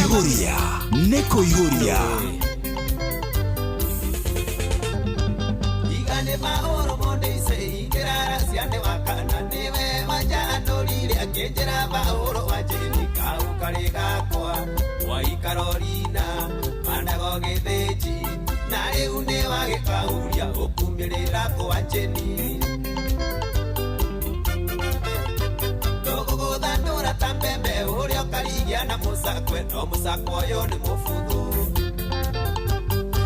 Kũihũria nĩ kũihũria. Igane maũru mũndĩice ingĩrara ciane wakana nĩwe wanjanũrire akĩnjĩra maũru wanjĩni kau karĩ gakwa waikarorina mandago gĩthĩnji na rĩu nĩ wagĩkahuria ũkumĩrĩra kwanjĩni tũgũgũthandũra ta mbembe ũrĩa ũkarigia na mũcakwe no mũcakwe ũyũ nĩ mũbuthu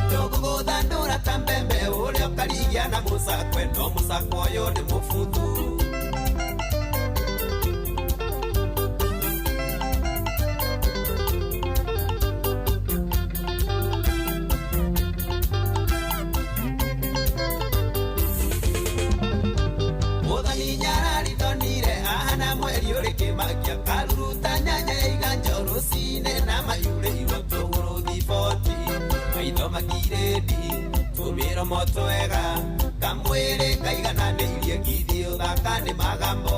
tũgũgũthandũra ta mbembe ũrĩa ũkarigia na mũcakwe no mũcakwe ũyũ nĩ mũbuthu. Mũthoni nyarari ndonire ahana mweri ũrĩ kĩmakia karuruta nyanya iganjo rũcinĩ na mayurĩirwo tũgũrũ thiboti maitho makirĩndi tũmĩromo twega kamwĩrĩ kaigananĩirie ngithi ũthaka nĩ magambo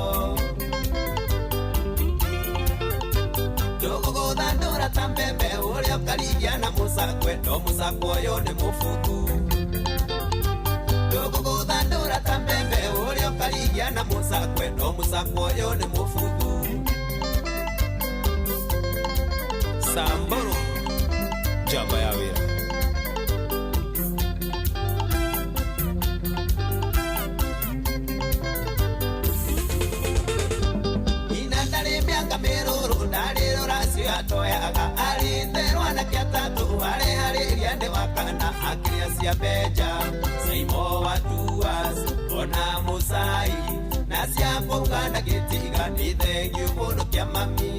tũgũgũthandũra ta mbembe ũrĩa ũkarigia na mũcakwe no mũcakwe ũyũ nĩ mũbuthu tũgũgũthandũra ta mbembe ũrĩa ũkarigia na mũcakwe no mũcakwe ũyũ nĩ mũbuthu. Samburu njamba ya wĩra. Ina ndarĩ mĩaka mĩrũrũ ndarĩ rũracio atoyaga arĩte rwanake atatũ areharĩria nĩ wakana akĩrĩa cia mbenja Saimo wa Tuas ona Mũcai na cia kũuga na gĩtiga nĩ thengiũ mũno kĩa mami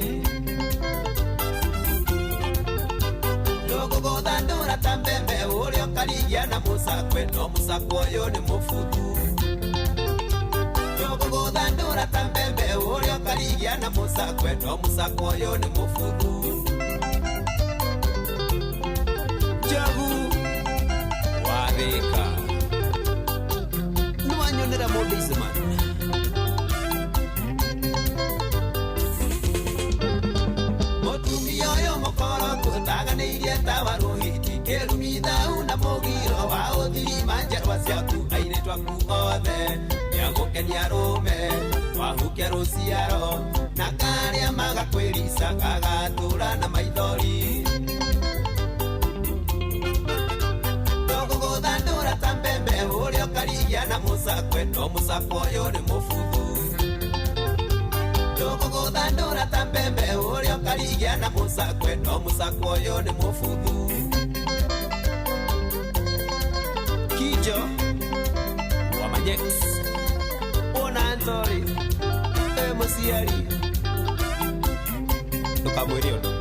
tũgũgũthandũra ta mbembe ũrĩa ũkarigia na mũcakwe no mũcakwe ũyũ nĩ mũbuthu tũgũgũthandũra ta mbembe ũrĩa ũkarigia na mũcakwe no mũcakwe ũyũ nĩ mũbuthu. Njogu wathĩka nĩwanyonera mũndũ icemania. Mũtumia ũyũ mũkoroku ũtaganĩirie ta wa rũhiti kĩrumi thau na mũgiro wa ũthirima njerwa ciaku airĩtu aku othe nĩagũkenia rũme wahuke rũciaro na karĩa magakwĩrica gagatũra na maithori tũgũgũthandũra ta mbembe ũrĩa ũkarigia na mũcakwe no mũcakwe ũyũ nĩ mũbuthu tũgũgũthandũra ta mbembe ũrĩa ũkarigia na mũcakwe no mũcakwe ũyũ nĩ mũbuthu. Kijo wa Majex Ona Antori e mũciari ndũkamwĩre ũndũ.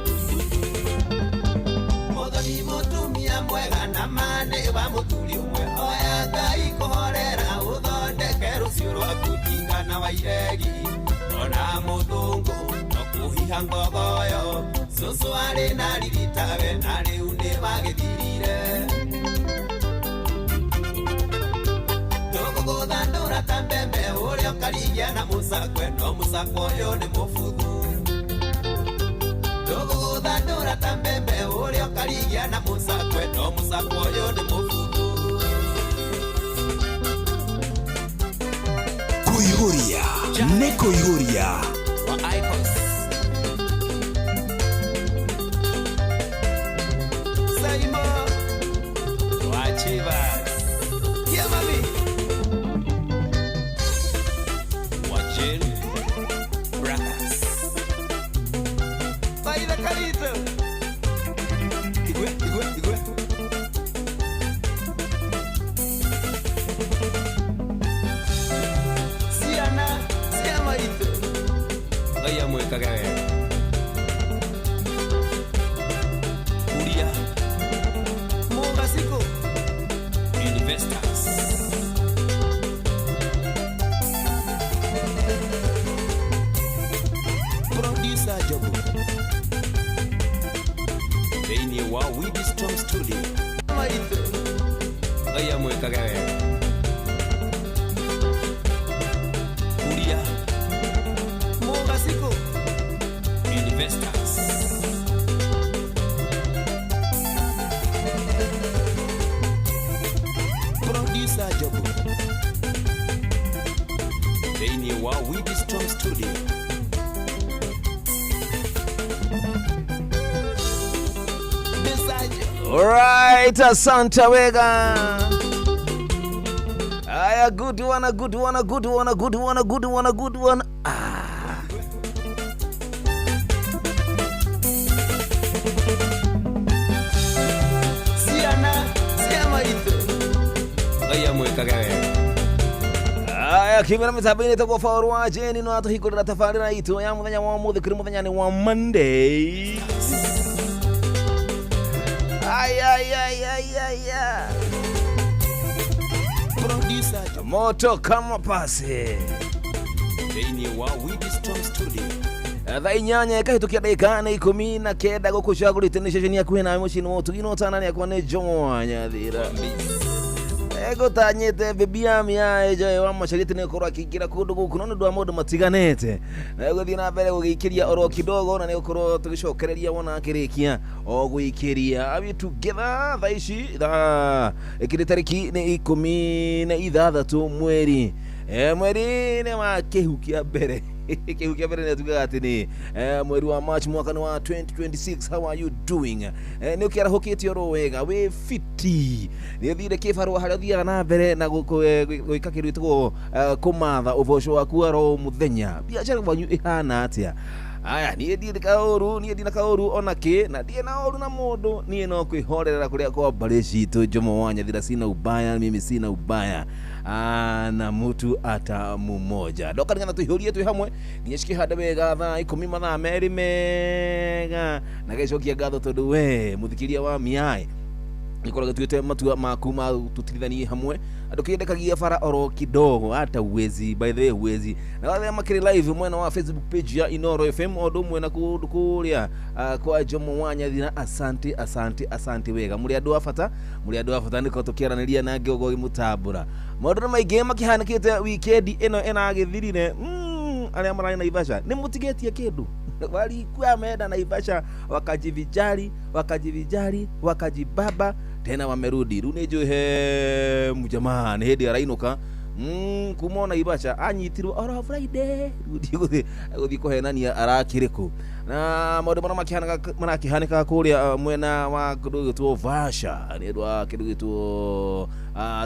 Mũthoni mũtumia mwega na manĩ wa mũthuri ũmwe oya Ngai kũhorera ũthondeke rũciũ rwaku tigana wa iregi ona mũthũngũ no kũhiha ngogoyo cũcũ arĩ na riritawe na rĩu nĩ wagĩthirire tũgũgũthandũra ta mbembe ũrĩa ũkarigia na mũcakwe no mũcakwe ũyũ nĩ mũbuthu tũgũgũthandũra ta mbembe ũrĩa ũkarigia na mũcakwe no mũcakwe ũyũ nĩ mũbuthu. Kũihũria nĩ kũihũria. Wa Icos Saimo wa Chivas yeah, mami wa Jane Brothers Baila Carito igwe igwe igwe. Ciana cia maitũ Ngai amwĩkage wega. Kuria Mũgacikũ Investors Producer Jobu thĩinĩ wa Wisdom Studio maitũ Ngai amwĩkage wega. Kuria Mũgacikũ Investors. wa Wisdom Studio. Alright, asante wega. Aya, good one, a good one, a good one, a good one, a good one, a good one. Ah. Ciana cia maitũ. Ngai amwĩkage wega. Aya, kimera mitambo-inĩ tagwo Faũrũ wa Jeni no atũhingũrĩra tabarĩra itũ ya mũthenya wa ũmũthĩ kũrĩ mũthenya nĩ wa Monday. Ay, ay, ay, ay, ay, ay. Producer Jobu Moto kama pasi. thĩinĩ wa Wisdom Studio. Thaa 8 ĩkahĩtũkia ndagĩka nĩ 19 gũkũ cagũrĩte nĩ ceceni hakuhĩ nawe mũciĩ-inĩ wa ũtugi no tana nĩakwa nĩ Jomo Nyathira. Egũtanyĩte bibi ya mĩaĩ Joy wa Macarĩte nĩ gũkorwo akĩingĩra kũndũ gũkũ no nĩ ũndũ wa maũndũ matiganĩte na gũthiĩ na mbere gũgĩikĩria oro kidogo na nĩ gũkorwo tũgĩcokereria wona akĩrĩkia o gũikĩria. Are we together? Thaa ici thaa ĩkĩrĩ tarĩki nĩ 16 mweri mweri nĩ wa kĩhu kĩa mbere. Kĩhu kĩa mbere nĩ tugaga atĩ nĩ mweri wa March mwaka nĩ wa 2026. How are you doing? Nĩ ũkĩarahũkĩte oro wega, wĩ fiti, nĩ ũthire kĩbarũa harĩa ũthiaga na mbere na gwĩka kĩndũ gĩtagwo kũmatha ũboco waku oro mũthenya. Biacara kwanyu ĩhana atĩa? Aya, niĩ ndirĩ kaũru, niĩ ndina kaũru ona kĩ, na ndirĩ na ũru na mũndũ. Niĩ no kwĩhorerera kũrĩa kwa mbarĩ citũ. Jomo wa Nyathira, sina ubaya, mimi sina ubaya. Ah, na mutu ata mumoja ndoka nĩgetha tũihũrie twĩ hamwe nginya cikĩhande wega thaa 10 mathaa merĩ mega, na gĩcokia ngatho tondũ we mũthikĩria wa miaĩ gĩkorwo gĩtuĩte matua maku ma tũtirithanie hamwe andũ kĩendekagia bara oro kidogo hata uwezi, by the way uwezi. Na arĩa makĩrĩ live mwena wa Facebook page ya Inoro FM o ũndũ ũmwe na kũndũ kũrĩa kwa Jomo wa Nyathira, asante asante asante wega, mũrĩ andũ a bata, mũrĩ andũ a bata nĩko tũkĩaranĩria na ngĩogo gĩmũtambũra. Maũndũ nĩ maingĩ makĩhanĩkĩte wikendi ĩno ĩragĩthirire. Arĩa mararĩ Naivasha nĩ mũtigĩtie kĩndũ, walikuwa wameenda Naivasha wakajivijari wakajivijari wakajibaba tena wamerudi. Rĩu nĩ njũĩ he mjamaa nĩ hĩndĩ arainũka kuma Naivasha, anyitirwo oro Friday. Rĩu ndigũthiĩ gũthiĩ kũhenania arakĩrĩ kũ na maũndũ marĩa marakĩhanĩkaga kũrĩa mwena wa kĩndũ gĩtwo Vasha nĩ ũndũ wa kĩndũ gĩtwo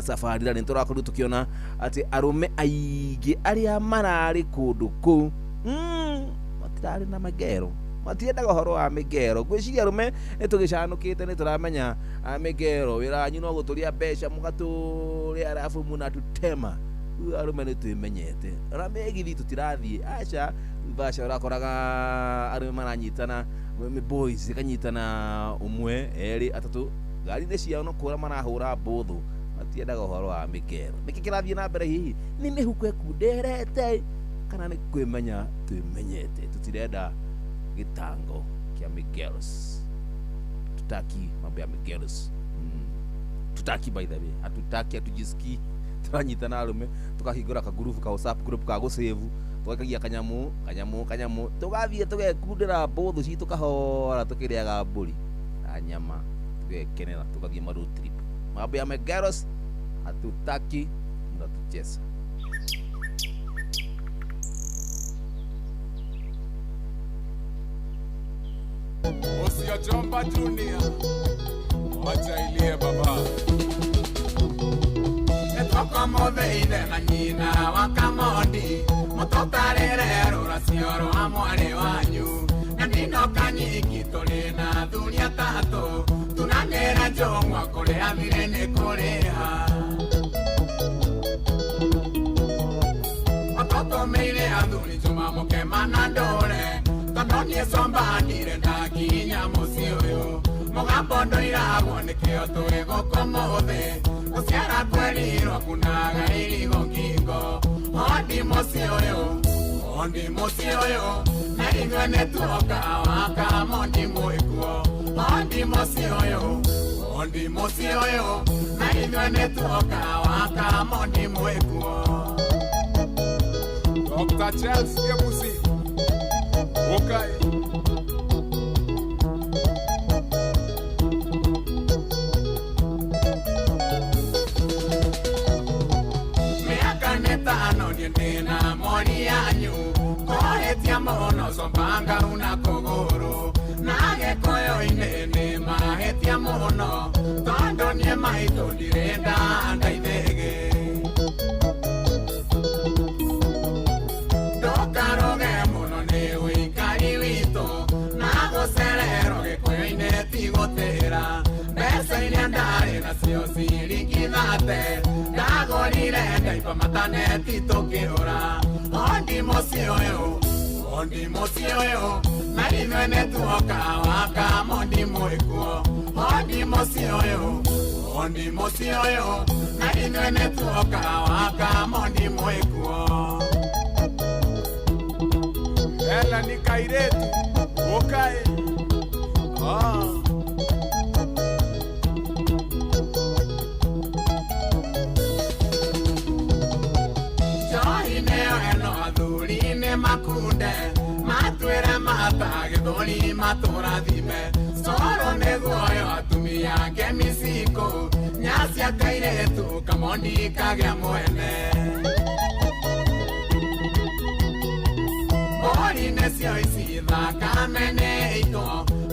safari rally. Nĩ tũrakorirwo tũkĩona atĩ arũme aingĩ arĩa mararĩ kũndũ kũu matirarĩ na magero, matiendaga ũhoro wa mĩgero. Ngwĩciria arũme nĩ tũgĩcanũkĩte, nĩ tũramenya mĩgero wĩra wanyu no gũtũria mbeca, mũgatũrĩa arabu mũnatutema. Rĩu arũme nĩ twĩmenyete, ona mĩgithi tũtirathiĩ aca Vasha. Ũrakoraga arũme maranyitana, boys ĩkanyitana ũmwe erĩ atatũ ngari-inĩ ciao no kũhũra marahũra mbũthũ, matiendaga ũhoro wa mĩgero. Nĩkĩ kĩrathiĩ na mbere? Hihi nĩ mĩhuko ĩkunderete kana nĩ kwĩmenya twĩmenyete tũtirenda gĩtango kĩa mĩgeros? Tutaki mambo ya mĩgeros. Tutaki, by the way, hatutaki, hatujisikii. Tũranyitana arũme tũkahingũra kagurubu ka WhatsApp group ka gũsave, tũgaikagia kanyamũ kanyamũ kanyamũ, tũgathiĩ tũgekundĩra mbũthũ citũ kahora, tũkĩrĩaga mbũri na nyama, tũgekenera, tũgathiĩ ma road trip. Mambo ya mĩgeros hatutaki, mnatucheza. Usiojomba Junior, wacha ilie baba. Nĩtũkamũthĩ ithe na nyina wa Kamondi mũtũtarĩre rũracio rwa mwarĩ wanyu na ndinoka nyingi tũrĩ na athuri atatũ tunanĩra njũng'wa kũrĩa thirĩ nĩ kũrĩha mũtũtũmĩire athuri Juma mũkema na ndũre tondũ niĩ comba ndire ndakinya mũciĩ ũyũ mũgambo ndũiragwo nĩkĩo tũrĩ gũkũ mũthĩ gũciara twerirwo kunaga irigo ngingo ondi mũciĩ ũyũ ondi mũciĩ ũyũ na ithuĩ nĩtuoka wakamondi mwĩkuo ondi mũciĩ ũyũ ondi mũciĩ ũyũ na ithuĩ nĩtuoka wakamondi mwĩkuo. Dr. Charles Kebusi. Okay. Mĩaka nĩ tano niĩ ndĩna mori. Sombanga una kogoro na gĩkũyũ-inĩ nĩ mahĩtia mũno tondũ niĩ maitũ ndirenda ndaithĩgĩ ndũkaroge mũno nĩ ũikari witũ na gũcererwo gĩkũyũ-inĩ ti gũtĩra mbeca iria ndarĩ nacio ciringi thate ndagũrire ndaipa mataneti tũkĩũra ondi mũciĩ ũyũ ondi mũciĩ ũyũ na ithuĩ nĩ tuoka waka mondi mwĩkuo ondi mũciĩ ũyũ ondi mũciĩ ũyũ na ithuĩ nĩ tuoka waka mondi mwĩkuo. Ela ni kairetu okae ah. Njohi nĩyo ĩno athuri nĩ makunde matwĩre mata gĩthũri matũrathime coro nĩguoyo atumia ngemiciko nyacia kairĩtu kamondi kagĩa mwene mbũri nĩcio ici thakame nĩ itũ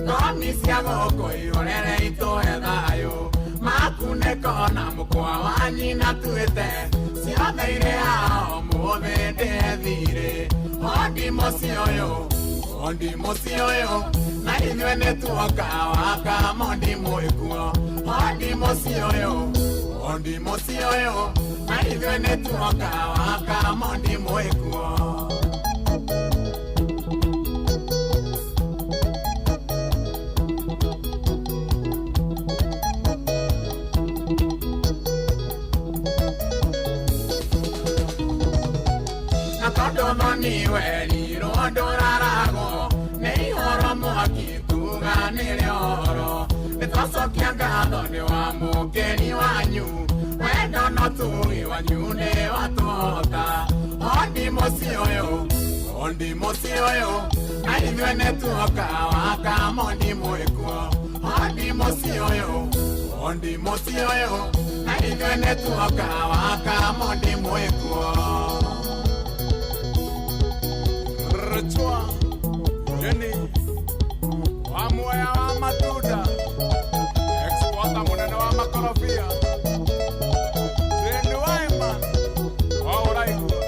ngomi cia gũkũ ihorere itũhe thayũ makunĩko na mũkwa wa nyina tuĩte ciothe irĩ haha ũmũthĩ ndĩthirĩ ondi mũciĩ ũyũ ondi mũciĩ ũyũ na ithuĩ nĩ tuoka waka mondi mwĩkuo ondi mũciĩ ũyũ ondi mũciĩ ũyũ na ithuĩ nĩ tuoka waka mondi mwĩkuo. Thoni werirwo ndũraragwo nĩ ihoro mwaki tuganĩre ũhoro nĩ twacokia ngatho nĩ wa mũkeni wanyu wendo no tugi wanyu nĩ watũhota ondi mũciĩ ũyũ ondi mũciĩ ũyũ na ithuĩ nĩ tuoka waka mondi mwĩkuo ondi mũciĩ ũyũ ondi mũciĩ ũyũ na ithuĩ nĩ tuoka waka mondi mwĩkuo. Rchwa Jenny wa moya wa matunda exporta munene wa makorobia Jenny Waima wa ũraigua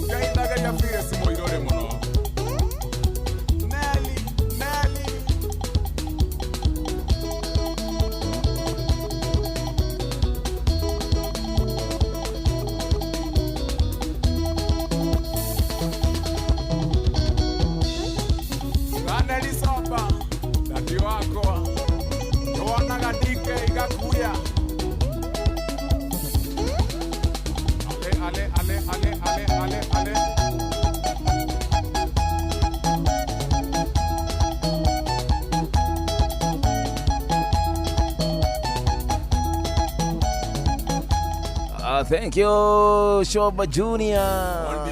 ngeithageria Phyllis mũirũrĩ mũno Nelly Nelly Sopa dadi wakwa nĩwonaga DK gakuya ale ale ale ale ale ale ale Thank you Shoba Junior.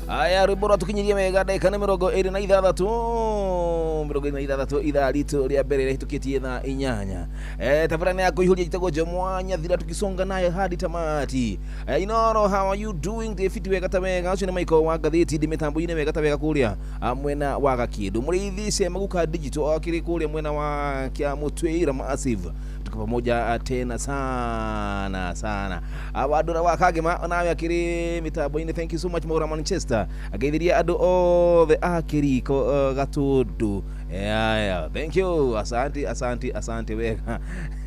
Aya rwimbo rwatukinyirie wega ndagĩka nĩ 26 26 ithaa ritũ rĩa mbere rĩhĩtũkĩtie thaa 8. Tabara nĩ ya kũihũria njĩtagwo Jomwa Nyathira tukisonga nayo hadi tamati. Inoro, how are you doing? David wega ta wega ũcio nĩ Michael wa ngathĩti ndĩ mĩtambo-inĩ wega ta wega kũrĩa mwena wa Gakĩndũ mũrĩithi Cemaguka digital akĩrĩ kũrĩa mwena wa Kĩamũtwĩra massive tuko pamoja tena sana sana. Wandũra wa Kagema nawe akĩrĩ mĩtambo-inĩ thank you so much Maura Manchester ageithiria andũ othe a Kĩriko Gatũndũ. Yeah, thank you. Asante, asante, asante wega.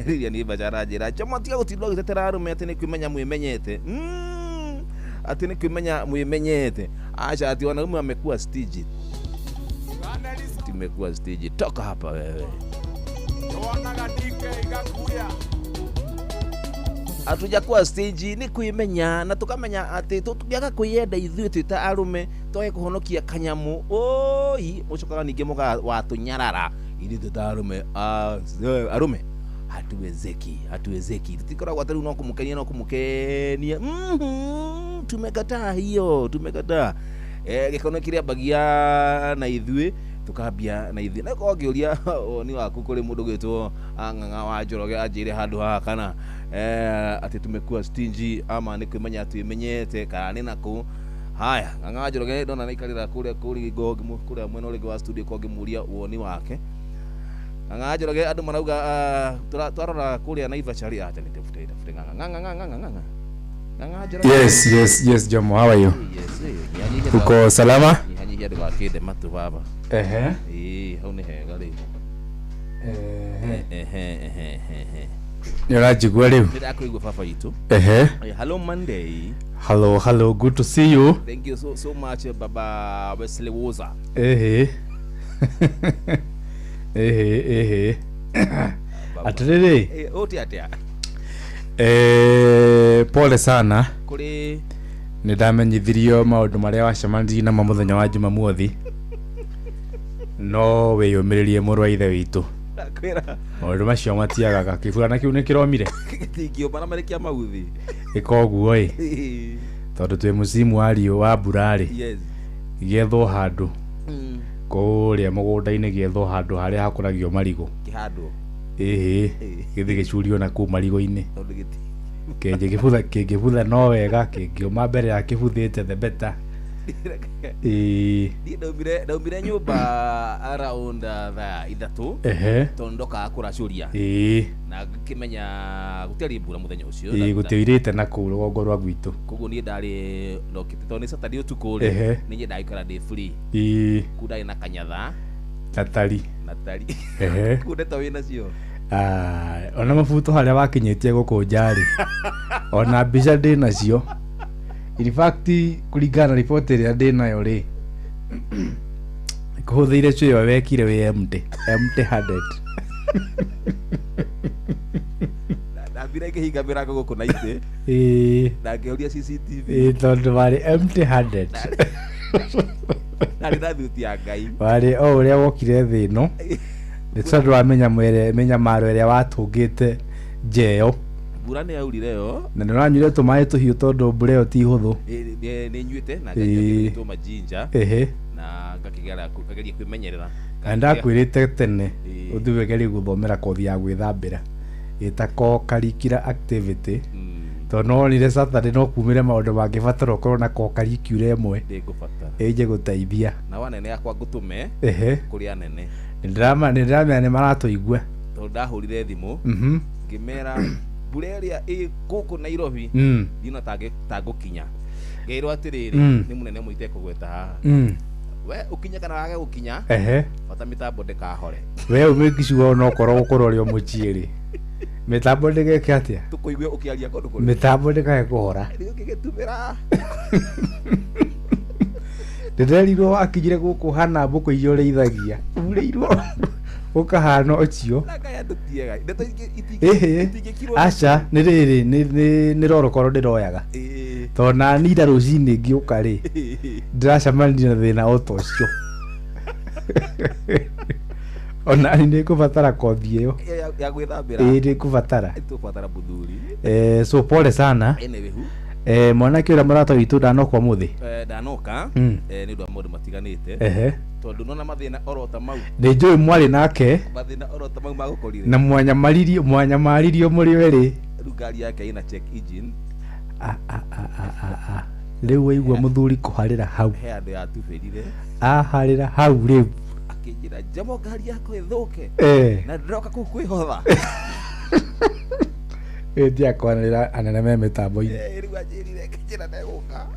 Rĩrĩa nĩ bajara njĩra Jomo tiga gũtinda ũgĩtetera arũme atĩ nĩ kwĩmenya mwĩmenyete. Atĩ nĩ kwĩmenya mwĩmenyete. Acha ati wanaume wamekuwa stingy. Tumekuwa stingy. Toka hapa wewe. Hatujakuwa stingy ni kwĩmenya na tukamenya atĩ tũngĩaga kwĩyenda ithuĩ twĩ ta arũme twage kũhonokia kanyamu oi mũcokaga ningĩ mũga watũnyarara ithuĩ twĩ ta arũme arũme hatuwezeki hatuwezeki tutikoragwo atĩ rĩu no kũmũkenia no kũmũkenia. Tumekataa hiyo tumekataa. Gĩkono kĩrĩambagia na ithuĩ tukambia na ithuĩ na korwo ngĩũria ni waku kũrĩ mũndũ gwĩtwo Ng'ang'a wa Njoroge anjĩre handũ haha kana atĩ tumekuwa stingy ama nĩ kwĩmenya twĩmenyete kana nĩ nakũ. Haya, Ng'ang'a Njoroge ndona naikarĩra kũrĩa kũrĩ kũrĩa mwena ũrĩa wa studio ko ngĩmũria woni wake. Ng'ang'a Njoroge andũ marauga twarora kũrĩa Naivasha rĩ, acha nitafute tafute Ng'ang'a Ng'ang'a Ng'ang'a Ng'ang'a Ng'ang'a Njoroge. Yes, Jomo, how are you? Yes, nyihanyihia. Uko salama? Nyihanyihia ndũgakĩnde matũ baba. Ehe. Ĩĩ, hau nĩ hega rĩu. Ehe. Ehe ehe ehe. Nĩ ũranjigua rĩu? Nĩndakũigua baba itũ. Ehe. Hello Monday. Hello, hello, good to see you. Thank you so so much, Baba Wesley Woza. Ehe. Ehe, ehe. Atĩrĩrĩ, Ũti atĩa? Pole sana. Kũrĩ Nĩ ndamenyithirio maũndũ marĩa wacemanirie namo mũthenya wa Jumamothi. No wĩyũmĩrĩrie mũrũ wa ithe witũ. Ndakwĩra. Maũndũ macio matiagaga. Kĩburana kĩu nĩ kĩromire. Gĩtingĩũma na marĩ kĩa mauthi. Ĩka ũguo ĩ. Tondũ twĩ mũcimu wa riũ wa mbura rĩ. Yes. Gĩethwo handũ kũrĩa mũgũnda-inĩ, gĩethwo handũ harĩa hakũragio marigũ. Kĩhandwo. Ĩhĩ, gĩthiĩ gĩcurio na kũu marigũ-inĩ. Tondũ gĩti Kĩngĩbutha, kĩngĩbutha no wega, kĩngĩũma mbere ya kĩbuthĩte the better. Ĩĩ. Niĩ ndaumire nyũmba around thaa 3 tondũ ndokaga kũracũria na ngĩkĩmenya gũtiarĩ mbura mũthenya ũcio. Ĩĩ, gũtiurĩte na kũu rũgongo rwa gwitũ. Koguo niĩ ndarĩ ndokĩte tondũ nĩ Saturday ũtukũ rĩ, nĩ nyendaga gũikara ndĩ free. Kuu ndarĩ na kanyatha Na tari. Na tari. Kuu ndeto wĩ nacio. Ah, ona mabuto harĩa wakinyĩtie gũkũnja rĩ, ona mbica ndĩ nacio. In fact, kũringana na riboti ĩrĩa ndĩ nayo rĩ, kũhũthĩire ĩyo wekire wĩ empty handed. Ndambire ngĩhinga mĩrango gũkũ na itĩ na ngĩhoria CCTV. Ĩĩ, tondũ warĩ empty handed. Ndarĩ na thuti ya Ngai. Warĩ o ũrĩa wokire thĩ ĩno, nĩ tondũ wa mĩnyamaro ĩrĩa watũngĩte njeyo. Mbura nĩ yaurire yo. Na nĩ ũranyuire tũmaĩ tũhiũ tondũ mbura ĩyo ti hũthũ. Nĩ nyuĩte na nganyua majinja na ngageria kwĩmenyerera. Na ndakwĩrĩte tene ũthiĩ ũgerie gũthomera kothi ya gwĩthambĩra ĩta co-curricular activity, tondũ no wonire Saturday no kumĩre maũndũ mangĩbatara ũkorwo na co-curricular ĩmwe Ndĩngũbatara. ĩnje gũteithia. Na wanene akwa ngũtũme kũrĩ anene. Nĩ ndĩramenya nĩ maratũigua. Tondũ ndahũrire thimũ ngĩmera mbura ĩrĩa ĩ gũkũ Nairobi ndina tangũkinya, ngĩrwo atĩrĩrĩ, nĩ mũnene mũite kũgweta haha, we ũkinye kana wage gũkinya, bata mĩtambo ndĩkahore. We ũmĩkicua onokorwo gũkorwo ũrĩ o mũciĩ rĩ, mĩtambo ndĩgeke atĩa? Tũkũigue ũkĩaria kũndũ kũrĩ. Mĩtambo ndĩkae kũhora. Rĩu ũngĩgĩtumĩra. Ndĩrerirwo wakinyire gũkũ hana mbũkũ iria ũrĩithagia urĩirwo ũkahana ũcio. Na Ngai andũ tiega, ndeto Ĩhĩ. itingĩkirwo. Aca, nĩ rĩrĩ, nĩ rorokorwo ndĩroyaga, tondũ nani ira rũcinĩ ngĩũka rĩ, ndĩracemanirie na thĩna o ta ũcio. Onani nĩ ngũbatara kothi ĩyo. Ya gwĩthambĩra. Ĩĩ, nĩ ngũbatara. Tũbatara mũthuri. So pole sana. Anyway, hu Mwanake ũrĩa mũrata witũ ndanoka ũmũthĩ. Ndanoka nĩ ũndũ wa maũndũ matiganĩte, tondũ nona mathĩna oro ta mau. Nĩ njũĩ mwarĩ nake. Mathĩna oro ta mau magũkorire. Na mwanyamaririo mwanyamaririo mũrĩ erĩ. Rĩu ngari yake ĩna check engine. Ah, ah, ah, ah, ah, ah. Rĩu waigua mũthuri kũharĩra hau. He andũ yatubĩrire. Aharĩra hau rĩu. Akĩnjĩra, "Njamo, ngari yakwa ĩthũke na ndĩroka kũu kwĩhotha." Ĩ kwanĩrĩra anene me mĩtambo-inĩ. Rĩu anjĩrire, ngĩnjĩra ndegũka.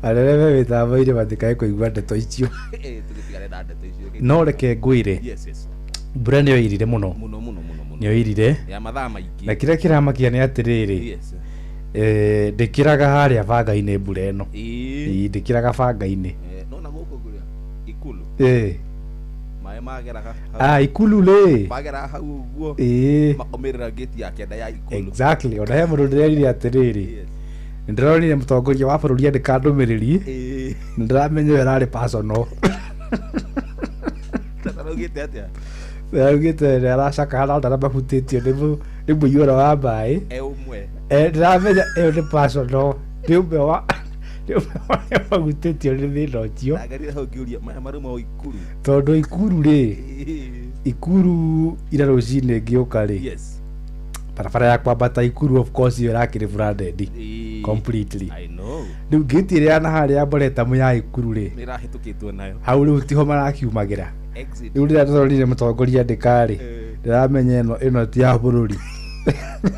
Anene me mĩtambo-inĩ matikae kũigua ndeto icio. Tũgĩtigane na ndeto icio. No reke ngwĩre, Yes. mbura nĩyo irire mũno. Mũno mũno mũno mũno. Nĩyo irire. Ya mathaa maingĩ. Na kĩrĩa kĩramakia nĩ atĩrĩrĩ, ndĩkĩraga harĩa banga-inĩ mbura ĩno. Ĩĩ. Ĩĩ, ndĩkĩraga banga-inĩ. Nona gũkũ kũrĩa ikulu, maĩ mageraga hau. Ah, ikulu rĩ. Mageraga hau ũguo, makomĩrĩra gate ya kĩanda ya ikulu. Exactly. Ona he mũndũ ndĩrerire atĩrĩrĩ, nĩ ndĩronire mũtongoria wa bũrũri andĩka ndũmĩrĩri, nĩ ndĩramenya ĩyo ĩrarĩ personal. Taraugĩte atĩa? Augĩte nĩ aracakaga na andũ arĩa mahutĩtio nĩ mũiyũro wa maĩ. E ũmwe. Ndĩramenya ĩyo nĩ personal, nĩ ũmwe wa arĩa mahutĩtio nĩ thĩna ũcio. Ndagerire hau ngĩũria, maya maruma o ikulu? Tondũ ikuru rĩ, ikuru ira rũcinĩ ngĩũka rĩ, Barabara ya kwambata Ikuru, of course, ĩyo ĩrakĩrĩ branded completely. I know. Rĩu ngĩti ĩrĩa ya na harĩa Arboretum ya Ikuru rĩ, nĩ ĩrahĩtũkĩtwo nayo. Hau rĩu tiho marakiumagĩra. Exit. Rĩu rĩrĩa tũrorire mũtongoria ndĩkarĩ, ndĩramenya ĩno ti ya bũrũri.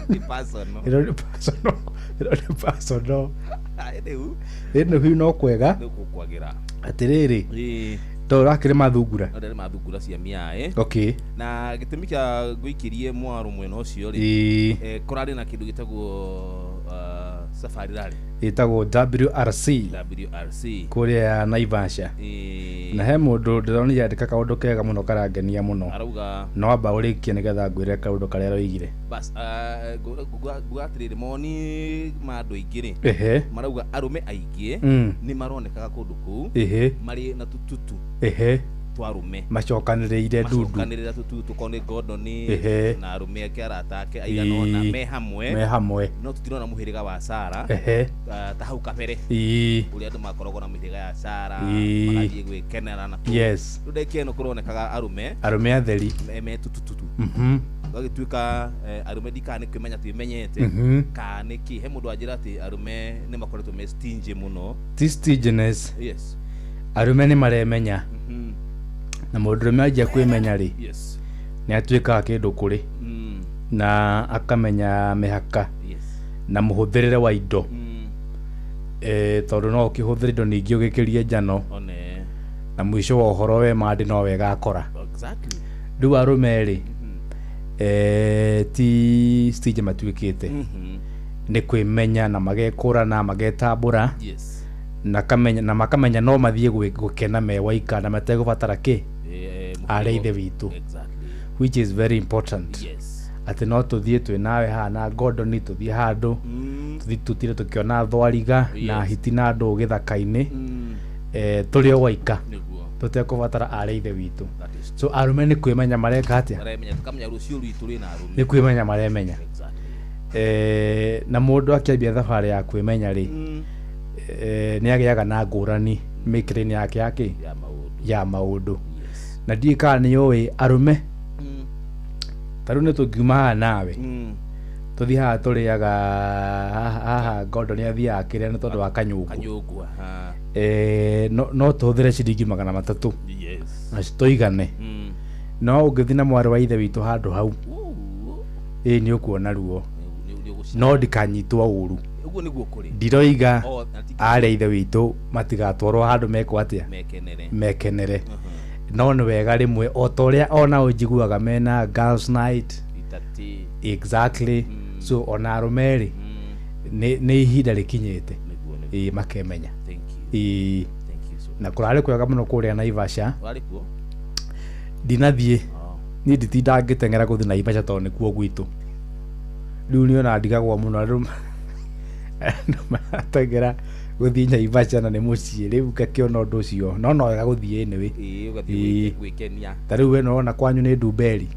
Nĩ personal. Ĩno nĩ personal, ĩno nĩ personal. Ah, rĩu ĩno hiu no kwega. Nĩ gũkwagĩra. Atĩrĩrĩ, ĩĩ, to ũrakĩrĩ mathungura. No ndĩrĩ mathungura cia mĩaĩ. Okay. Na gĩtũmi kĩa ngũikĩrie mwaro mwena ũcio rĩ, Ĩĩ. Kũrarĩ na kĩndũ gĩtagwo safari rally. Ĩtagwo WRC. WRC. Kũrĩa Naivasha. Ĩĩ. Na he mũndũ ndĩronire andĩka kaũndũ kega mũno karangenia mũno. Arauga? No amba ũrĩkie nĩgetha ngwĩre kaũndũ karĩa aroigire. Bas, nguga atĩrĩrĩ, mawoni ma andũ aingĩ rĩ, marauga arũme aingĩ nĩ maronekaga kũndũ kũu marĩ na tũtutu twa arũme. Macokanĩrĩire ndundu. Macokanĩrĩra tũtutu korwo nĩ Gordon na arũme ake, arata ake aigana ũna me hamwe. Me hamwe. No tũtirona mũhĩrĩga wa Sara ta hau kabere, ũrĩa andũ makoragwo na mĩhĩrĩga ya Sara, magathiĩ gwĩkenera na kũu. Rĩu ndagĩka ĩno kũronekaga arũme arũme atheri me tũtututu, gagĩtuĩka arũme ndikana nĩ kwĩmenya twĩmenyete kana nĩ kĩ. He mũndũ wanjĩra atĩ arũme nĩ makoretwo me stingy mũno. Ti stinginess. Arũme nĩ maremenya, na mũndũrũme anjia kwĩmenya rĩ, nĩ atuĩkaga kĩndũ kũrĩ na akamenya mĩhaka na mũhũthĩrĩre wa indo, tondũ no ũkĩhũthĩre indo ningĩ ũgĩkĩrie njano, one, na mũico wa ũhoro we mandĩ no wegakora. Rĩu arũme rĩ, ti stingy matuĩkĩte, nĩ kwĩmenya na magekũrana, magetambũra, na kamenya, na makamenya no mathiĩ gũkena me waika na mategũbatara kĩ, arĩa ithe witũ, which is very important, atĩ no tũthiĩ twĩ nawe haha na Gordon, tũthiĩ handũ, tũthiĩ tũtire tũkĩona thwariga na hiti na ndũ gĩthaka-inĩ, tũrĩ o waika, tũtekũbatara arĩa ithe witũ. That is So arũme nĩ kwĩmenya mareka atĩa? Maremenya, tukamenya rũciũ rwitũ rwĩna arũme. Nĩ kwĩmenya maremenya. Na mũndũ akĩambia thabarĩ ya kwĩmenya rĩ, nĩ agĩaga na ngũrani mĩkĩre-inĩ yake ya kĩ, ya maũndũ. Ya maũndũ. Na ndiũĩ kana nĩ ũĩ arũme, ta rĩu nĩ tũngiuma haha nawe, tũthiĩ haha tũrĩaga haha Gordon athiaga kĩrĩa nĩ tondũ wa kanyũngũ. Kanyũngũ, aha. No tũhũthĩre ciringi 300 na citũigane. No ũngĩthiĩ na mwarĩ wa ithe witũ handũ hau, ĩ nĩ ũkuona ruo. No ndikanyitwo ũru. Ũguo nĩguo kũrĩ. Ndiroiga O, na ti- arĩa ithe witũ matigatwarwo handũ mekwo atĩa, mekenere. Mekenere. No nĩ wega rĩmwe, o ta ũrĩa ona ũnjiguaga mena girls night. Itati. Exactly. So ona arũme rĩ, nĩ ihinda rĩkinyĩte, Nĩguo, nĩguo. ĩ makemenya. Thank you. Ĩ. Thank you so Na kũrarĩ kwega mũno kũrĩa Naivasha. Warĩ kuo? Ndinathiĩ. Oh. Niĩ nditindaga ngĩteng'era gũthiĩ Naivasha tondũ nĩkuo gwitũ. Rĩu niĩ ona ndigagwo mũno andũ marateng'era gũthiĩ Naivasha na nĩ mũciĩ. Rĩu ngakĩona ũndũ ũcio no wega gũthiĩ anyway. Ĩĩ, ũgathiĩ gwĩkenia. Ta rĩu we nĩwona kwanyu nĩ Ndumberi.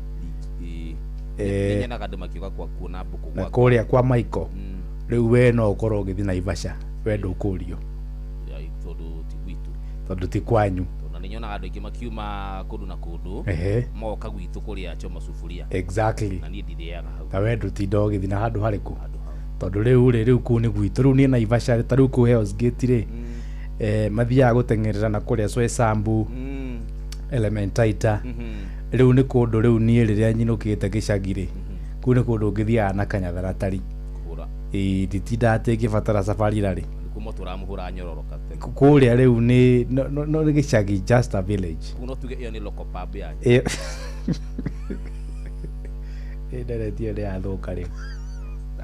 Ĩĩ. Nĩnyonaga andũ makiuga kwa kuona mbũkũ na gwaku. kũrĩa kwa Michael. Rĩu we no ũkorwo ũgĩthiĩ Naivasha, we ndũkũrio. Ya, tondũ ti gwitũ. Tondũ ti kwanyu. Tondũ na nĩnyonaga andũ aingĩ makiuma kũndũ na kũndũ, moka gwitũ kũrĩa choma sufuria. Na niĩ ndirĩaga hau. Ta we ndũtinda ũgĩthiĩ na handũ harĩkũ? Handũ hau. Tondũ rĩu rĩ, rĩu kũu nĩ gwitũ. Rĩu niĩ Naivasha, ta rĩu kũu Hell's Gate rĩ, mathiaga gũteng'erera na kũrĩa Soysambu, Elementaita. Rĩu nĩ kũndũ rĩu niĩ rĩrĩa nyinũkĩte gĩcagi rĩ, kũu nĩ kũndũ ngĩthiaga na kanyatharatari. Kũhũra. Ĩĩ, nditindaga atĩ ngĩbatara safari rarĩ. Nĩkuo mũtũramũhũra nyororoka tene. Kũrĩa rĩu nĩ no nĩ gĩcagi, just a village. Kũu no tuge ĩyo nĩ local pub yanyu. Ĩyo ĩ ndereti ĩyo nĩ yathũka rĩu.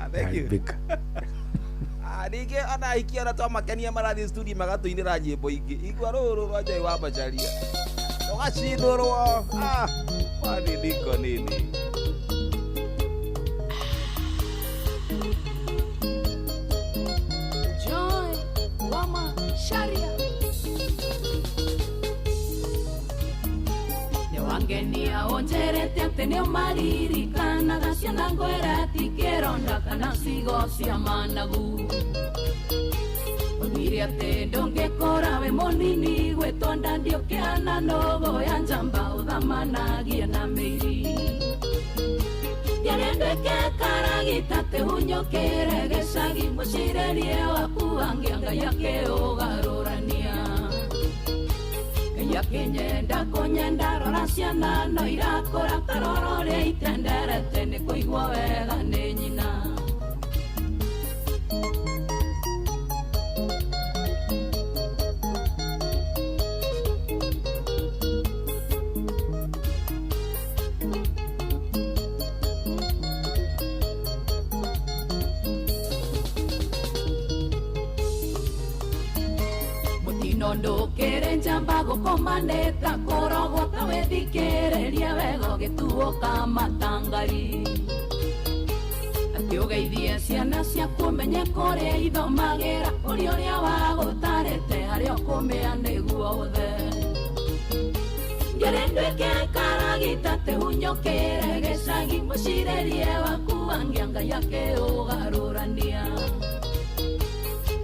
Ah, thank you. Yaharibika. Ah, ningĩ ona ahikia ona twamakenia marathiĩ studio magatũinĩra nyĩmbo ingĩ. Igua rũrũ rwa Joy wa Macharia rũgacindũrwo. Ah, kwani niko nini? Joy Wama Sharia Nĩwangenia ũnjĩrĩte atĩ nĩũmaririkanaga ciana ngwĩra tikĩronda kana cigo cia managu. Oigire atĩ ndũngĩkũra wĩ mũnini gwĩtwo nda ndiũkĩana nũgũ ya njamba ũthamanagie na mĩiri. Ngerendweke karagita tehunyokere gĩcagi mũcirerie waku wange Ngai akĩũgarũrania. Ngai akĩnyenda kũnyenda rora ciana no irakũra karoro ũrĩa itenderete nĩ kũigwo wega nĩ nyina. Ndũkĩrĩ njamba gũkomanĩta kũrogwo ta wĩthikĩrĩrie wega ũgĩtuũka matangari. Atĩ ũgeithie ciana ciaku ũmenye kũrĩa ithomagĩra ũrĩa ũrĩa wagũtarĩte harĩa ũkũmĩa nĩguo ũthe. Ngĩrĩ nduĩke karagita tehunyũkĩre gĩcagi mũcirĩrie waku wange Ngai akĩũgarũrania.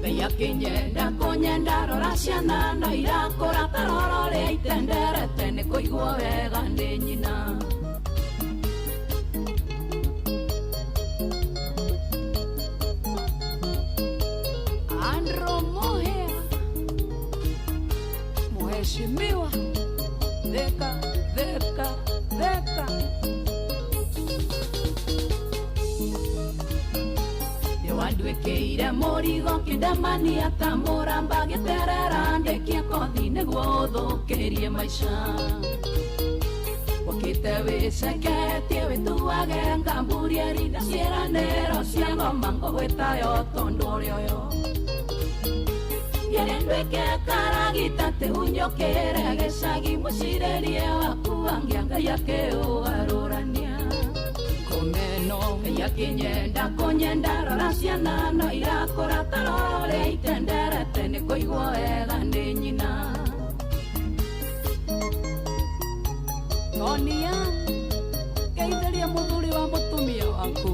Ngai akĩnyenda kũnyenda rora ciana no irakũra karoro ũrĩa itenderete nĩ kũigwo wega nĩ nyina. Andro Mohe, mheshimiwa Thika, Thika, Thika. Nĩwanduĩkĩire mũrigo kĩndemania ta mũramba gĩterera ndĩkie kothi nĩguo ũthũkĩrie maica. Ũkĩte wĩceketie wĩtuage ngamburie rinda ciĩranĩro cia ngoma ngũgwĩtayo tondũ ũrĩ ũyũ. Ngĩrĩ nduĩke karagita tehunyũkĩre gĩcagi mũcirĩrie waku wange Ngai akĩũgarũrania. Komeno Ngai akĩnyenda kũnyenda rora ciana no irakũra taroro ũrĩa itenderete nĩ kũigwo wega nĩ nyina. Tonia, geithĩria mũthuri wa mũtumia waku.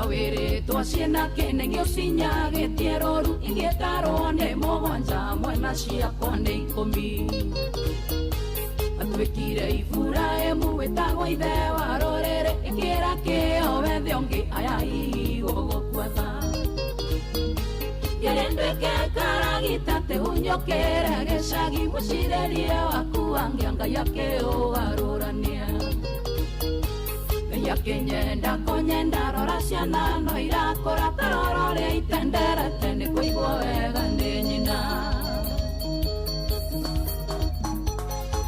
Wĩrĩtwo ciĩna kĩnegio cinyagĩtie rũru ingĩtarwo nĩ mũgwanja mwena ciakwa nĩ ikũmi. Atuĩkire Iburahĩmu wĩtagwo ithe wa rũrĩrĩ ĩkĩra kĩo wethe ũngĩ aya hihi gũgũkuatha. Ngĩrĩ nduĩke karagita tehunyũkĩre gĩcagi mũcirĩrie waku wange Ngai akĩũgarũrania. Ngai akĩnyenda kũnyenda rora ciana no irakũra taroro ũrĩa itenderete nĩ kũigwo wega nĩ nyina.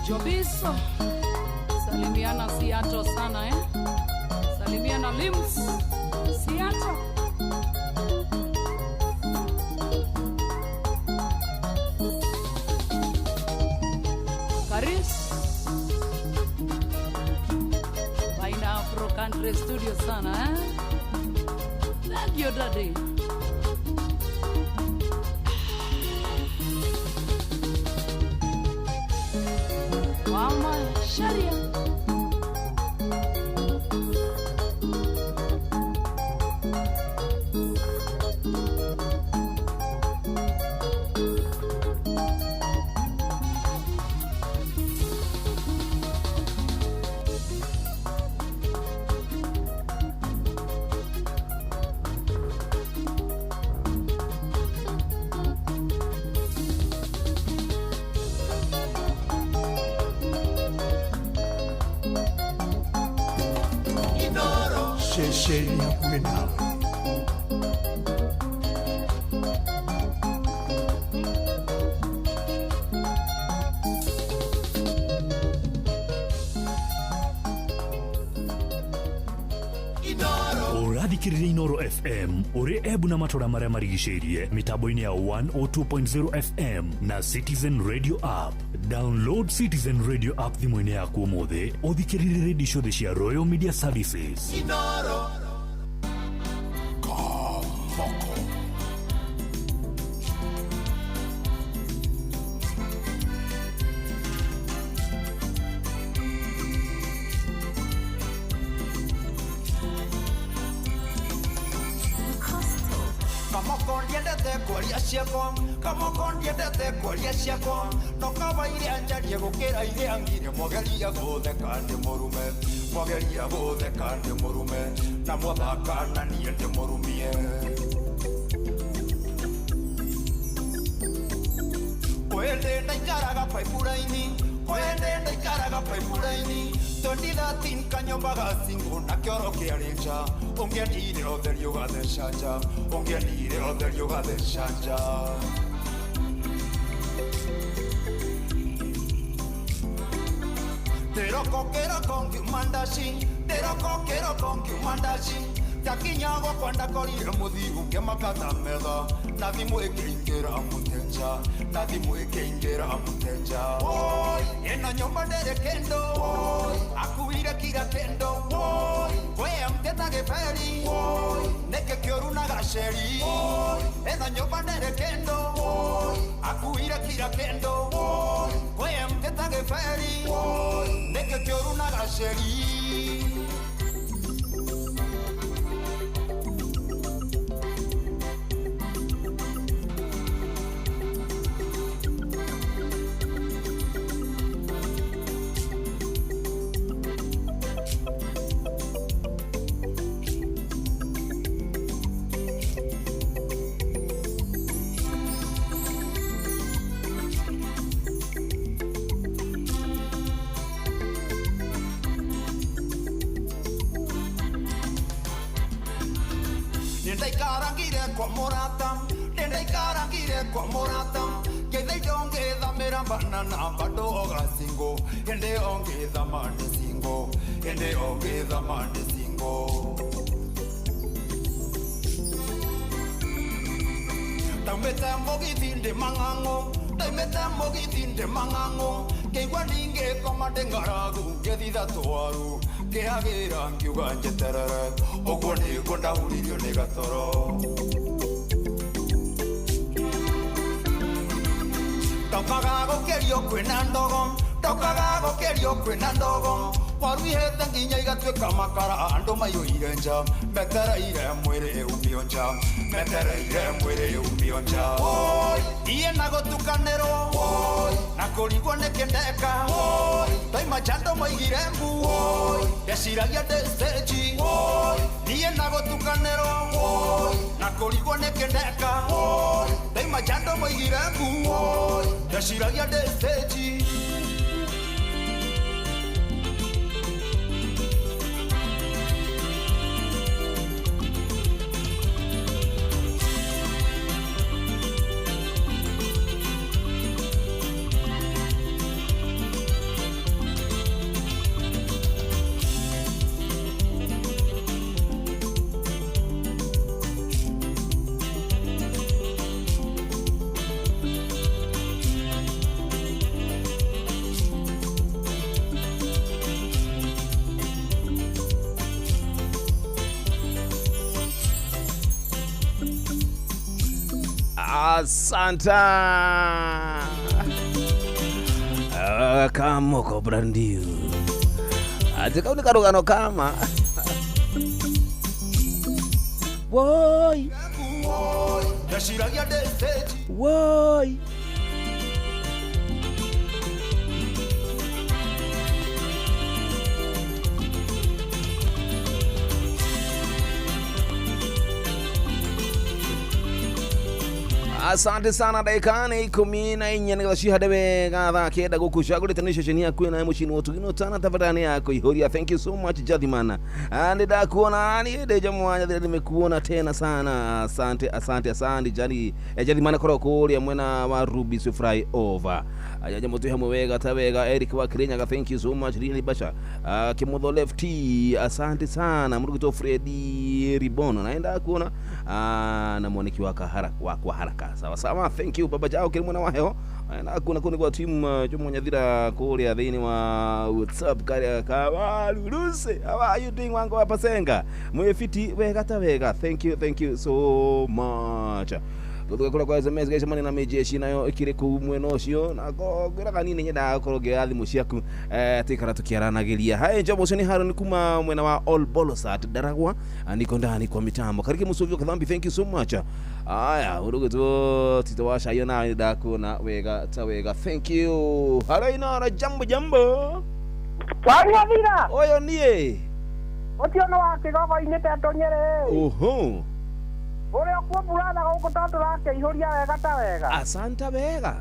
Jobiso, salimiana Seattle sana eh? Salimiana Lims, Seattle. Karis, Vaina Afro Country Studio sana eh? Thank you daddy. Mama Sharia. Ceceni hakuhĩ nawe. Ũrathikĩrĩria Inoro FM ũrĩ Embu na matũra marĩa marigicĩirie mĩtambo-inĩ ya 102.0 FM na Citizen Radio App. Download Citizen Radio App thimũ-inĩ yaku ũmũthĩ ũthikĩrĩrie redio ciothe cia Royal Media Services. Inoro Komoko. Costa. Kamoko ndiendete kwaria ciakwa, kamoko ndiendete kwaria ciakwa, no kaba iria njarie gukira iria ngire mwageria gutheka ndi murume, mwageria gutheka ndi murume, na mwathaka na niĩ ndi murumie. Kwende ndaikaraga pipeline, kwende ndaikaraga pipeline, 2013 kanyomba gacingo na kĩoro kĩarĩ nja, ũngĩendire ũtheri ũgatheca nja, ũngĩendire ũtheri ũgatheca nja. Ndĩroko kĩroko ngiuma ndaci, ndĩroko kĩroko ngiuma ndaci, ndakinya gwakwa ndakorire mũthiu ngĩmaka ta metha, na thimũ ĩkĩingĩra mũtenja, na thimũ ĩkĩingĩra mũtenja. Woi, ĩno nyũmba ndĩrĩ kĩndũ, woi, akuire kira kĩndũ, woi, we amteta gĩberi, woi, nĩkĩ kĩũru na gaceri, woi, ĩno nyũmba ndĩrĩ kĩndũ, woi, akuire kira kĩndũ, woi, we amteta gĩberi, woi, nĩkĩ kĩũru na gaceri. Ndaikarangire kwa murata, ndaikarangire kwa murata, ngeitha ongithamira banana bado ogacingo, ende ongithama ndi singo, ende ongithama ndi singo. Ndaumĩte mũgithi ndĩ mang'ang'o, ndaumĩte mũgithi ndĩ mang'ang'o, ngĩigua ningĩkoma ndĩ ng'aragu, ngĩthitha twaru, ngĩhagĩra ngiuga njeterere, ũguo nĩguo ndahuririo nĩ gatoro. Ndokaga gũkĩrio kwĩna ndogo, ndokaga gũkĩrio kwĩna ndogo, waru ihĩte nginya igatuĩka makara, andũ maiyũire nja, metereire mwĩrĩ umio nja, metereire mwĩrĩ umio nja. Woi, niĩ na gũtukanĩrwo, woi, na kũrigwo nĩkĩ ndeka, woi, ndaima nja andũ maigire mbu, woi, ndeciragia ndĩ stage, woi, niĩ na gũtukanĩrwo, woi, na kũrigwo nĩkĩ ndeka, woi, ndaima nja andũ maigire mbu, woi, ndeciragia ndĩ stage. Asanta. Kamoko brandiu. Ati kau ni karugano kama. Woi. Woi. Asante sana dakika ni 14 nĩgetha cihande wega thaa 9 gũkũ cagũrĩte nĩ ceceni yaku ĩna mũciĩ ũtugino tana tabarani yako ihoria. Thank you so much Jathimana, nĩ ndakuona nĩ ndĩ mwanya nimekuona tena sana. Asante asante asante jani Jathimana korwo kũrĩa mwena wa Ruby Fly over ajaja mũtu hamwe wega ta wega. Eric wa Kirinyaga, thank you so much. Rini Basha Kimotho Lefty, asante sana. Mrugito Freddy Ribono naenda kuona na mwaniki wa kahara wa haraka. Sawa sawa, thank you baba jao kiri mwana wa heho na kuna kuni kwa team jumo nyathira kuria thiini wa WhatsApp karia ka Lulusi, how are you doing wango wa pasenga mwefiti wega ta wega. Thank you, thank you so much. Tũthiĩ kũrĩa kwa SMS gĩcemania na mĩjeshi nayo ĩkĩrĩ kũu mwena ũcio na ngwĩraga niĩ nĩ nyendaga gũkorwo ngĩoya thimũ ciaku tũikara tũkĩaranagĩria. Hai Njambo, ũcio nĩ Haron kuma mwena wa Ol Bolosat Daragwa, niko ndani kwa mitambo. Kariki Musuvyo Kathambi, thank you so much. Aya, ũrũgĩtwo Tito wa Shayo nawe ndakuona wega ta wega, thank you. Haro Inoro, jambo jambo. Wanyathira Ũyũ niĩ. Ũcio nĩ wa kĩgogo-inĩ Tendo Nyerĩ. Oho. Ũrĩa ũkuo mburatha gũkũ tondũ tũrakĩihũria wega ta wega. Asanta wega.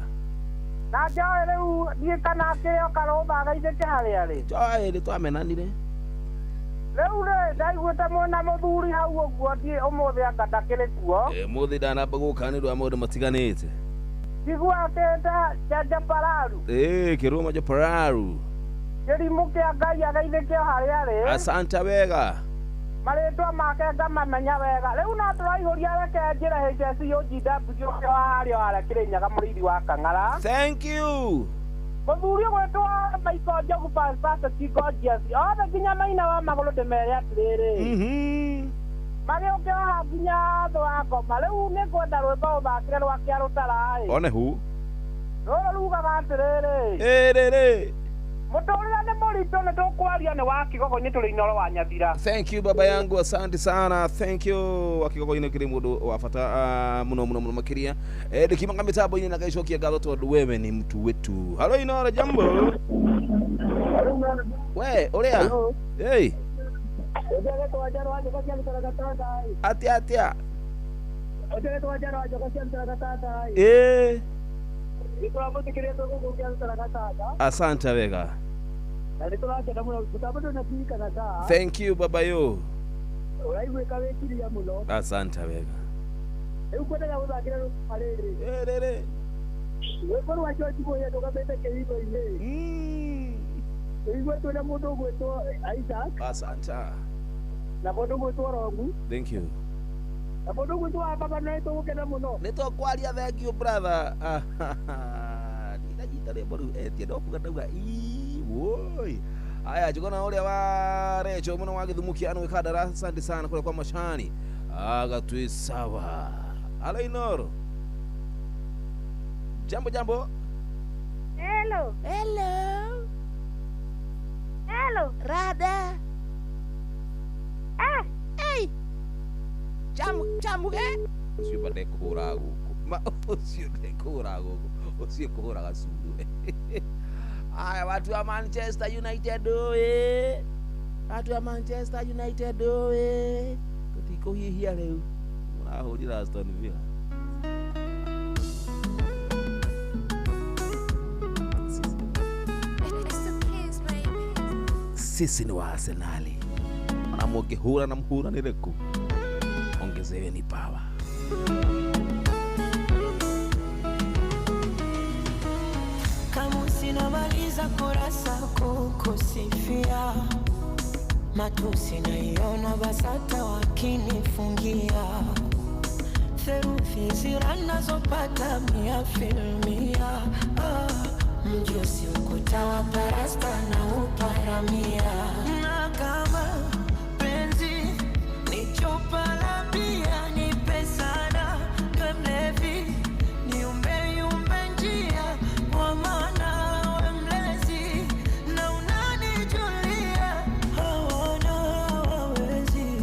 Na njoe rĩu ndiĩ kana akĩrĩ o karũtha gaithĩke harĩa rĩ. Njoe nĩ twamenanire. Rĩu rĩ ndaiguĩte mwĩna mũthuri hau ũguo ndiĩ ũmũthĩ anga ndakĩrĩ kuo. Mũthĩ ndanamba gũka nĩ ũndũ wa maũndũ matiganĩte. Njigua akĩte Njapararu. Kĩrũma Njapararu. Kĩrimũ kĩa Ngai agaithĩke o harĩa rĩ. Asanta wega. Marĩtwa make ngamamenya wega. Rĩu no tũraihũria reke njĩre HSUGW wa harĩa harĩa Kĩrĩnyaga mũrĩithi wa Kang'ara. Thank you. Mũthuri ũgwĩtwo Michael Njogu Pastor Gorgeous. Othe nginya maina wa magũrũ ndĩmere atĩrĩrĩ. Magĩũke haha nginya thũ wa ngoma. Rĩu nĩ ngwenda rwĩmbo ũthakĩre rwa Kĩarũtara ĩ. One hu. Rũrũ rugaga atĩrĩrĩ. Ĩrĩrĩ. Mũtũrĩre nĩ mũritũ nĩ tũkwaria nĩ wa Kĩgogo-inĩ tũrĩ Inoro wa Nyathira. Thank you baba yangu, asante sana. Thank you. Wa Kĩgogo-inĩ kĩrĩ mũndũ wa bata mũno mũno mũno makĩria. Ndĩkimaga mĩtambo-inĩ na ngaicokia ngatho tondũ wewe ni mtu wetu. Halo Inoro, jambo. We, ũrĩa? Hey. Atia atia. Asante wega. Thank you baba yo. Asante wega. Asante. Thank you. Nĩtũkwaria, thank you brother. Ndinanyita rwĩmbo rũu etia ndokuga ndauga ii woi. Aya njugona ũrĩa wa Recho mũno wa Gĩthumo kĩa Anũ Gĩkandara, asante sana kũrĩa kwa Macani. Agatwi sawa. Halo Inoro. Jambo jambo. Hello. Hello. Hello. Rada. Ah. Hey. Chamu ũcio ba ndekũhũra gũkũ. Ma ũcio ndekũhũra gũkũ. Ũcio kũhũra gacuru. Aya watu wa Manchester United oe. Watu wa Manchester United oe. Tũtikũhihia rĩu. Mũrahũrira Aston Villa. Sisi ni wa Arsenali. Ona mũngĩhũra na mũhũranĩre kũ. Ongezeweni power. Kama sinamaliza kurasa kukusifia, matusi naiona basata wakinifungia, therufi ziranazopata mia filmia, mjusi ukuta wa parasta na uparamia, na kama penzi ni chupa la bia nipe sana kamlevi niumbe yumbe njia kwa maana we mlezi na unanijulia hawana wawezi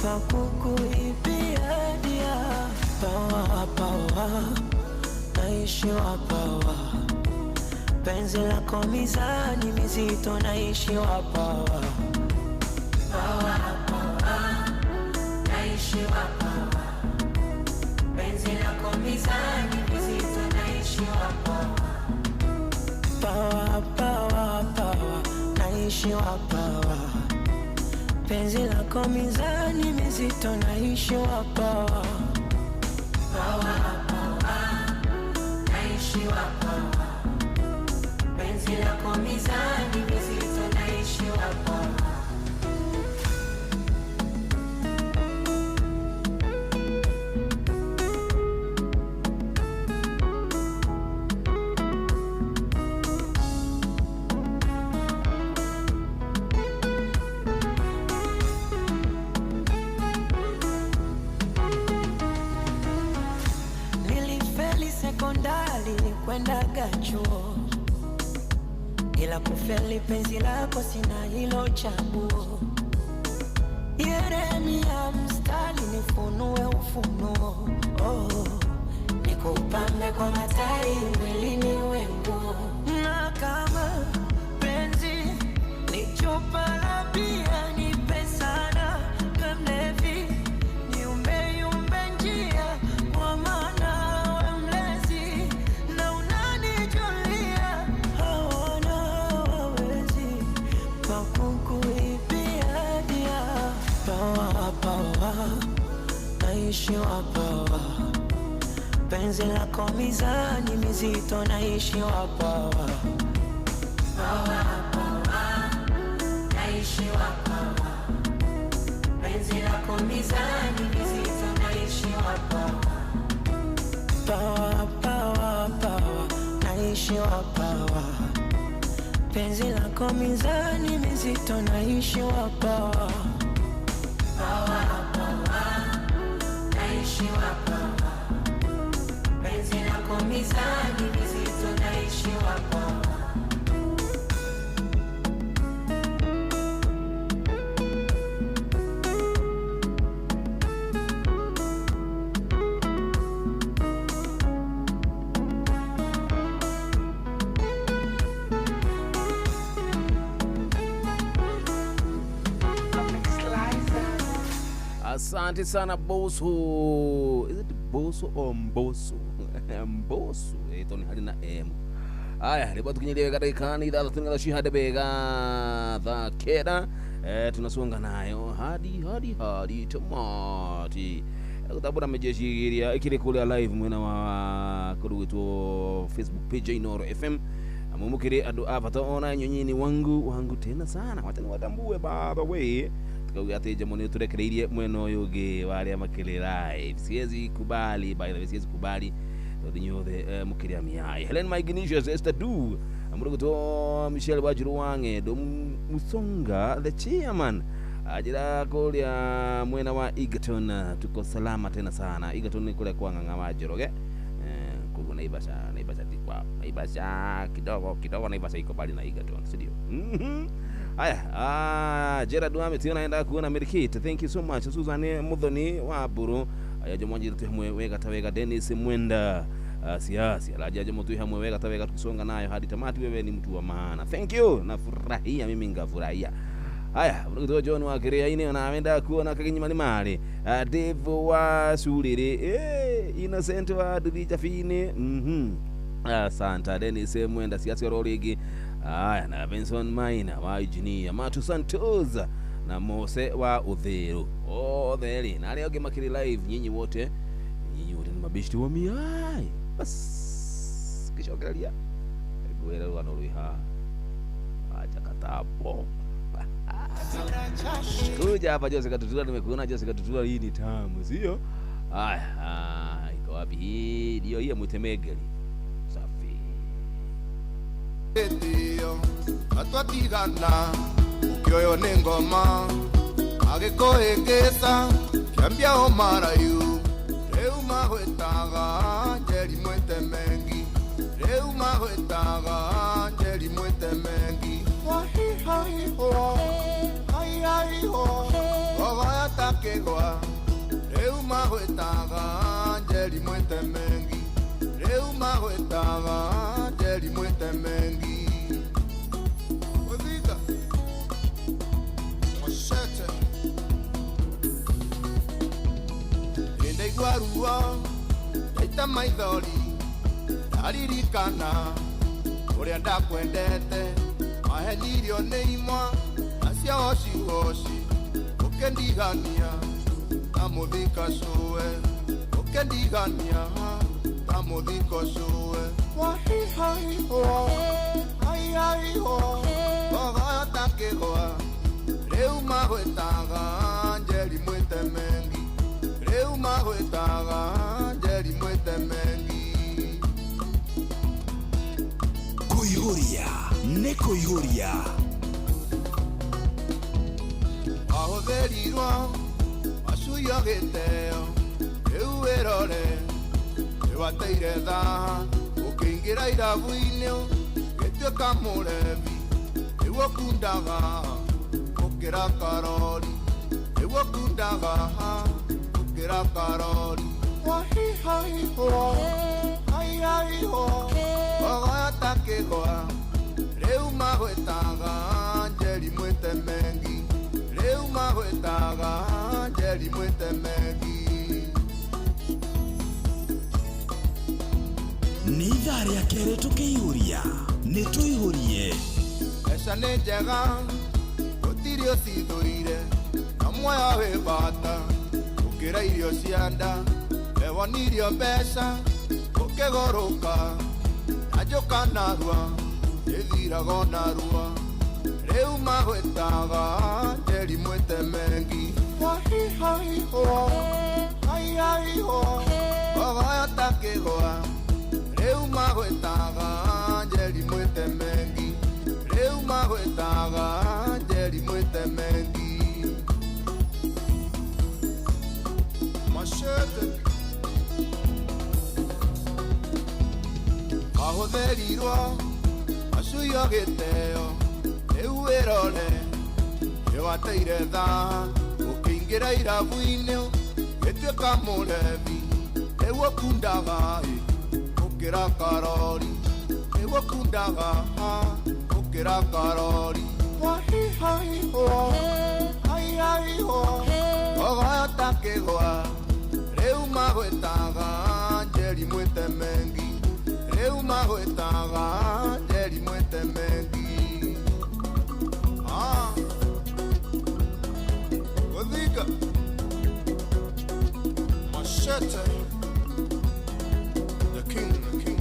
pa kukuibia dia pawa pawa naishi wa pawa penzi lako mizani mizito naishi wa pawa pawa pawa naishi wa pawa penzi lako mizani mizito naishi wa pawa pawa pawa pawa naishi wa pawa penzi lako mizani mizito naishi wa pawa pawa pawa naishi wa pawa penzi lako mizani mizito naishi wa pawa. Nilishaga chuo, ila kufeli penzi lako sina hilo chaguo. Yeremia mstari nifunue ufunuo. Oh, nikupambe kwa matari mwilini wenguo. Na kama penzi ni chupa la bia nipe sana kamlevi niumbe yumbe njia kwa maana we mlezi na unanijulia hawana wawezi pa kukuibia dia. Pawa pawa naishi wa pawa, penzi lako mizani mizito naishi wa pawa. Pawa pawa naishi wa pawa, penzi lako mizani mizito naishi wa pawa. Pawa pawa pawa naishi wa pawa, penzi lako mizani mizito naishi wa pawa. Pawa pawa naishi wa pawa, penzi lako mizani mizito naishi wa pawa. Asante sana Boso. Is it Boso or Mboso? Mboso. Toni hali na M. Aya, leo tukinyelia katika ni idhaa tunga shihade bega tha keda. Tunasonga nayo hadi tamati. Kutabura mejeshigiria ikire kule live mwena wa kurugitu Facebook page Inoro FM. Amumukire andu avata ona nyonyini wangu tena sana. Watani watambue baba we. Tukauga ati jamani turekereirie mwena uyu ungi wa aria makiri live. Siwezi kubali, by the way, siwezi kubali tondu inyuothe mukiria miai. Helen Maignicious, Esther Du, Muruguto Michelle Wajiru Wange, Dom Musonga the chairman. Ajira kuria mwena wa Egerton tuko salama tena sana. Egerton ni kuria kwa Ng'ang'a wa Njoroge. Koguo Naivasha tikwa Naivasha kidogo Naivasha iko bali na Egerton, si ndio? Aya, Gerard Wame tiona enda kuona Merikit. Thank you so much. Susan Muthoni wa Buru. Aya jomo njira tu hamwe wega tawega. Dennis Mwenda. Siasi alaja jomo tu hamwe wega tawega tukisonga nayo hadi tamati. Wewe ni mtu wa maana. Thank you. Nafurahia mimi ngafurahia. Aya, mrugo John wa Kiria ini na amenda kuona kaginyima ni mali. Dave wa Suliri. Innocent wa Dubi Chafini. Asante Dennis Mwenda siasi rorigi. Aya, na Benson Maina wa Engineer, Matu Santos na Mose wa Uthiru. Otheri na aria angi makiri live, nyinyi wote ni mabishti wa miai. Bas kicokereria ngwira rugano rwi haha. Acha katabo. Kuja hapa Jose Katutura, nimekuona Jose Katutura, hii ni tamu, sio? Aya, iko wapi hii? Ndio hii ya Mutemegeli. Safi. Ndio atwatigana ukioyo ni ngoma agikohĩngĩca kĩambia o marayu rĩu magwĩtaga Njeri Mwĩtemengi rĩu magwĩtaga Njeri Mwĩtemengi wahihaiho haihaiho gogoya ta kĩgwa rĩu magwĩtaga Njeri Mwĩtemengi rĩu magwĩtaga Njeri Mwĩtemengi. Othiga Machete Ndaigua ruo ndaita maithori ndaririkana ũrĩa ndakwendete mahenirio nĩ imwa acio hocihoci ũkĩndigania ta mũthika cũwe ũkĩndigania ta mũthiko cũwe wahihaiho haihaiho gogoyo ta kĩgwa rĩu magwĩtaga Njeri Mwĩtemengi rĩu magwĩtaga Njeri Mwĩtemengi. Kũihũria nĩ kũihũria wahũthĩrirwo wacuio gĩteo rĩu wĩrore nĩwateire thaha ũkĩingĩra Ũkĩingĩra irabu-inĩ gĩtuĩka mũrebi nĩguo kundaga gũkĩra karori nĩguo kundaga gũkĩra karori wahihaiho haihaiho ogoya ta kĩgwa rĩu magwĩtaga Njeri mwĩtemengi rĩu magwĩtaga Njeri mwĩtemengi. Nĩ ithaa rĩa kerĩ tũkĩihũria nĩ tũihũrie. Mbeca nĩ njega gũtirĩ ũcithũire na muoyo wĩ bata gũkĩra irio cia nda wewonirio mbeca ũkĩgũrũka na njũka narua ĩthiraga narua rĩu magwĩtaga Njeri mwĩtemengi wahihaiho haihaiho ogoyo ta kĩgwa rĩu magwĩtaga Njeri mwĩtemengi rĩu magwĩtaga Njeri mwĩtemengi. Machete ahũthĩrirwo macuio gĩteo rĩu wĩrore nĩwateire thaa ũkĩingĩra irabu-inĩ gĩtuĩka mũrebi rĩu ũkundaga gũkĩra karori rĩu ũkundaga gũkĩra karori wahihaiho haihaiho ogoyo ta kĩgwa rĩu magwĩtaga Njeri mwĩtemengi rĩu magwĩtaga Njeri mwĩtemengi. Gũthinga Machete the king, the king.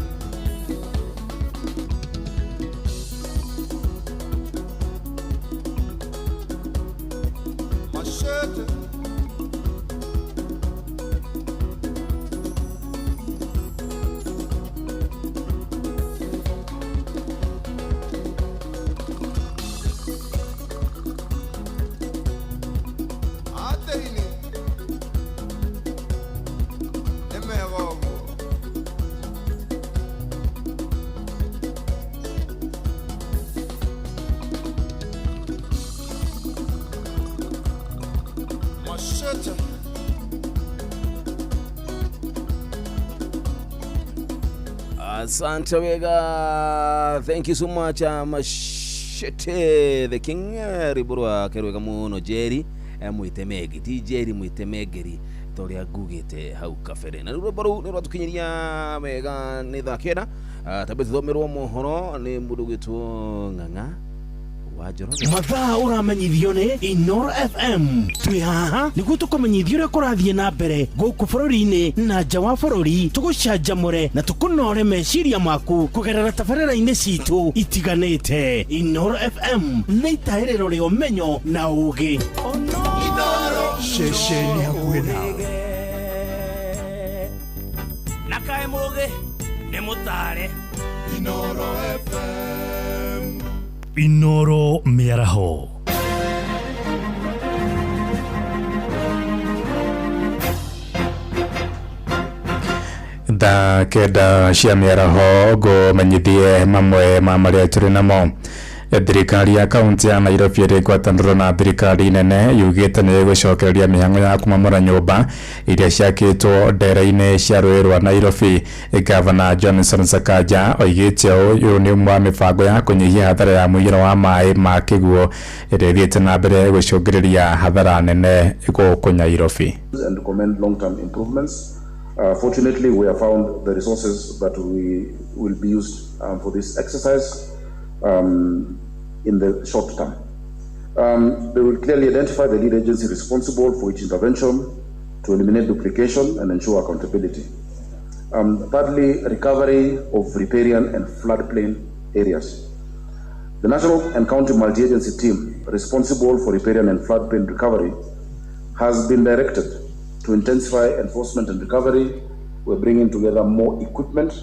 Machete. Ateini nĩ mega ũguo. Machete. Asante wega, thank you so much Machete the king rwĩmbo rwake rwega mũno Njeri mwĩtemegi ti Njeri mwĩtemengeri ta ũrĩa ngugĩte hau kabere. Na rĩu rwĩmbo rũu nĩ rwatũkinyĩria wega nĩ thaa 9 tambe tũthomerwo mohoro nĩ mũndũ ũgwĩtwo Ng'ang'a wa Njoroge. Mathaa ũramenyithio nĩ Inoro FM twĩ haha nĩguo tũkũmenyithia ũrĩa kũrathiĩ na mbere gũkũ bũrũri-inĩ na nja wa bũrũri tũgũcanjamũre na tũkũnore meciria maku kũgerera tabarĩra-inĩ citũ itiganĩte. Inoro FM nĩ itahĩrĩro rĩa ũmenyo na ũũgĩ. Ceceni hakuhĩ nawe. Na kaĩ mũgĩ nĩ mũtare. Inoro FM. Inoro mĩaraho. Thaa 9 cia mĩaraho ngũmenyithie mamwe ma marĩa tũrĩ namo. Thirikari ya kaunti ya Nairobi ĩrĩ ngwatanĩro na thirikari nene yugĩte nĩ ĩgũcokereria mĩhang'o ya kũmomora nyũmba iria ciakĩtwo ndera-inĩ cia rũĩ rwa Nairobi. Gavana Johnson Sakaja oigĩte ũũ ũyũ nĩ ũmwe wa mĩbango ya kũnyihia hathara ya mũiyũro wa maĩ ma kĩguũ ĩrĩa ĩthiĩte na mbere gũcũngĩrĩria hathara nene gũkũ Nairobi. And recommend long-term improvements. Fortunately, we have found the resources that we will be used for this exercise in the short term. They will clearly identify the lead agency responsible for each intervention to eliminate duplication and ensure accountability. Thirdly, recovery of riparian and floodplain areas. The National and County Multi-Agency Team responsible for riparian and floodplain recovery has been directed to intensify enforcement and recovery. We're bringing together more equipment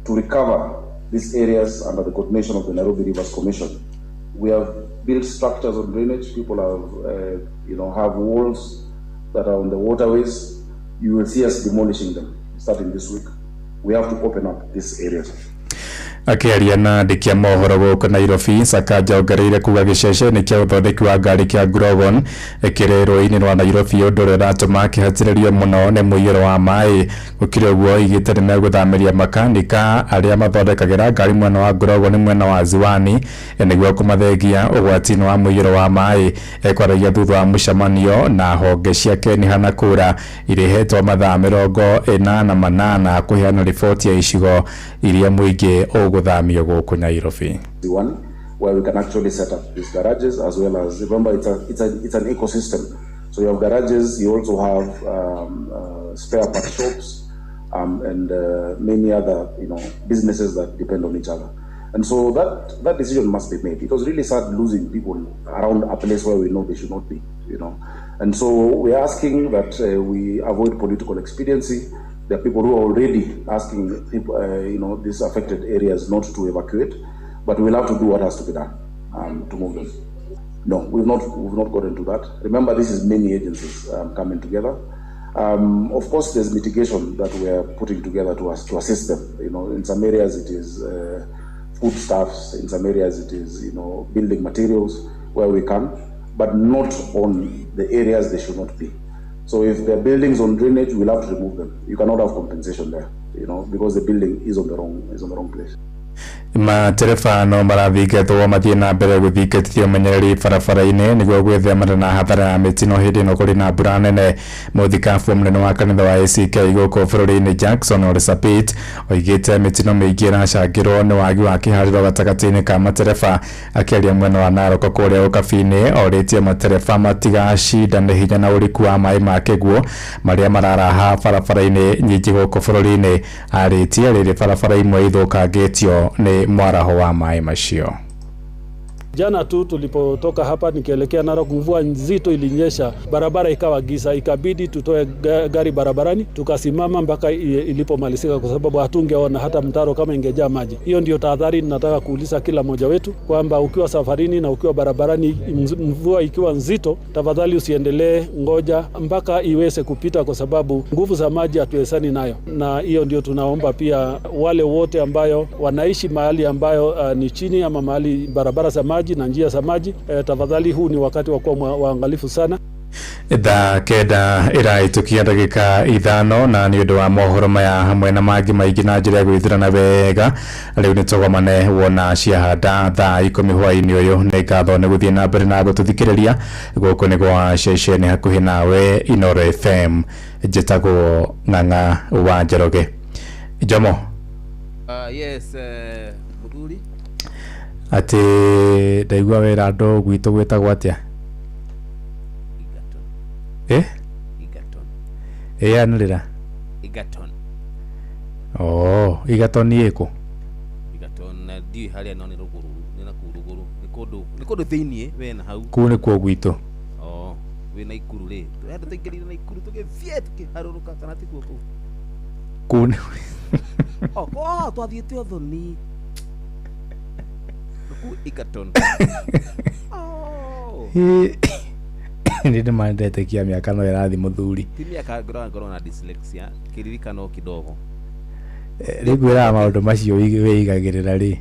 to recover these areas under the coordination of the Nairobi Rivers Commission. We have built structures on drainage. People have, have walls that are on the waterways. You will see us demolishing them starting this week. We have to open up these areas. Akĩaria na andĩki a mohoro gũkũ Nairobi, Sakaja ongereire kuga gĩceceni kĩa ũthondeki wa ngari kĩa Grogon kĩrĩ rũĩ-inĩ rwa Nairobi, ũndũ ũrĩa ũratũma kĩhatĩrĩrio mũno nĩ mũiyũro wa maĩ. Gũkĩrĩ ũguo, oigĩte nĩmegũthamĩria makanika arĩa mathondekagĩra ngari mwena wa Grogon mwena wa Ziwani nĩguo kũmathengia ũgwati-inĩ wa mũiyũro wa maĩ. Ekwaragia thutha wa mũcemanio na honge cia KENHA na KURA irĩhetwo mathaa 48 kũheana riboti ya icigo iria mũingĩ ũgũthamio gũkũ Nairobi. One where we can actually set up these garages, as well as, remember, it's an ecosystem. So you have garages, you also have spare part shops, and many other businesses that depend on each other. And so that decision must be made. It was really sad losing people around a place where we know they should not be, And so we're asking that we avoid political expediency. There are people who are already asking people, these affected areas not to evacuate, but we'll have to do what has to be done to move them. No, we've not gotten to that. Remember, this is many agencies coming together. Of course, there's mitigation that we are putting together to assist them. In some areas it is foodstuffs, in some areas it is building materials where we can, but not on the areas they should not be. So if there are buildings on drainage, we'll have to remove them. You cannot have compensation there, because the building is on the wrong place. Matereba no marathingatwo mathiĩ na mbere gũthingatithia ũmenyereri barabara-inĩ nĩguo gwĩthemana na hathara ya mĩtino hĩndĩ ĩno kũrĩ na mbura nene. Mũthikabu mũnene wa kanitha wa ACK gũkũ bũrũri-inĩ Jackson Ole Sapit oigĩte mĩtino mĩingĩ ĩracangĩrwo nĩ wagi wa kĩharĩro gatagatĩ-inĩ ka matereba. Akĩaria mwena wa Narok kũrĩa Ũkabi-inĩ, orĩtie matereba matigacindane hinya na ũriku wa maĩ ma kĩguũ marĩa mararaha barabara-inĩ nyingĩ gũkũ bũrũri-inĩ. Arĩtie rĩrĩ barabara imwe ithũkangĩtio nĩ mwaraho wa maĩ macio. Jana tu tulipotoka hapa nikielekea Narok, mvua nzito ilinyesha, barabara ikawa giza, ikabidi tutoe gari barabarani, tukasimama mpaka ilipomalizika kwa sababu hatungeona hata mtaro kama ingejaa maji. Hiyo ndio tahadhari nataka kuuliza kila mmoja wetu kwamba ukiwa safarini na ukiwa barabarani, mvua ikiwa nzito, tafadhali usiendelee, ngoja mpaka iweze kupita kwa sababu nguvu za maji hatuwezani nayo. Na hiyo ndio tunaomba pia wale wote ambayo wanaishi mahali ambayo ni chini ama mahali barabara za maji na njia za maji, tafadhali huu ni wakati wa kuwa waangalifu sana. Thaa 9 ĩrahĩtũkia ndagĩka 5 na nĩ ũndũ wa mohoro maya hamwe na mangĩ maingĩ na njĩra ya gwĩthurana wega, rĩu nĩ tũgomane wona ciahanda thaa 10 hwaĩ-inĩ ũyũ. Nĩ ngatho nĩ gũthiĩ na mbere na gũtũthikĩrĩria. Gũkũ nĩ gwa ceceni hakuhĩ nawe Inooro FM. Njĩtagwo Ng'ang'a wa Njoroge. Jomo. Yes, mũthuri atĩ ndaigua wĩra andũ gwitũ gwĩtagwo atĩa? Egaton. Anĩrĩra. Egaton. Oh, Egaton ĩkũ? Egaton na ndiũĩ harĩa no nĩ rũgũrũ, nĩ nakũu rũgũrũ. Nĩ kũndũ thĩiniĩ we na hau. Kũu nĩkuo gwitũ. Oh, wĩ Naikuru rĩ. Andũ tũingĩrire Naikuru tũgĩthiĩ tũkĩharũrũka kana tikuo kũu? Kũu nĩ Oh, twathiĩte Ũthoni. Egaton. Oh. Nĩ ndĩmandete mĩaka no ĩrathi mũthuri. Ti mĩaka ngorwo na dyslexia, kĩririkano kidogo. Rĩu ngwĩraga maũndũ macio wĩigagĩrĩra rĩ.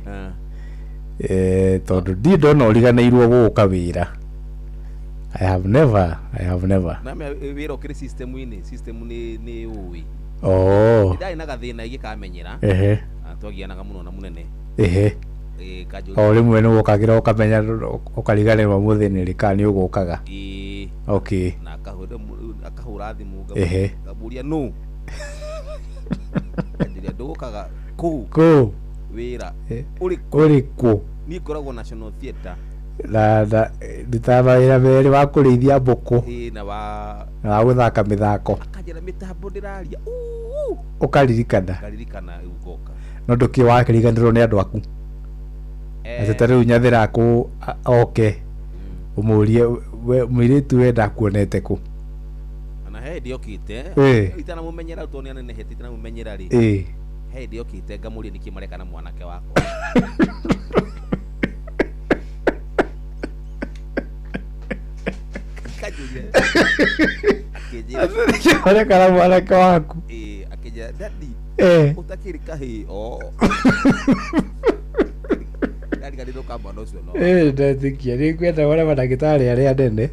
Tondũ ndirĩ ndona ũriganĩirwo gũka wĩra. I have never. Na wĩra ũkĩrĩ system-inĩ, system nĩ ũĩ. Oh. Ndarĩ na gathĩna ingĩkamenyera. Twagianaga mũno na mũnene. O rĩmwe nĩ wokagĩra ũkamenya ũkariganĩrwo mũthĩ nĩ rĩ kana nĩ ũgũkaga. Okay. Na akahũra thimũ ngamũria nũ. Nganjĩra ndũgũkaga kũu. Kũu. Wĩra ũrĩ kũ? Niĩ ngoragwo National Theatre. Na ndutaga mawĩra merĩ wa kũrĩithia mbũkũ na wa gũthaka mĩthako. Akanjĩra mĩtambo ndĩraria. Ũkaririkana. Ngaririkana rĩu ngoka. No ndũkĩ wakĩriganĩrwo nĩ andũ aku. Atĩ ta rĩu Nyathĩra akũ oke ũmũrie mũirĩtu we ndakuonete kũ. Ona he hĩndĩ okĩte itanamũmenyera tondũ nĩ anenehete itanamũmenyera rĩ. He hĩndĩ okĩte ngamũria nĩkĩ mareka na mwanake wakwa. Kanjũria. Akĩnjĩra mareka na mwanake waku. Akĩnjĩra daddy Eh. Ũtakĩrĩ kahĩĩ o ndariganĩrwo ka mwana ũcio no. Ĩ, ndetĩkia nĩ ngwenda wone mandagĩtarĩ arĩa anene. Eh.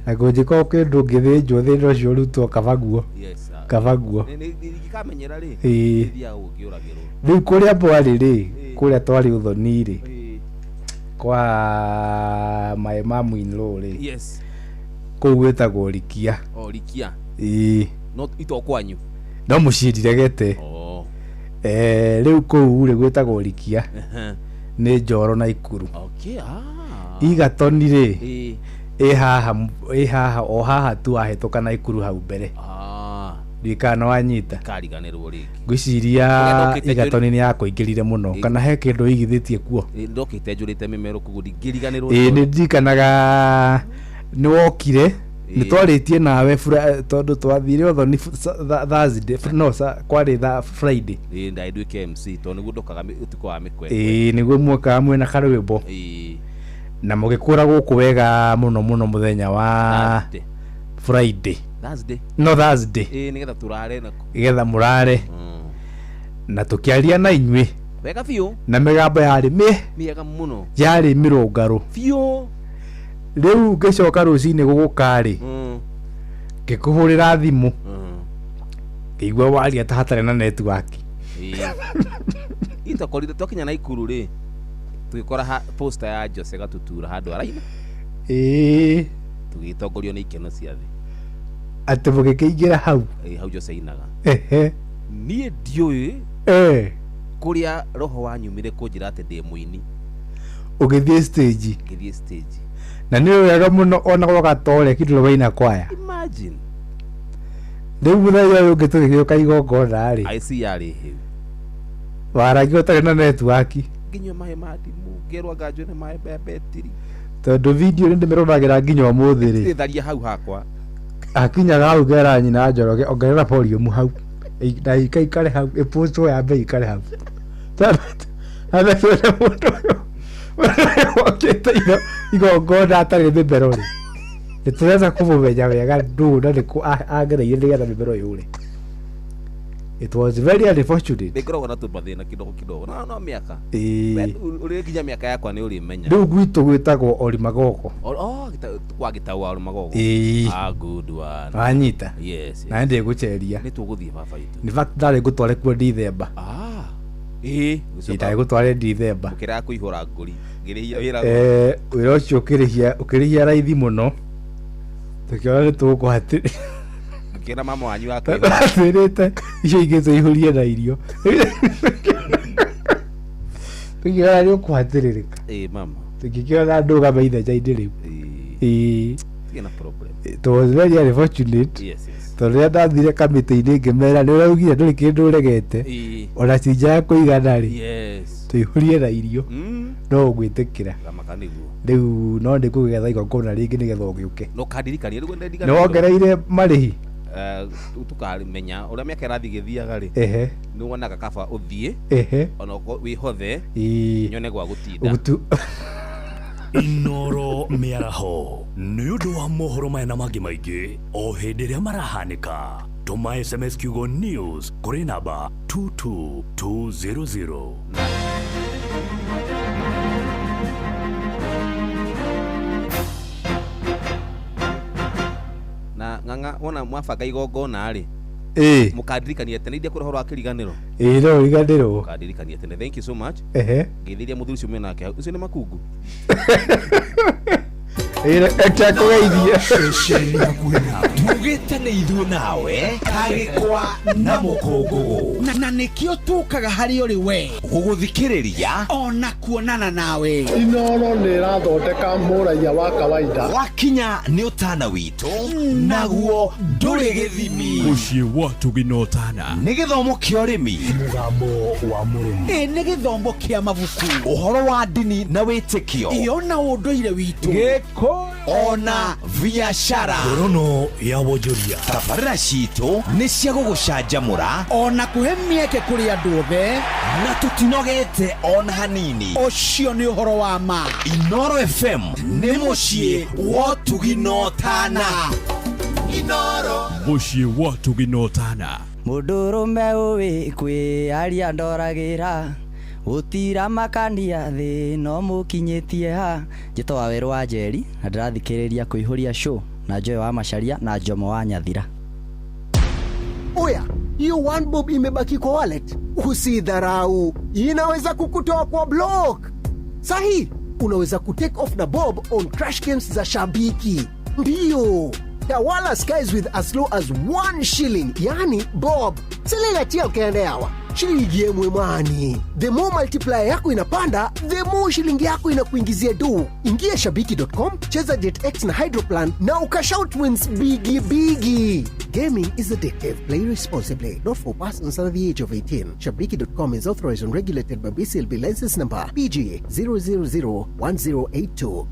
Na kũnjĩka kĩndũ ũngĩthĩnjwo thĩna ũcio ũrutwo kabaguo. Yes, ah. Kabaguo. Ingĩkamenyera rĩ, Ĩĩ. thiaga gũkĩũragĩrwo. Rĩu kũrĩa mwarĩ rĩ, kũrĩa twarĩ ũthoni rĩ, kwa my mom in law rĩ, Yes. kũu gwĩtagwo Rikia. O Rikia. Ĩĩ. No ito kwanyu. No mũciĩ ndiregete. Oh. Eh, rĩu kũu rĩ gwĩtagwo Rikia. Ehe. Nĩ Njoro na Ikuru. Okay, ah. Igatoni rĩ, Ĩĩ. ĩ haha, ĩ haha, o haha tu wahĩtũka na Ikuru hau mbere. Ah. Ndiũĩ kana nĩwanyita. Kariganĩrwo rĩngĩ. Ngwĩciria Kũrĩa ndokĩte Igatoni nĩ yakũingĩrire mũno Ĩ. kana he kĩndũ ũigithĩtie kuo. Ĩ, ndokĩte njũrĩte mĩmero koguo ndingĩriganĩrwo. Ĩĩ nĩ ndirikanaga nĩ wokire nĩ Ĩĩ. twarĩtie nawe tondũ twathire ũthoni Thursday no kwarĩ Friday. Ĩĩ ndarĩ nduĩke MC tondũ nĩguo ndokaga ũtukũ wa mĩkwe. Ĩĩ nĩguo muokaga mwĩna karwĩmbo. Ĩĩ. Na mũgĩkũra gũkũ wega mũno mũno mũthenya wa Thursday. Friday. Thursday. No Thursday. Ĩĩ nĩgetha tũrare nako. Nĩgetha mũrare. Na tũkĩaria na inyuĩ. Wega biũ. Na mĩgambo yarĩ Mĩega mũno. yarĩ mĩrũngarũ. Biũ. Rĩu ngĩcoka rũcinĩ gũgũka rĩ, ngĩkũhũrĩra thimũ, ngĩigua waria ta hatarĩ na netiwaki. Ĩĩ. Itokorire twakinya Naikuru rĩ, tũgĩkora poster ya Jose Gatutura handũ araina. Ĩĩ. Tũgĩtongorio nĩ ikeno cia thĩ. Atĩ mũgĩkĩingĩra hau. Ĩĩ hau Jose ainaga. Ehe. Niĩ ndiũĩ Eh. kũrĩa roho wanyumire kũnjĩra atĩ ndĩ mũini. Ũgĩthiĩ stage. Ngĩthiĩ stage. Na nĩ wega mũno ona gwoka torĩa kĩndũ waina kwaya. Imagine. Rĩu mũthenya ũyũ ũngĩ tũgĩgĩũka igongona rĩ, IC yarĩ hĩu. waragia ũtarĩ na netiwaki. Ngĩnyua maĩ ma ndimũ, ngĩrwo anga njue nĩ maĩ ma betiri. Tondũ video nĩ ndĩmĩroragĩra nginya ũmũthĩ rĩ. Tharia hau hakwa. Akinyaga hau ngera nyina Njoroge ongerera volume hau. Na ikaikare hau ĩpostwo yambe ikare hau. Ambe tuone mũndũ ũyũ wokĩte igongona atarĩ mĩmero rĩ. Nĩ tũrenda kũmũmenya wega ndũ na nĩkũ agereire nĩgetha mĩmero yũre. It was very unfortunate. Nĩ ngoragwo na tũmathĩna kidogo kidogo. No no mĩaka. Ĩĩ. Ũrĩkinya mĩaka yakwa nĩ ũrĩmenya. Rĩu gwitũ gwĩtagwo Orimagogo. Oh, kwa gĩtau wa Magogo. Ĩĩ. Ah, good one. Wanyita? Yes. Na nĩ ndĩgũceria. Nĩ tũgũthiĩ baba itũ. In fact ndarĩ ngũtware kuo Ndithemba. Ah. Ĩĩ. Ndarĩ gũtware Ndithemba. Ũkĩrega kũihũra ngũri. Ngĩrĩhia wĩra. Eh, wĩra ũcio ũkĩrĩhia ũkĩrĩhia raithi mũno. Tũkĩona nĩ tũgũkũhatĩ. Ngĩkĩra mama wanyu wa kũihũra. Atwĩrĩte icio ingĩ tũihũrie na irio. Tũkĩona nĩ ũkũhatĩrĩrĩka. Ĩĩ mama. Tũngĩkĩona ndũgame ithenya-inĩ rĩu. Ĩĩ. Tige na problem. It was very unfortunate. Yes, yes. Tondũ rĩrĩa ndathire kamĩtĩ-inĩ ngĩmera nĩ ũraugire ndũrĩ kĩndũ ũregete. Ĩĩ. Ona cinja ya kũigana rĩ. Yes. Tũihũrie na irio. No ũgwĩtĩkĩra. Gamaka nĩguo. Rĩu no ndĩkũgetha igongona rĩngĩ nĩgetha ũgĩũke. No kandirikania rĩu Nĩ wongereire marĩhi? Tũkamenya ũrĩa mĩaka ĩrathiĩ ĩgĩthiaga rĩ. Ehe. Nĩ wonaga kaba ũthiĩ. Ehe. Ona ũkorwo wĩhothe. Ĩĩ. Nyone gwa gũtinda. Ũgutu. Inoro mĩaraho nĩ ũndũ wa mohoro maya na mangĩ maingĩ o hĩndĩ ĩrĩa marahanĩka tũma sms kiugo news kũrĩ namba 22200. Na ng'ang'a wona mwabanga igongona rĩ. Ĩĩ. Mũkandirikania tene iria kũrĩ ũhoro wa kĩriganĩro. Ĩĩ no ũriganĩrwo. Mũkandirikania tene. Thank you so much. Ehe. Ngeithiria mũthuri ũcio mwĩ nake hau. Ũcio nĩ makungu. Ĩĩ reke akũgeithie. Ceceni hakuhĩ nawe tugĩte nĩ ithuĩ nawe kagĩkwa na mũkũngũgũ na nĩkĩo tũkaga harĩ ũrĩ we gũgũthikĩrĩria ona kuonana nawe. Inoro nĩ ĩrathondeka mũraiya wa kawaida. Wakinya nĩ ũtana witũ naguo ndũrĩ gĩthimi. Mũciĩ wa Tũginotana. Nĩ gĩthomo kĩa ũrĩmi, mũgambo wa mũrĩmi, Ĩ nĩ gĩthomo kĩa mabuku, ũhoro wa ndini na wĩtĩkio, ĩyo na ũndũire witũ, ona biacara. Ngorono ya wonjoria. Tabarĩra citũ nĩ cia gũgũcanjamũra ona kũhe mĩeke kũrĩ andũ othe, na tũtinogete ona hanini. Ũcio nĩ ũhoro wa ma. Inoro FM nĩ mũciĩ wa ũtugi na ũtana. Inoro Mũciĩ wa Tũginotana. Mũndũrũme ũĩ kwĩaria ndoragĩra gũtira makania thĩ no mũkinyĩtie ha. Njĩtwo Wawerũ wa Njeri na ndĩrathikĩrĩria kũihũria show na Joy wa Macharia na Njomo wa Nyathira. Oya, hiyo one bob imebaki kwa wallet, usidharau, inaweza kukutoa kwa block. Sahi, unaweza kutake off na bob on crash games za Shabiki. Ndiyo, tawala skies with as low as 1 shilling, yani bob. Selelatia ukaendeawa shilingi yemwe mwani. The more multiplier yako inapanda, the more shilingi yako inakuingizia do. Ingia shabiki.com, cheza JetX na Hydroplan na ukashout wins bigi bigi. Gaming is addictive. Play responsibly. Not for persons under the age of 18. Shabiki.com is authorized and regulated by BCLB license number PG 0001082.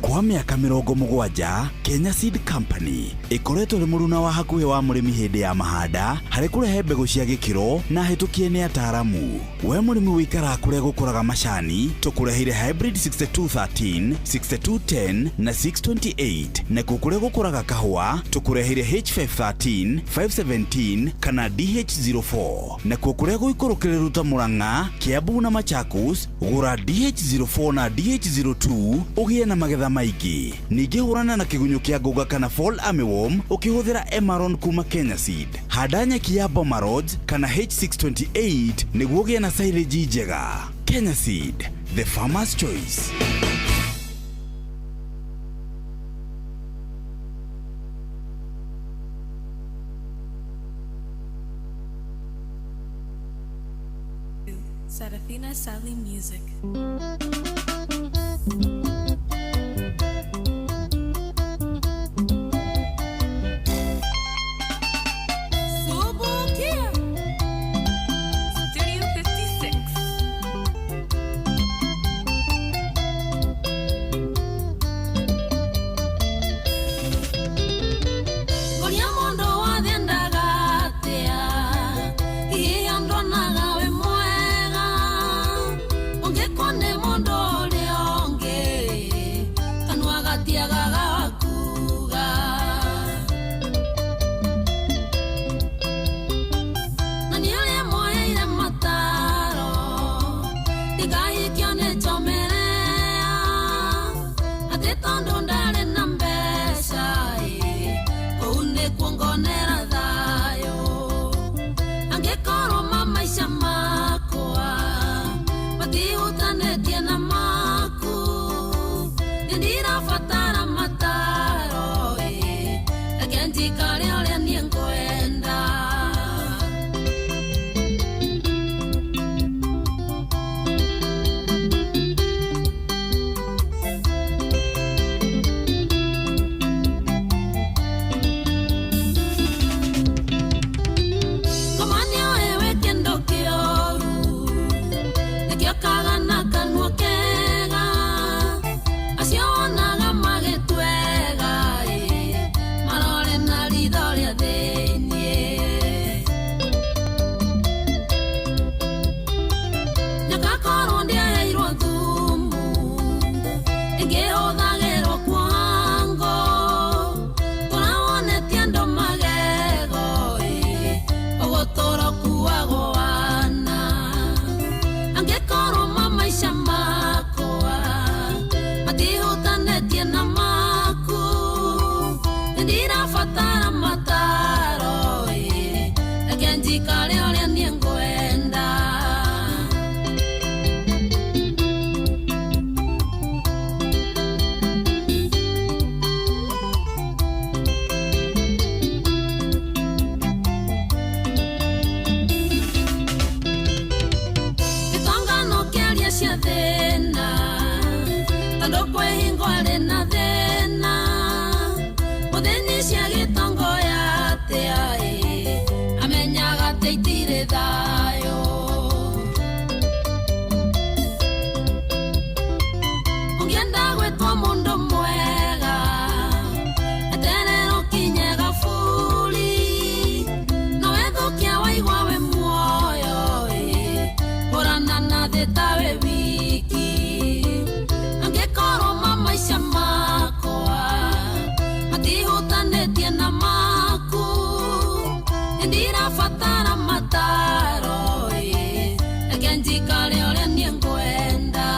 Kwa mĩaka 70 Kenya Seed Company ĩkoretwo ĩrĩ mũruna wa hakuhĩ wa mũrĩmi hĩndĩ ya mahanda harĩ kũrehe mbegũ cia gĩkĩro na hĩtũkie nĩ ataaramu. We mũrĩmi wĩikaraga kũrĩa gũkũraga macani, tũkũreheire hybrid 6213, 6210 na 628, nakuo kũrĩa gũkũraga kahũa tũkũreheire H513, 517 kana DH04, nakuo kũrĩa gũikũrũkĩrĩru ta Murang'a, Kiambu na Machakos, gũra DH04 na DH02 ũgĩe na magetha maingĩ. Ningĩ hũrana na kĩgunyũ kĩa ngũnga kana fall armyworm ũkĩhũthĩra Emaron kuma Kenya Seed. Handa nyeki ya Boma Rhodes kana H628 nĩguo ũgĩe na silage njega. Kenya Seed, the farmer's choice. Serafina Sally Music. Subukia Studio 56. Ngoria mundu wothe endaga atia, hihi andonaga wĩ mwega, ũngĩkwo nĩ mũndũ ũrĩa ũngĩ, kanua gatiagaga kuuga. Na nĩ ũrĩa mwoheire mataro, ndigahikio nĩ njomerea, atĩ tondũ ndarĩ na mbeca ĩ, kũu nĩkuo ngonera thayũ. Angĩkorwo mamaica makwa matihutanĩtie na maku, nĩ ndirabatara mataro ĩ, reke njikare ũrĩa niĩ ngwenda. Ngoma nĩoĩ wĩ kĩndũ kĩoru, nĩkĩo kaga na kanua kega, acio wonaga magĩtwega ĩ, marore na ritho rĩa thĩiniĩ. Nyoka korwo ndĩaheirwo thumu, ĩngĩhũthagĩrwo kuoha ngo, tũrawonetie andũ magego ĩ, ũgũtũra ũkuagwo wana. Angĩkorwo mamaica makwa matihutanĩtie na maku, nĩ ndirabatara mataro ĩ, reke njikare ũrĩa niĩ ngwenda. Gĩtongano kĩaria cia thĩna, tondũ kwĩ hingo arĩ na thĩna, mũthĩni cia gĩtongo atĩa ĩ, amenyaga atĩ itirĩ thayũ. Ũngĩenda gwĩtwo mũndũ mwega, eterera ũkinye gaburi, no wethũkia waigua wĩ muoyo ĩ, hũrana na thĩ ta wĩ wiki. Angĩkorwo mamaica makwa matihutanĩtie na maku, Ndirabatara mataro reke njikare ũrĩa niĩ ngwenda.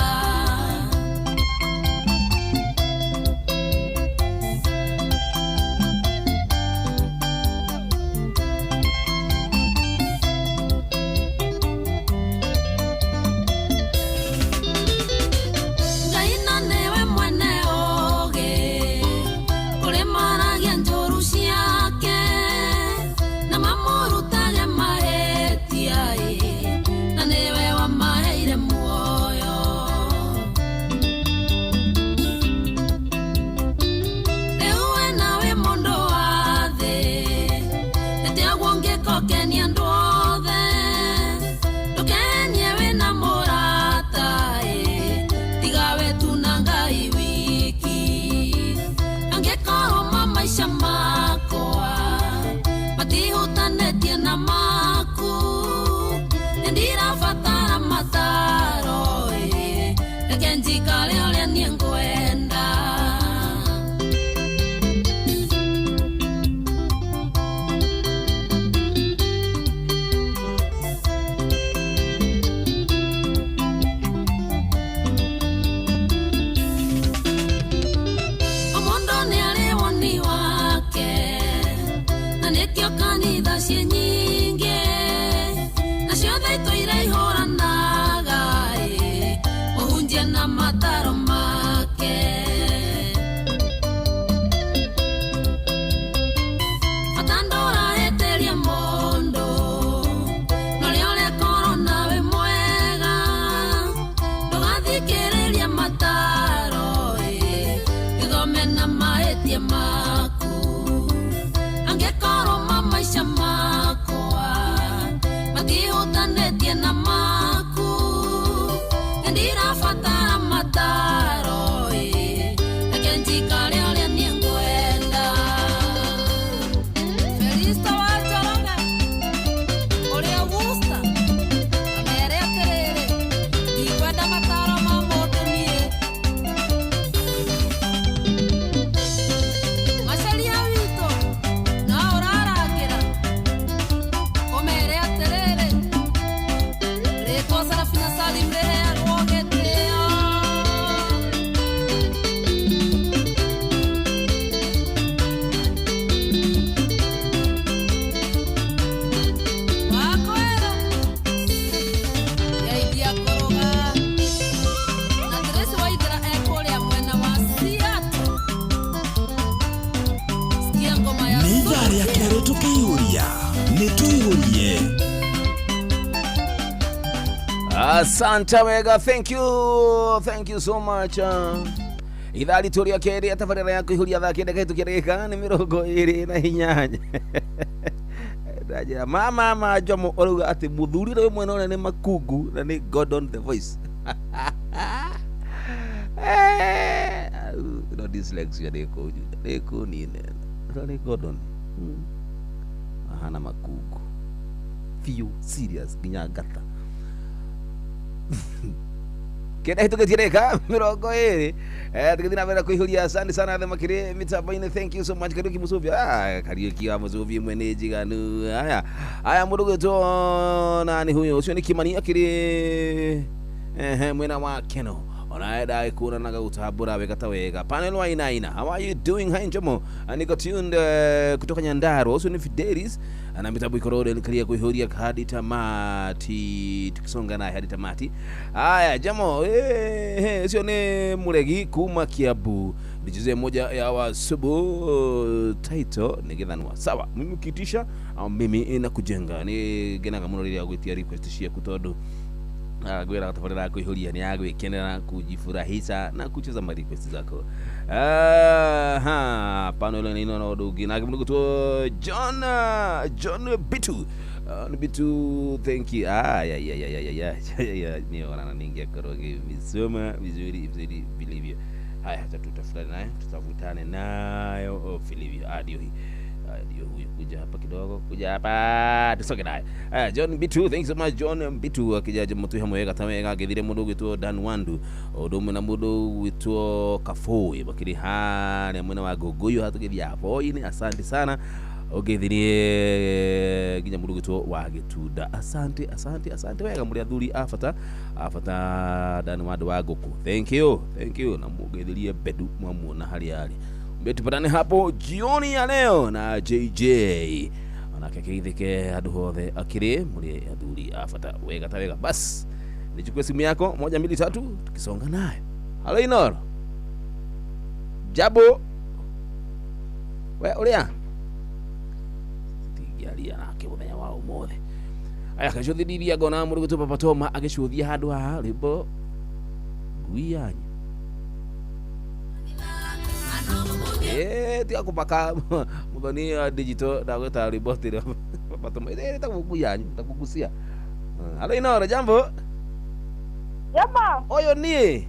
Ngai na nĩwe mwene ũũgĩ kũrĩ maragia njũru ciake na mamũrutage mahĩtia na nĩwe wamaheire muoyo. Rĩu we nawe mũndũ wa thĩ nĩtĩaguo ũngĩkokenia andũ othe ndũkenie wĩna mũrata tiga we tu na Ngai wiki. Angĩkorwo maica makwa matihutanĩtie na maku nĩndirabatara mataro reke njikare ũrĩa niĩ ngwenda. O mũndũ nĩarĩ woni wake na nĩkĩo kanitha ciĩ nyingĩ na ciothe itũire ihũranaga mũhunjia na mataro make. Bata ndũrahĩtĩria mũndũ na ũrĩa ũrekorwo nawe mwega ndũgathikĩrĩria mataro gĩthome na mahĩtia maku. Angĩkorwo maica makwa matihutanĩtie na maku nĩndirabatara mataro reke njikare ũrĩa niĩ ngwenda. Felista wa Njoroge ũrĩa Wusta amere atĩrĩrĩ ndikwenda mataro ma mũndũ niĩ. Macaria witũ no ũrarangĩra ũmere atĩrĩrĩ rĩtwa Sarafina Salim rĩheagwo gĩtĩo. Wakwĩra ngeithia kũrũga na Tracy Waithera ekũrĩa mwena wa Seattle. Sikia ngoma ya Nĩ ithaa rĩa kerĩ tũkĩihũria nĩ tũihũrie. Asante wega, thank you so much. Ithaa ritũ rĩa kerĩ tabarĩra ya kũihũria thaa kenda kahĩtũkia ndagĩka nĩ 28. Ndajĩra mama Njomo ũrauga atĩ mũthuri ũrĩa wĩ mwena ũrĩa nĩ Makungu na nĩ Gordon the voice. No dyslexia nĩkũnine ũrĩa nĩ Gordon ahana Makungu biũ serious nginya ngata. Kenda hĩtũkĩtie ndagĩka 20 tũgĩthiĩ na mbere kũihũria. Asante sana athe makĩrĩ mĩtambo-inĩ, thank you so much. Kariũki Mũcũbia, Kariũki wa Mũcũbia ĩmwe nĩ njiganu. Haya haya, mũndũ gwĩtwo nani huyo ũcio nĩ Kimani akĩrĩ mwena wa Keno onaye ndagĩkuona na gagũtambũra wega ta wega. Panel wa Inaina, how are you doing? Hi Njomo, niko tuned kutoka Nyandarua. Ũcio nĩ Fidelis na mitambo ikorwo ĩrĩkaria kũihũria hadi tamati, tukisonga naye hadi tamati. Haya Jamo, ũcio nĩ Mũregi kuma Kiambu, nicheze moja ya wasubu title nĩ gĩthanwa. Sawa, mimi ukiitisha au mimi nakujenga nĩ ngenaga mũno rĩrĩa gwĩtia request ciaku tondũ gwĩra tabarĩra ya kũihũria nĩ ya gwĩkenera kujifurahisha na kucheza ma request zako. Aha, pano ile nino na ũndũ ũngĩ nake mũndũ gwĩtwo John Bitu. Bitu, thank you. Ya ya ya ya ya ya ni ona ningĩakorwo ngĩmisoma vizuri vizuri vilivyo. Haya, tutafutane naye, tutavutane nayo vilivyo. Ndio hii. Ndio huyu, kuja hapa kidogo, kuja hapa tusoge naye. John Bitu, thank you so much John Bitu akijaje mutu hamwe gatame gagethire mundu gwitwo Dan Wandu undu umwe na mundu gwitwo Kafoi bakiri haria mwena wa Gongoyo hatugithia Voi-ini. Asante sana. Ũngeithirie nginya mũndũ ũgwĩtwo wa Gĩtunda. Asante, asante, asante wega mũrĩ athuri a bata, a bata ndani wa andũ wa ngũkũ. Thank you, thank you. Na mũngeithirie Bedu mwamuona harĩa arĩ. Mbie tupatane hapo jioni ya leo na JJ onake keithike handũ hothe akĩrĩ mũrĩ athuri a bata wega ta wega. Bas nichukue simu yako 1 2 3 tukisonga nayo. Halo Inoro. Jabo. We uria tingĩaria nake mũthenya wa ũmũthĩ. Aya kacũthĩrĩria ngona mũndũ gwĩtwo Papa Toma agĩcũthia handũ haha rwĩmbo ngui yanyu. Tiga kũbaka mũthoni wa digital ndagwĩta rwĩmbo atĩrĩ Papa Toma ĩtagwo ngui yanyu ndakugucia. Halo Inoro, jambo. Jambo. Ũyũ niĩ.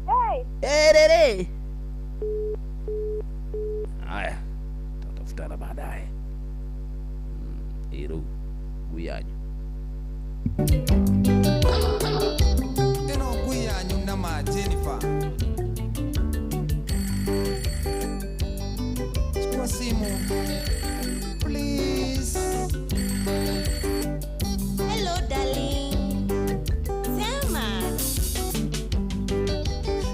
Hey. Erere. Haya, tutatafutana baadaye. Iro ngui yanyu. Ĩno ngui yanyu na ma Jennifer. Chukua simu. Please. Hello darling. Sema.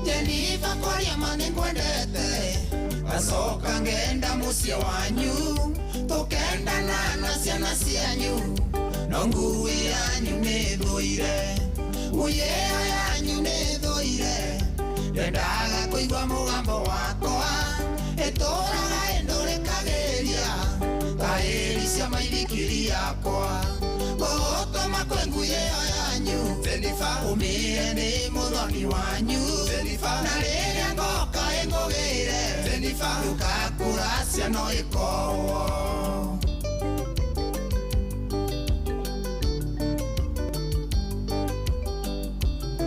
Jennifer kwaria ma nĩngwendete. Ngacoka ngenda mũciĩ wanyu. Tukendana na ciana cianyu. No ngui yanyu nĩ thũire. Ngui ĩyo yanyu nĩ thũire. Ndendaga kũigua mũgambo wakwa. Ĩtũraga ĩndũrĩkagĩria ta ĩri cia maithikiri yakwa. Ngũgũtũma kwĩ ngui ĩyo yanyu. Jennifer, ũmĩre nĩ mũthoni wanyu. Jennifer, na rĩrĩa ngoka ĩngũgĩre. Jennifer, ndũgakũra ciana ĩkowo.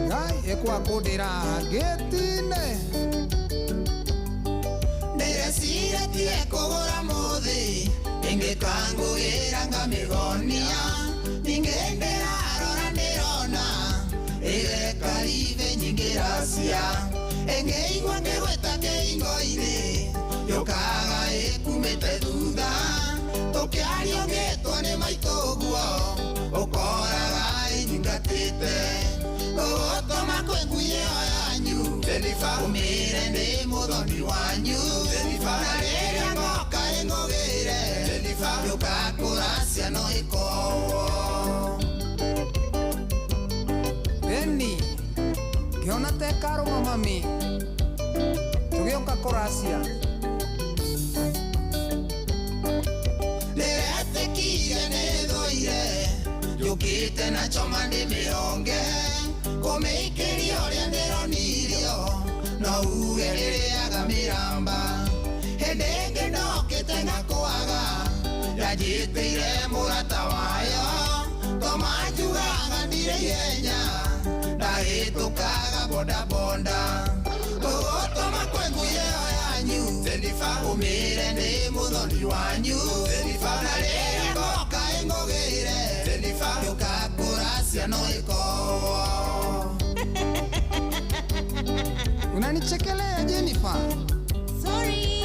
Ngai ĩkwakũndĩra ngĩtine. Ndĩreciretie kũgũra mũthĩ. Ĩngĩkangũgĩra ngamĩgonia. Ningĩ ndĩrarora ndĩrona ĩgekaribe nyingĩ racia. Ĩngĩigua ngĩgwĩta kĩhingo-inĩ yũkaga ĩkumĩte thutha. Tũkĩaria ũngĩtwo nĩ maitũ ũguo ũkoraga ĩnyingatĩte. Ngũgũtũma kwĩ ngui ĩyo yanyu. Jennifer, ũmĩre nĩ mũthoni wanyu. Jennifer, na rĩrĩa ngoka ĩngũgĩre. Jennifer, ndũgakũra ciana ĩkowo. Beni, ngĩona ta ĩkarũma mami. Tũgĩũka kũracia. Ndĩretĩkire nĩ thũire. Njũkĩte na choma ndĩmĩonge. Kũmĩikĩria ũrĩa ndĩronirio. No uge rĩrĩaga mĩramba. Hĩndĩ ĩngĩ ndokĩte ngakwaga. Yanjĩtĩire mũrata wayo. Toma njugaga ndirĩ ihenya. Ndahĩtũkaga bondabonda. Ngũgũtũma kwĩ ngui ĩyo yanyu. Jennifer, ũmĩre nĩ mũthoni wanyu. Jennifer, na rĩrĩa ngoka ĩngũgĩre. Jennifer, ndũgakũra ciana ĩkowo. Unanichekelea Jennifer. Sorry.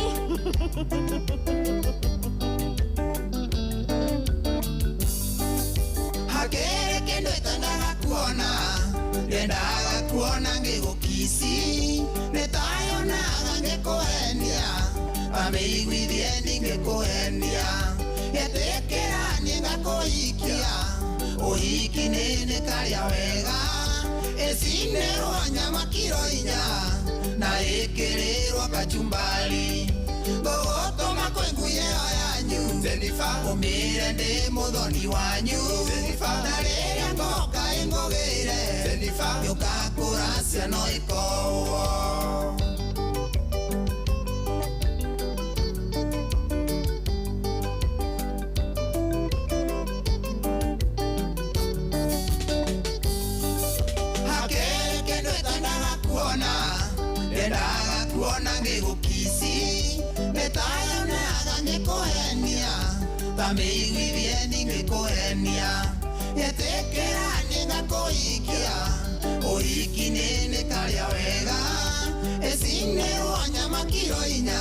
Hakĩrĩ kĩndũ itandaga kuona. Ndendaga kuona ngĩgũkici. Nĩtayonaga ngĩkũhenia. Amĩiguithie ndingĩkũhenia. Ĩtĩkĩra niĩ ngakũhikia. Ũhiki nĩ nĩkarĩa wega. Ĩcinĩrwo nyama kiro 4 na ĩkĩrĩrwo kachumbari. Ngũgũtũma kwĩ ngui ĩyo yanyu. Jennifer, ũmĩre ndĩ mũthoni wanyu. Jennifer, na rĩrĩa ngoka ĩngũgĩre. Jennifer, ndũgakũra ciana ĩkowo. Hakĩrĩ kĩndũ itandaga kuona. Ndendaga kuona ngĩgũkici. Nĩtayonaga ngĩkũhenia. Ta mĩiguithie ndingĩkũhenia. Ĩtĩkĩra niĩ ngakũhikia. Ũhiki nĩ nĩkarĩa wega. Ĩcinĩrwo nyama kiro 4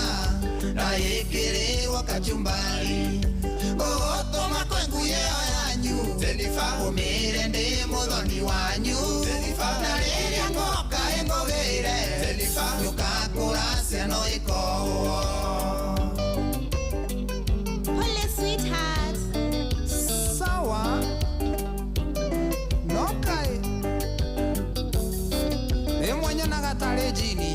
Na ĩkĩrĩrwo kachumbari Ngũgũtũma kwĩ ngui ĩyo yanyu Jennifer ũmĩre ndĩ mũthoni wanyu Jennifer na rĩrĩa ngoka ĩngũgĩre Jennifer ndũkakũra ciana ĩkohwo. Pole sweetheart. Sawa no kaĩ rĩmwe nyonaga tarĩ njini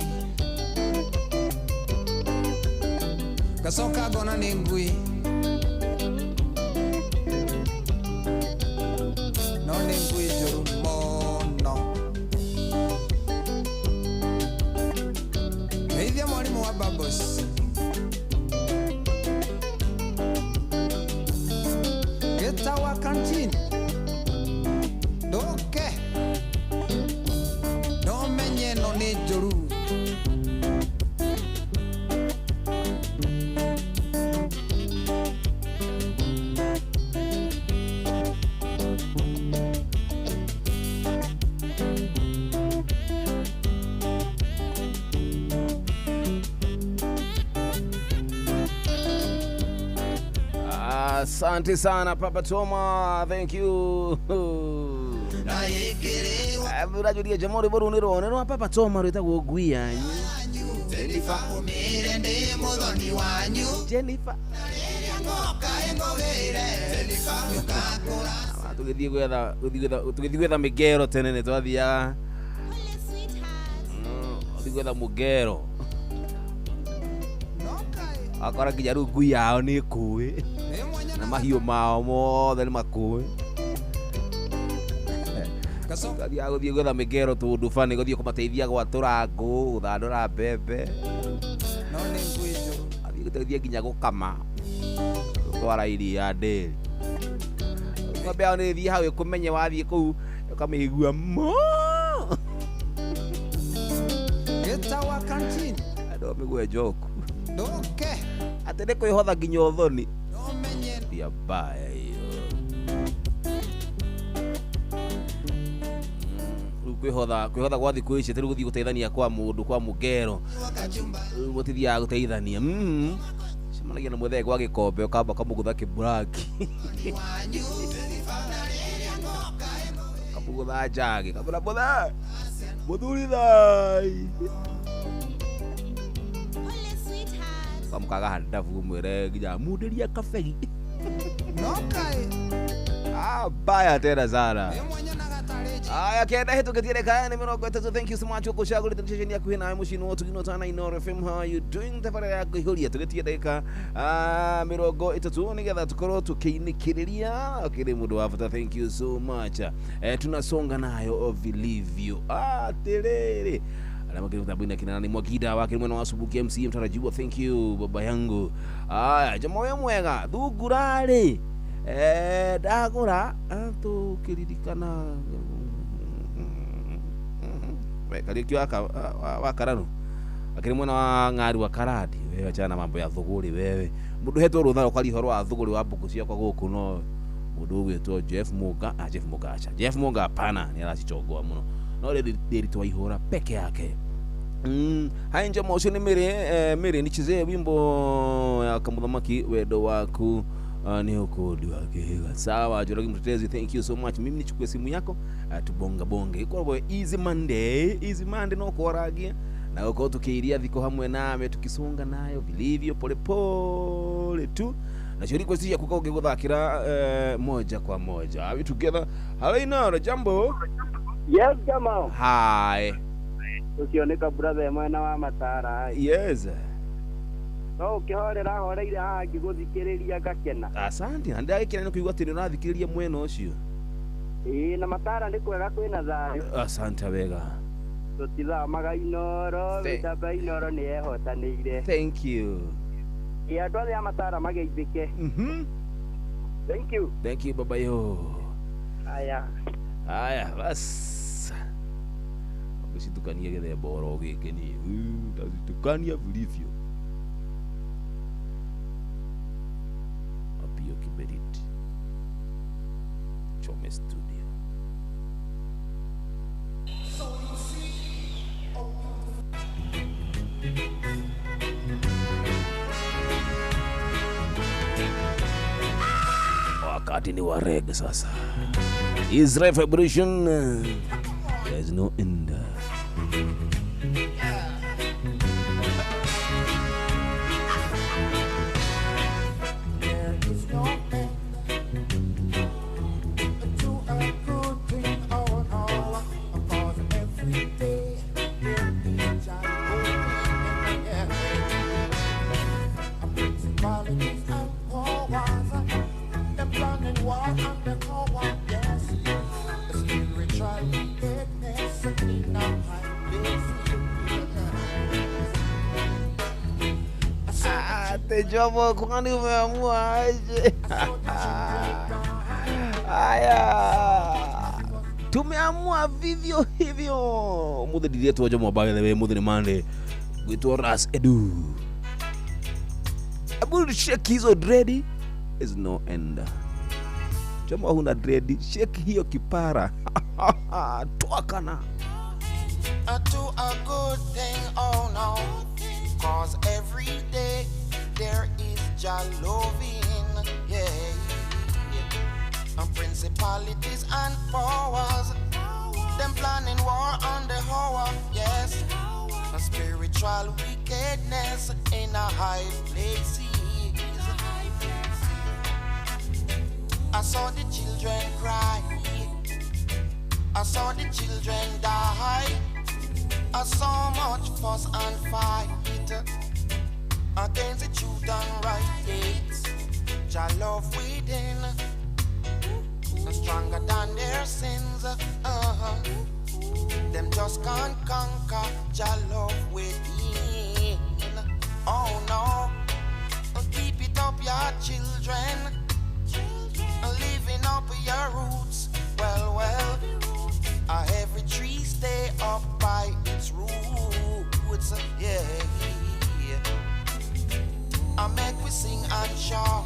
ngacoka ngona nĩ ngui no nĩ ngui njũru mũno. Geithia mwarimũ wa Bubbles. Gĩtawa canteen ndũke no menye ĩno nĩ njũru. Asante sana Papa Toma, thank you. Urajuria jamaa rwĩmbo rũu nĩ rwone rwa Papa Toma rwĩtagwo ngui yanyu. Jennifer ũmĩre ndĩ mũthoni wanyu Jennifer na rĩrĩa ngoka ĩngũgĩre Jennifer ndũkakũra. Tũgĩthiĩ gwetha mĩgero tene nĩ twathiaga tũthiĩ gwetha mũgero akora nginya rĩu ngui yao nĩ ĩkũĩ na mahiũ mao mothe nĩ makũĩ. Twathiaga gũthiĩ gwetha mĩgero tũndũ bani gũthiĩ kũmateithia gwatũra ngũ gũthandũra mbembe athiĩ gũteithia nginya gũkama gũtwara iria ndĩri. Ng'ombe yao nĩ ĩthiĩ hau ĩkũmenye wathiĩ kũu ũkamĩigua mo Gĩtawa canteen andũ mĩgue njoku ndũke atĩ nĩ kwĩhotha nginya ũthoni ya mbaya hiyo. Rĩu kwĩhotha gwa thikũ ici atĩ rĩu gũthiĩ gũteithania kwa mũndũ kwa mũgero rĩu gũtithiaga gũteithania cemanagia na mũthee gwa gĩkombe ũkamba ũkamũgũtha kĩburaki ũkamũgũtha njagi ũkamwĩra mũthee mũthuri thai ũkamũkaga handabu ũmwĩre nginya mundĩria kabegi. Baya tena sana. Aya kenda hĩtũkĩtie reka nĩ 30. Thank you so much gũcagũrĩte ceceni yaku hĩ nawe mũciĩ wa Tugino Tana Inooro FM. How are you doing? Thabarĩ ya kũihũria tũgĩtie ndagĩka 30 nĩgetha tũkorwo tũkĩinĩkĩrĩria ũkĩrĩ mũndũ wa bata. Thank you so much. Tunasonga nayo vilivyo atĩrĩrĩ arĩa kinana ni Mwagida wake mwena wa Subuki MC mtarajiwa. Thank you baba yangu. Aya jamaa we mwega thungura rĩ ndagũra tũkĩririkana Kariuki wa Karanu akĩrĩ mwena wa Ng'aru wa Karandi. Wewe achana na mambo ya thũgũrĩ wewe mũndũ hetwo rũtha ũkaria ũhoro wa thũgũrĩ wa mbũkũ ciakwa gũkũ no mũndũ ũgwĩtwo Jeff Munga. Jeff Munga acha Jeff Munga hapana nĩ aracichongoa mũno no rĩrĩ Ndiritu wa Ihũra peke yake. Hai njema ũcio nĩ Mĩrĩ Mĩrĩ nichezee wimbo ya Kamuthamaki wendo waku ni ukodi wa kihiga. Sawa Njoroge Mtetezi, thank you so much. Mimi nichukue simu yako tubonga bonge ikorwo easy Monday, easy Monday no kwaragia na ukorwo tukiiria thiko hamwe nawe tukisonga nayo vilivyo pole pole tu na cio request yaku ka ũngĩgũthakĩra moja kwa moja. Are we together? Hello Inooro, jambo. Yes jamaa. Hi. Usioneka brother mwena wa Matara. Yes. No ukihorera horeire haha ngĩgũthikĩrĩria ngakena. Asante. Na ndagĩkena nĩ kũigua atĩ nĩ ũrathikĩrĩria mwena ũcio. Ĩĩ na Matara nĩ kwega kwĩna thayũ. Asante wega. Tũtithamaga Inooro, mĩtamba Inooro nĩ yehotanĩire. Thank you. Ĩĩ andũ othe a Matara mageithĩke. Thank you. Thank you baba yo. Aya. Aya bas. Gũcitukania gĩthemba oro gĩkĩ niĩ. Ndacitukania vilivyo. Apio Kiberiti Chome Studio. Wakati ni wa reggae sasa. Israel Vibration, there's no end. There is no end to a good thing, oh no. 'Cause every day there is a good thing, yeah. Principalities and powers, them planning war and the power, yes. Spiritual wickedness in a high place. Tejomo, kwani umeamua aje? Haya, tumeamua vivyo hivyo. Muthi ndiretwo Jomo, by the way, muthi ni Monday. Gwitwo Ras Edu. Abu shake hizo dread is no end. Jomo, huna dread, shake hiyo kipara. Twakana. To a good thing, oh no. 'Cause every day there is Jah loving, yeah. And principalities and powers, them planning war on the hour, yes. And spiritual wickedness in a high places. I saw the children cry, I saw the children die. I saw much fuss and fight against the truth and right. Jah love within, stronger than their sins. Them just can't conquer Jah love within. Oh no, keep it up, your children, living up your roots. Well, well, every tree stay up by its roots, yeah. I make we sing and shout,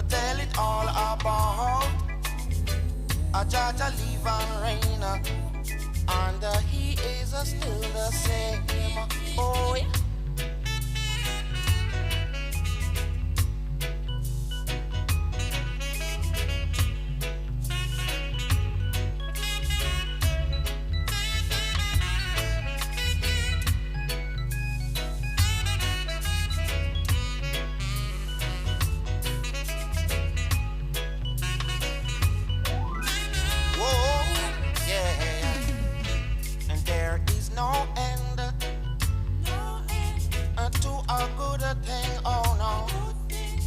tell it all about a Jah Jah live and reign, and he is still the same. Oh yeah. Whoa, yeah. And there is no end to a good thing, oh no.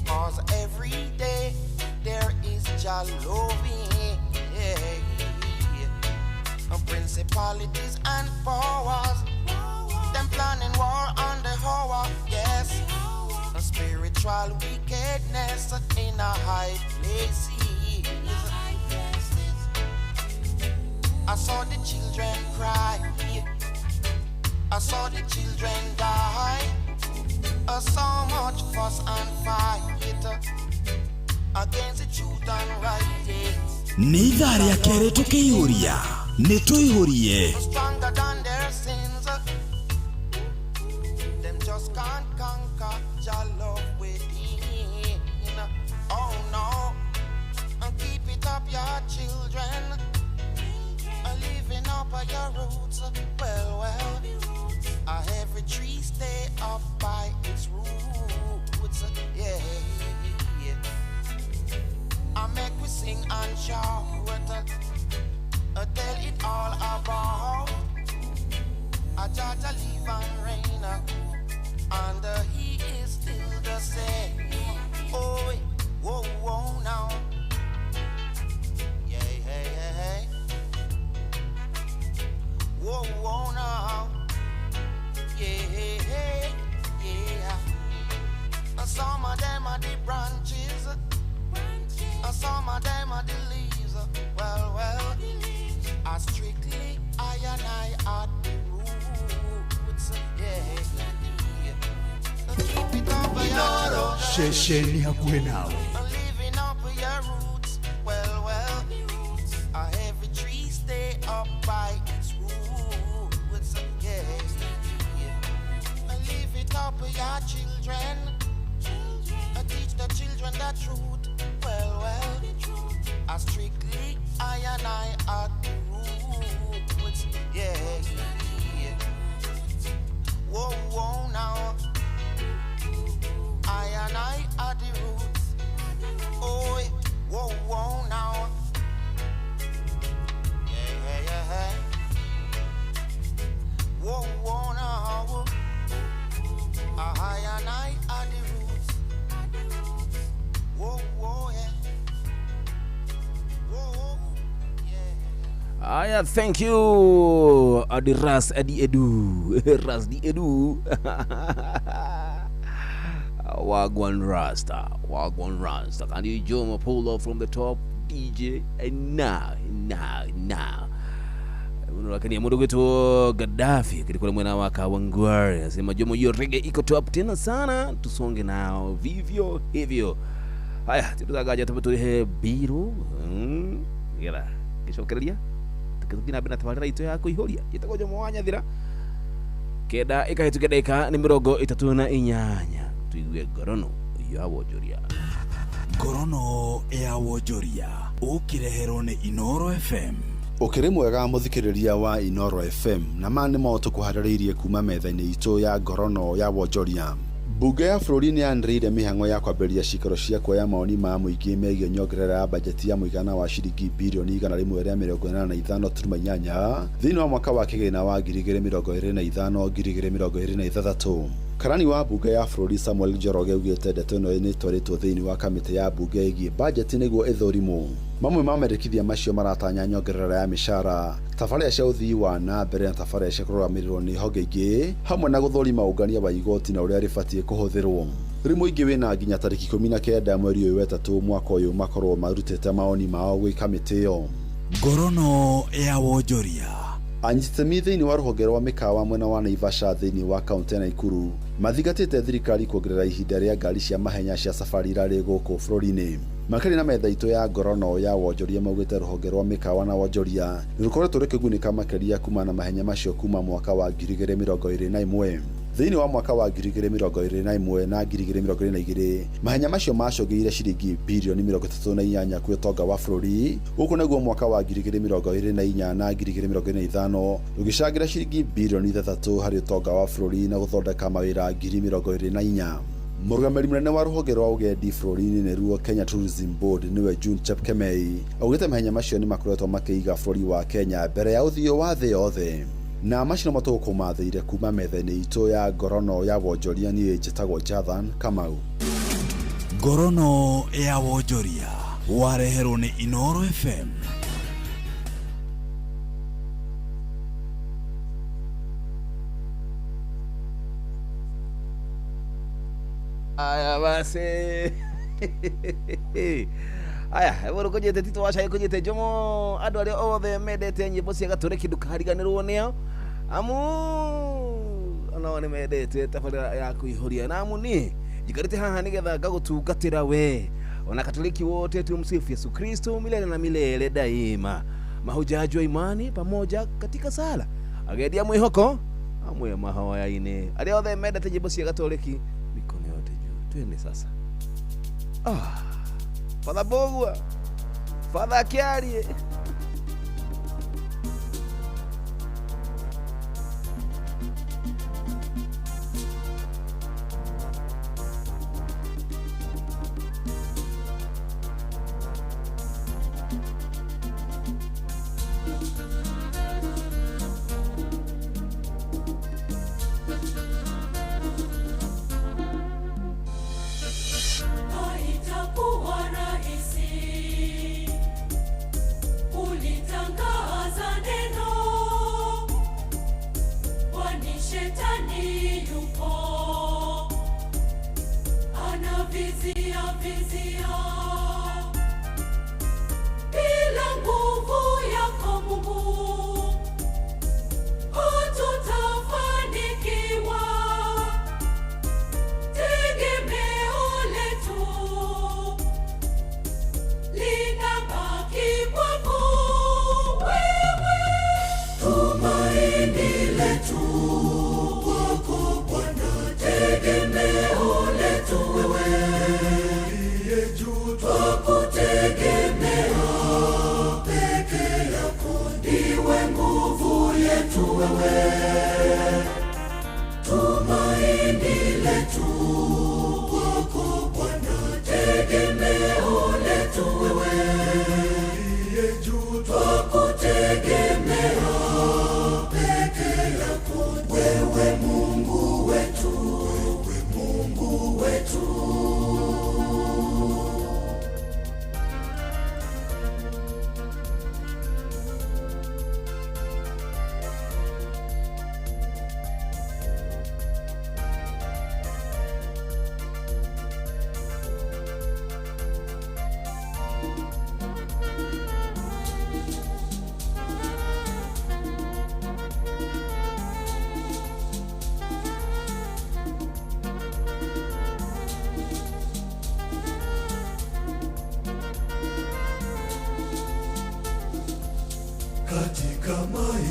'Cause every day there is Jah loving, yeah. Principalities and powers, them planning war on the hour, yes. Spiritual wickedness in a high places. I saw the children cry, I saw the children die. I saw much fuss and fight against the truth and right. Nĩ ithaa rĩa kerĩ tũkĩihũria nĩ tũihũrie. Stronger than their sins, them just can't conquer Jah love within. Oh no, and keep it up, your children, living up your roots. Well, well, every tree stay up by its roots, yeah. I make we sing and shout, tell it all about a Jah Jah live and reign, and he is still the same. Oh, whoa, whoa, now, yeah, hey, hey, hey. Whoa, whoa, now, yeah, hey, yeah. Some of them are the branches, some of them are the leaves. Well, well, I strictly I and I are the roots, yeah. Keep it up, your Ceceni hakuhĩ nawe. Living up your roots. Well, well, every tree stay up by its roots, yeah. Live it up, your children. Teach the children the truth. Well, Strictly I and I are the roots. Yeah, yeah. Whoa, whoa, now. I and I are the roots. Oh, whoa, whoa, now. Yeah, yeah, yeah. Whoa, whoa, now. I and I are the roots. Whoa, whoa, yeah. Whoa, yeah. Aya, thank you Adi Ras Adi Edu Ras Di Edu. Wagwan Rasta, Wagwan Rasta. Can you Jomo pull up from the top DJ? And now, now, now. Lakini mundu wetu Gaddafi kilikuwa mwena wa Kawangware anasema Jomo, hiyo reggae iko top tena sana, tusonge nao vivyo hivyo. Haya, tutagaja tupe biro gera gicokereria tukithina mbere na tabarĩra itũ ya kũihũria njĩtagwo Jomo wa Nyathira kenda ĩkahĩtũkia ndagĩka nĩ 38 tuigue ngorono ya wonjoria. Ngorono ya wonjoria ũkĩreherwo nĩ Inoro FM. Ũkĩrĩ mwega mũthikĩrĩria wa Inoro FM na ma nĩmo tũkũharĩrĩirie kuma metha-inĩ itũ ya ngorono ya wonjoria. Bunge ya bũrũri nĩ yanĩrĩire mĩhang'o ya kwambĩrĩria ciikaro cia kuoya maoni ma mũingĩ megiĩ nyongerera ya bajeti ya mũigana wa ciringi birioni 185.8 thĩinĩ wa mwaka wa kĩgĩna wa 2025 2026. Karani wa bunge ya bũrũri Samuel Njoroge augĩte ndeto ĩno nĩ ĩtwarĩtwo thĩinĩ wa kamĩtĩ ya bunge ĩgiĩ bajeti nĩguo ĩthũrimwo. Mamwe ma mendekithia macio maratanya nyongerera ya mĩcara, tabarĩra cia ũthii wa na mbere na tabarĩra cia kũrũgamĩrĩrwo nĩ honge ingĩ, hamwe na gũthũrima ũngania wa igoti na ũrĩa rĩbatiĩ kũhũthĩrwo. Rĩu mũingĩ wĩna nginya tarĩki 19 mweri ũyũ wetatũ mwaka ũyũ makorwo marutĩte maoni mao gwĩ kamĩtĩ ĩyo. Ngorono ya wonjoria. Anyititemi thĩinĩ wa rũhonge rwa mĩkawa mwena wa Naivasha thĩinĩ wa kaũntĩ ya Nakuru mathingatĩte thirikari kuongerera ihinda rĩa ngari cia mahenya cia Safari Rally gũkũ bũrũri-inĩ. Makĩria na metha itũ ya ngorono ya wonjoria maugĩte rũhonge rwa mĩkawa na wonjoria nĩ rũkoretwo rũkĩgunĩka makĩria kuma na mahenya macio kuma mwaka wa 2021. Thĩinĩ wa mwaka wa 2021 na 2022 mahenya macio macũngĩire ciringi birioni 38 kwĩ ũtonga wa bũrũri, gũkũ naguo mwaka wa 2024 na 2025 rũgĩcangĩra ciringi birioni 3 harĩ ũtonga wa bũrũri na gũthondeka mawĩra 24,000. Mũrũgamĩrĩri mũnene wa rũhonge rwa ũgendi bũrũri-inĩ nĩruo Kenya Tourism Board nĩwe June Chepkemei augĩte mahenya macio nĩ makoretwo makĩiga bũrũri wa Kenya mbere ya ũthiũ wa thĩ yothe. Na macio no matũkũmathĩire kuma metha-inĩ itũ ya ngorono ya wonjoria. Niĩ njĩtagwo Jathan Kamau. Ngorono ya wonjoria wareherwo nĩ Inoro FM. Aya basi. Aya, eboro kujete Tito Washa kujete Jomo andu aria othe mendete nyimbo cia gatũrĩki ndũkariganĩrwo nĩo amu onao nĩ mendete tabarĩra ya kũihũria na amu niĩ njikarĩte haha nĩgetha ngagũtungatĩra we ona Katoliki wote tumsifu Yesu Kristo milele na milele daima. Mahujaji wa imani pamoja katika sala agendia mwĩhoko amwe mahoya-inĩ. Arĩa othe mendete nyimbo cia gatũrĩki mikono yote juu, twende sasa. Father Bogwa, Father Kiarie. Haitakuwa rahisi kulitangaza neno, kwani shetani yupo anavizia vizia. Bila nguvu yako Mungu hatutafanikiwa. Tegemeo letu linabaki kwako wewe, tumaini letu kwako Bwana, tegemeo letu wewe, uliye juu.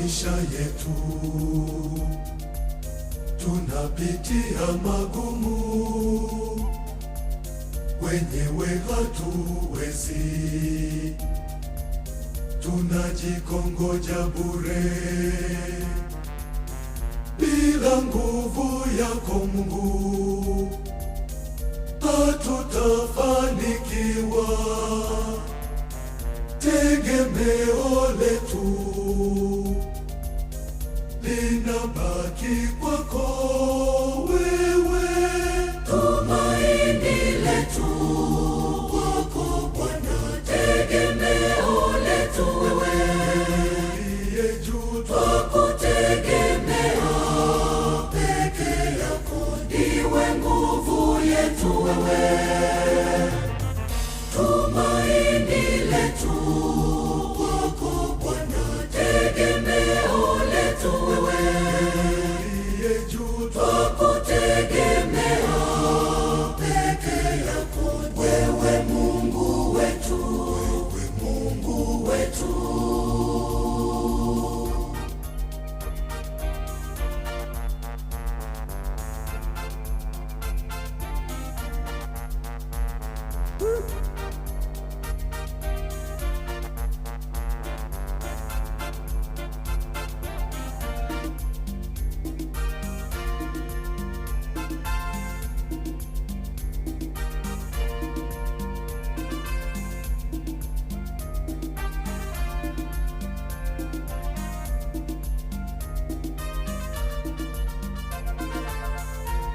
Maisha yetu tunapitia magumu, wenyewe hatuwezi, tunajikongoja bure bila nguvu yako Mungu hatutafanikiwa. Tegemeo letu linabaki kwako wewe, tumaini letu kwako Bwana, tegemeo letu wewe, uliye juu twakutegemea peke yako, ndiwe nguvu yetu wewe, tumaini letu kwako Bwana, tegemeo letu wewe, uliye juu twakutegemea peke yako, wewe Mungu wetu, wewe Mungu wetu.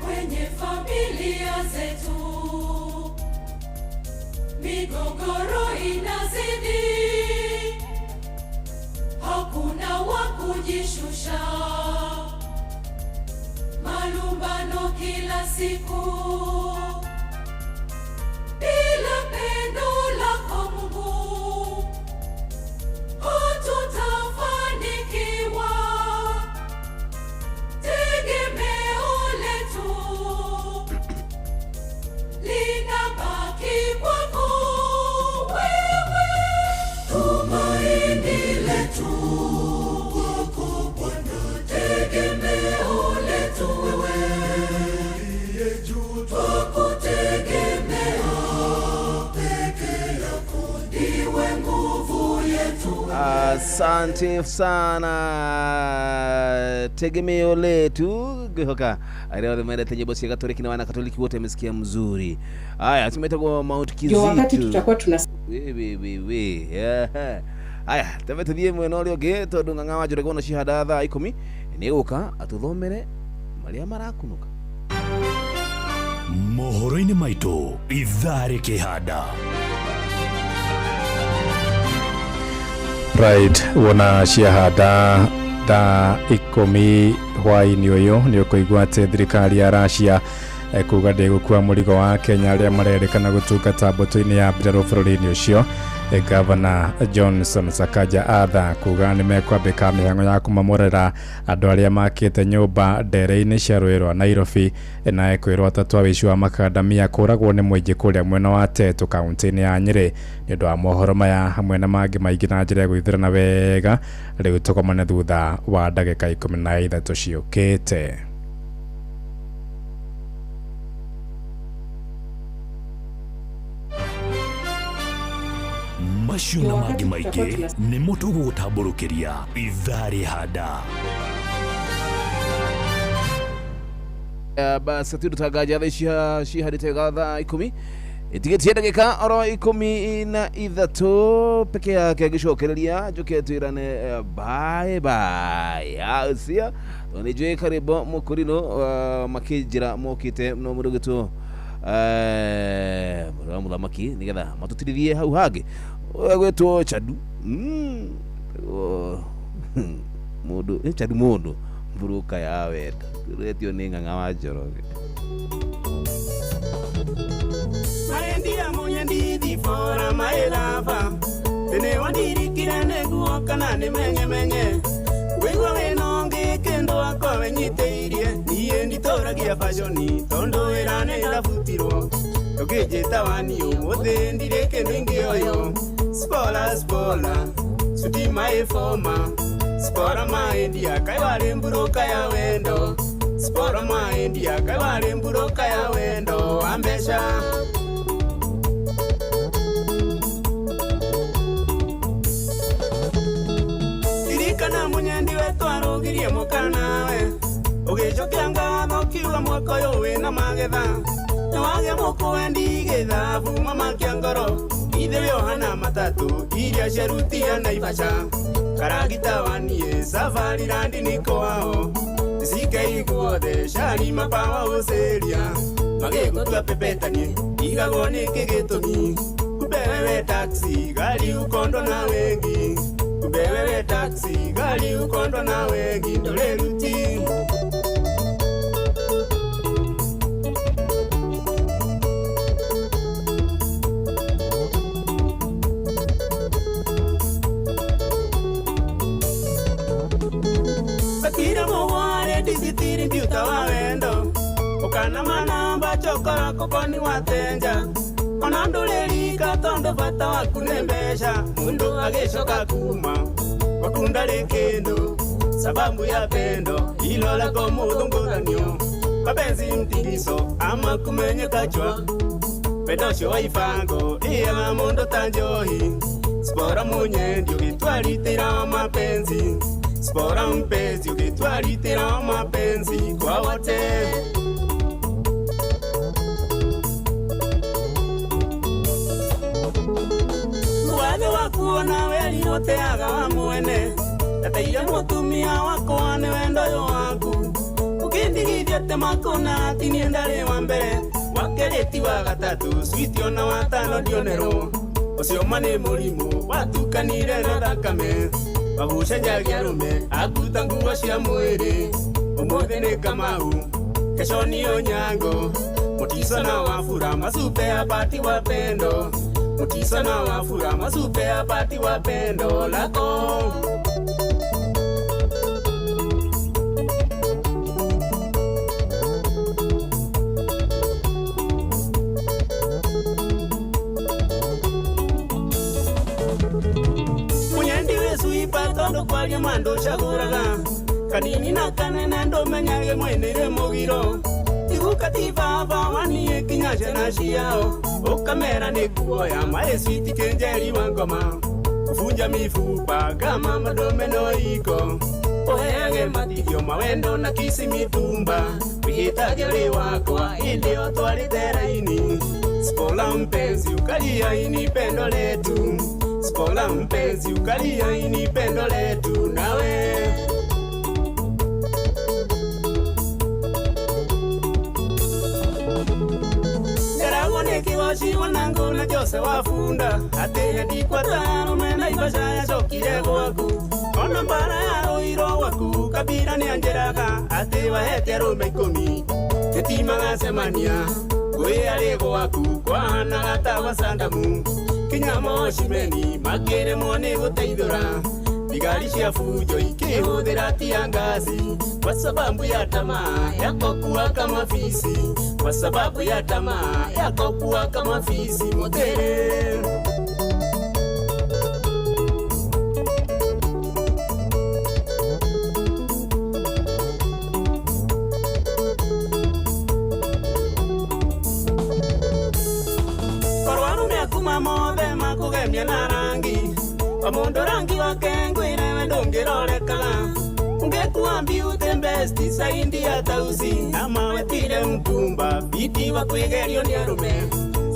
Kwenye familia zetu migogoro inazidi, hakuna wa kujishusha, malumbano kila siku. Bila pendo lako Mungu hatutafanikiwa. Tegemeo letu linabaki kwako wewe, tumaini letu kwako Bwana, tegemeo letu wewe, uliye juu twakutegemea peke yako, ndiwe nguvu yetu. Asante sana tegemeo letu gwihoka arĩa othe mendete nyĩmbo cia Katoliki na wana Katoliki wote amesikia mzuri. Haya, tumetagwo Mount Ndio wakati Kizitu. tutakuwa tuna We, we, we, we. Yeah. Haya, tembe tuthie mwena ũrĩa ũngĩ tondũ Ng'ang'a wa Njoroge ona cihanda thaa 10 nĩ gũka atũthomere marĩa marakunũka. Mohoro-inĩ maitũ ithaa rĩkĩhanda. Right, wona ciahanda thaa 10 hwaĩ-inĩ ũyũ nĩ ũkũigua atĩ thirikari ya Russia kuga ndĩgũkua mũrigo wa Kenya arĩa marerĩkana gũtungata mbũtũ-inĩ ya mbirarũ bũrũri-inĩ ũcio. Gavana Johnson Sakaja Arthur kuga nĩ mekwambĩka mĩhang'o ya kũmomorera andũ arĩa makĩte nyũmba ndere-inĩ cia rũĩ rwa Nairobi. Naye kwĩrwo atatũ a wĩici wa makandamia kũragwo nĩ mũingĩ kũrĩa mwena wa Tetu kaunti-inĩ ya Nyĩrĩ. Nĩ ũndũ wa mohoro maya hamwe na mangĩ maingĩ na njĩra ya gwĩthurana wega, rĩu tũkomane thutha wa ndagĩka 13 ciũkĩte. Macio na mangĩ maingĩ nĩmo tũgũgũtambũrũkĩria ithaa rĩhanda. Basi tutangaja thaa ici cihandĩte thaa 10 ĩtigĩtie ndagĩka oro 13 peke yake ngĩcokereria njũke twĩrane bye bye aucia tondũ nĩ njũĩ karĩmbo mũkũrinũ makĩnjĩra mokĩte no mũndũ ũgĩtwo mũrũ wa mũthamaki nĩgetha matũtirithie hau hangĩ gwĩtwo Chadu. Mũndũ nĩ Chadu mũndũ mburuka ya wendo retio nĩ Ng'ang'a wa Njoroge. Maendia munyendithi fora maelava tene wandirikire nĩguo kana nĩ menyemenye wĩigua wĩna ũngĩ kĩndũ akwa wenyitĩirie niĩ nditũragia baconi tondũ wĩra nĩ ndabutirwo ndũkĩnjĩta wani ũmũthĩ ndirĩ kĩndũ ingĩoywo spola spola suti maĩboma Spora maindia kai wari mburuka ya wendo. Spora maindia kai wari mburuka ya wendo wa mbeca. Ririkana munyendi wetu arugirie mukanawe. Ugicokia ngatho kiuga mwaka ũyũ wĩna magetha. Nĩwagĩa mũkũwendi gĩthabu mama kĩa ngoro. Ithe wĩohana matatũ iria ciarutia Naivasha. Karagita wanie safari randi niko wao. Zike iguothe cari mapawa ũceria. Magĩgũtua pepetanie igagwo nĩkĩ gĩtũmi. Kumbe wewe taxi gari ukondo na wengi. Kumbe wewe taxi gari ukondo na wengi ndũrĩruti. Bakira mugware ndicitiri mbiuta wa wendo. Ukana manamba chokora koko ni watenja. Ona ndũrĩrika tondũ bata waku nĩ mbeca. Mundu agĩcoka kuma wakunda rĩ kĩndũ sababu ya pendo ilola ko mũthũngũthanio. Mapenzi mtigiso ama kumenyeka chwa. Pendo ũcio wa ibango ĩyaga mũndũ ta njohi. Spora munyendi ũgĩtwaritĩra mapenzi. Spora mpenzi ukitwalitira mapenzi kwa wote. Wathe waku ona weri uteaga wa mwene. Ndateire mutumia wakwa nĩ wendo ũyũ waku. Ũkĩndigithia temakona ti niĩ ndarĩ wa mbere. Wa kerĩ ti wa gatatũ switi ona wa tano ndionerwo. Ũcio ma nĩ mũrimũ watukanire na thakame. Magucenjagia arũme akuta nguo cia mwĩrĩ. Ũmũthĩ nĩ Kamau kesho ni Onyango. Mutiso na Wafula masupe apati wa pendo. Mutiso na Wafula masupe apati wa pendo lako. Tondu kwaria mandu caguraga kanini na kanene ndumenyage mwenere mugiro. Iguka ti baba wanie kinya ciana ciao. Ukamera ni kuoya maĩ switi kenjeri wa ngoma. Kubunja mifupa kama madome no iko. Uheage matigio mawendo na kisi mitumba. Wĩhĩtage ũrĩ wakwa ĩndĩ o twarĩte raini. Spola mpenzi ukalia ini pendo letu. Spola mpenzi ukalia ini pendo letu nawe. Nderagwo nĩ kĩgoci wanangu na Jose wa bunda. Atĩ andikwa tarume Naivasha yacokire gwaku. Ona mbara ya rũiro gwaku kabira nĩanjĩraga atĩ wahete arũme ikũmi. Tĩtimagacemania kwĩ arĩ gwaku kwahanaga ta gwa Sandamu. Kinya moshimeni makĩremwo nĩ gũteithũra. Thigari cia fujo ikĩhũthĩra tia ngaci. Kwa sababu ya tamaa yako kuwa kama fisi. Kwa sababu ya tamaa yako kuwa kama fisi mutere. Mothe makugemia na rangi. O mundu rangi wake ngwire we ndũngĩrorekaga. Ungekuwa mbiute besti saindi ya tausi. Ama wetire mtumba biti wa kwĩgerio nĩ arũme.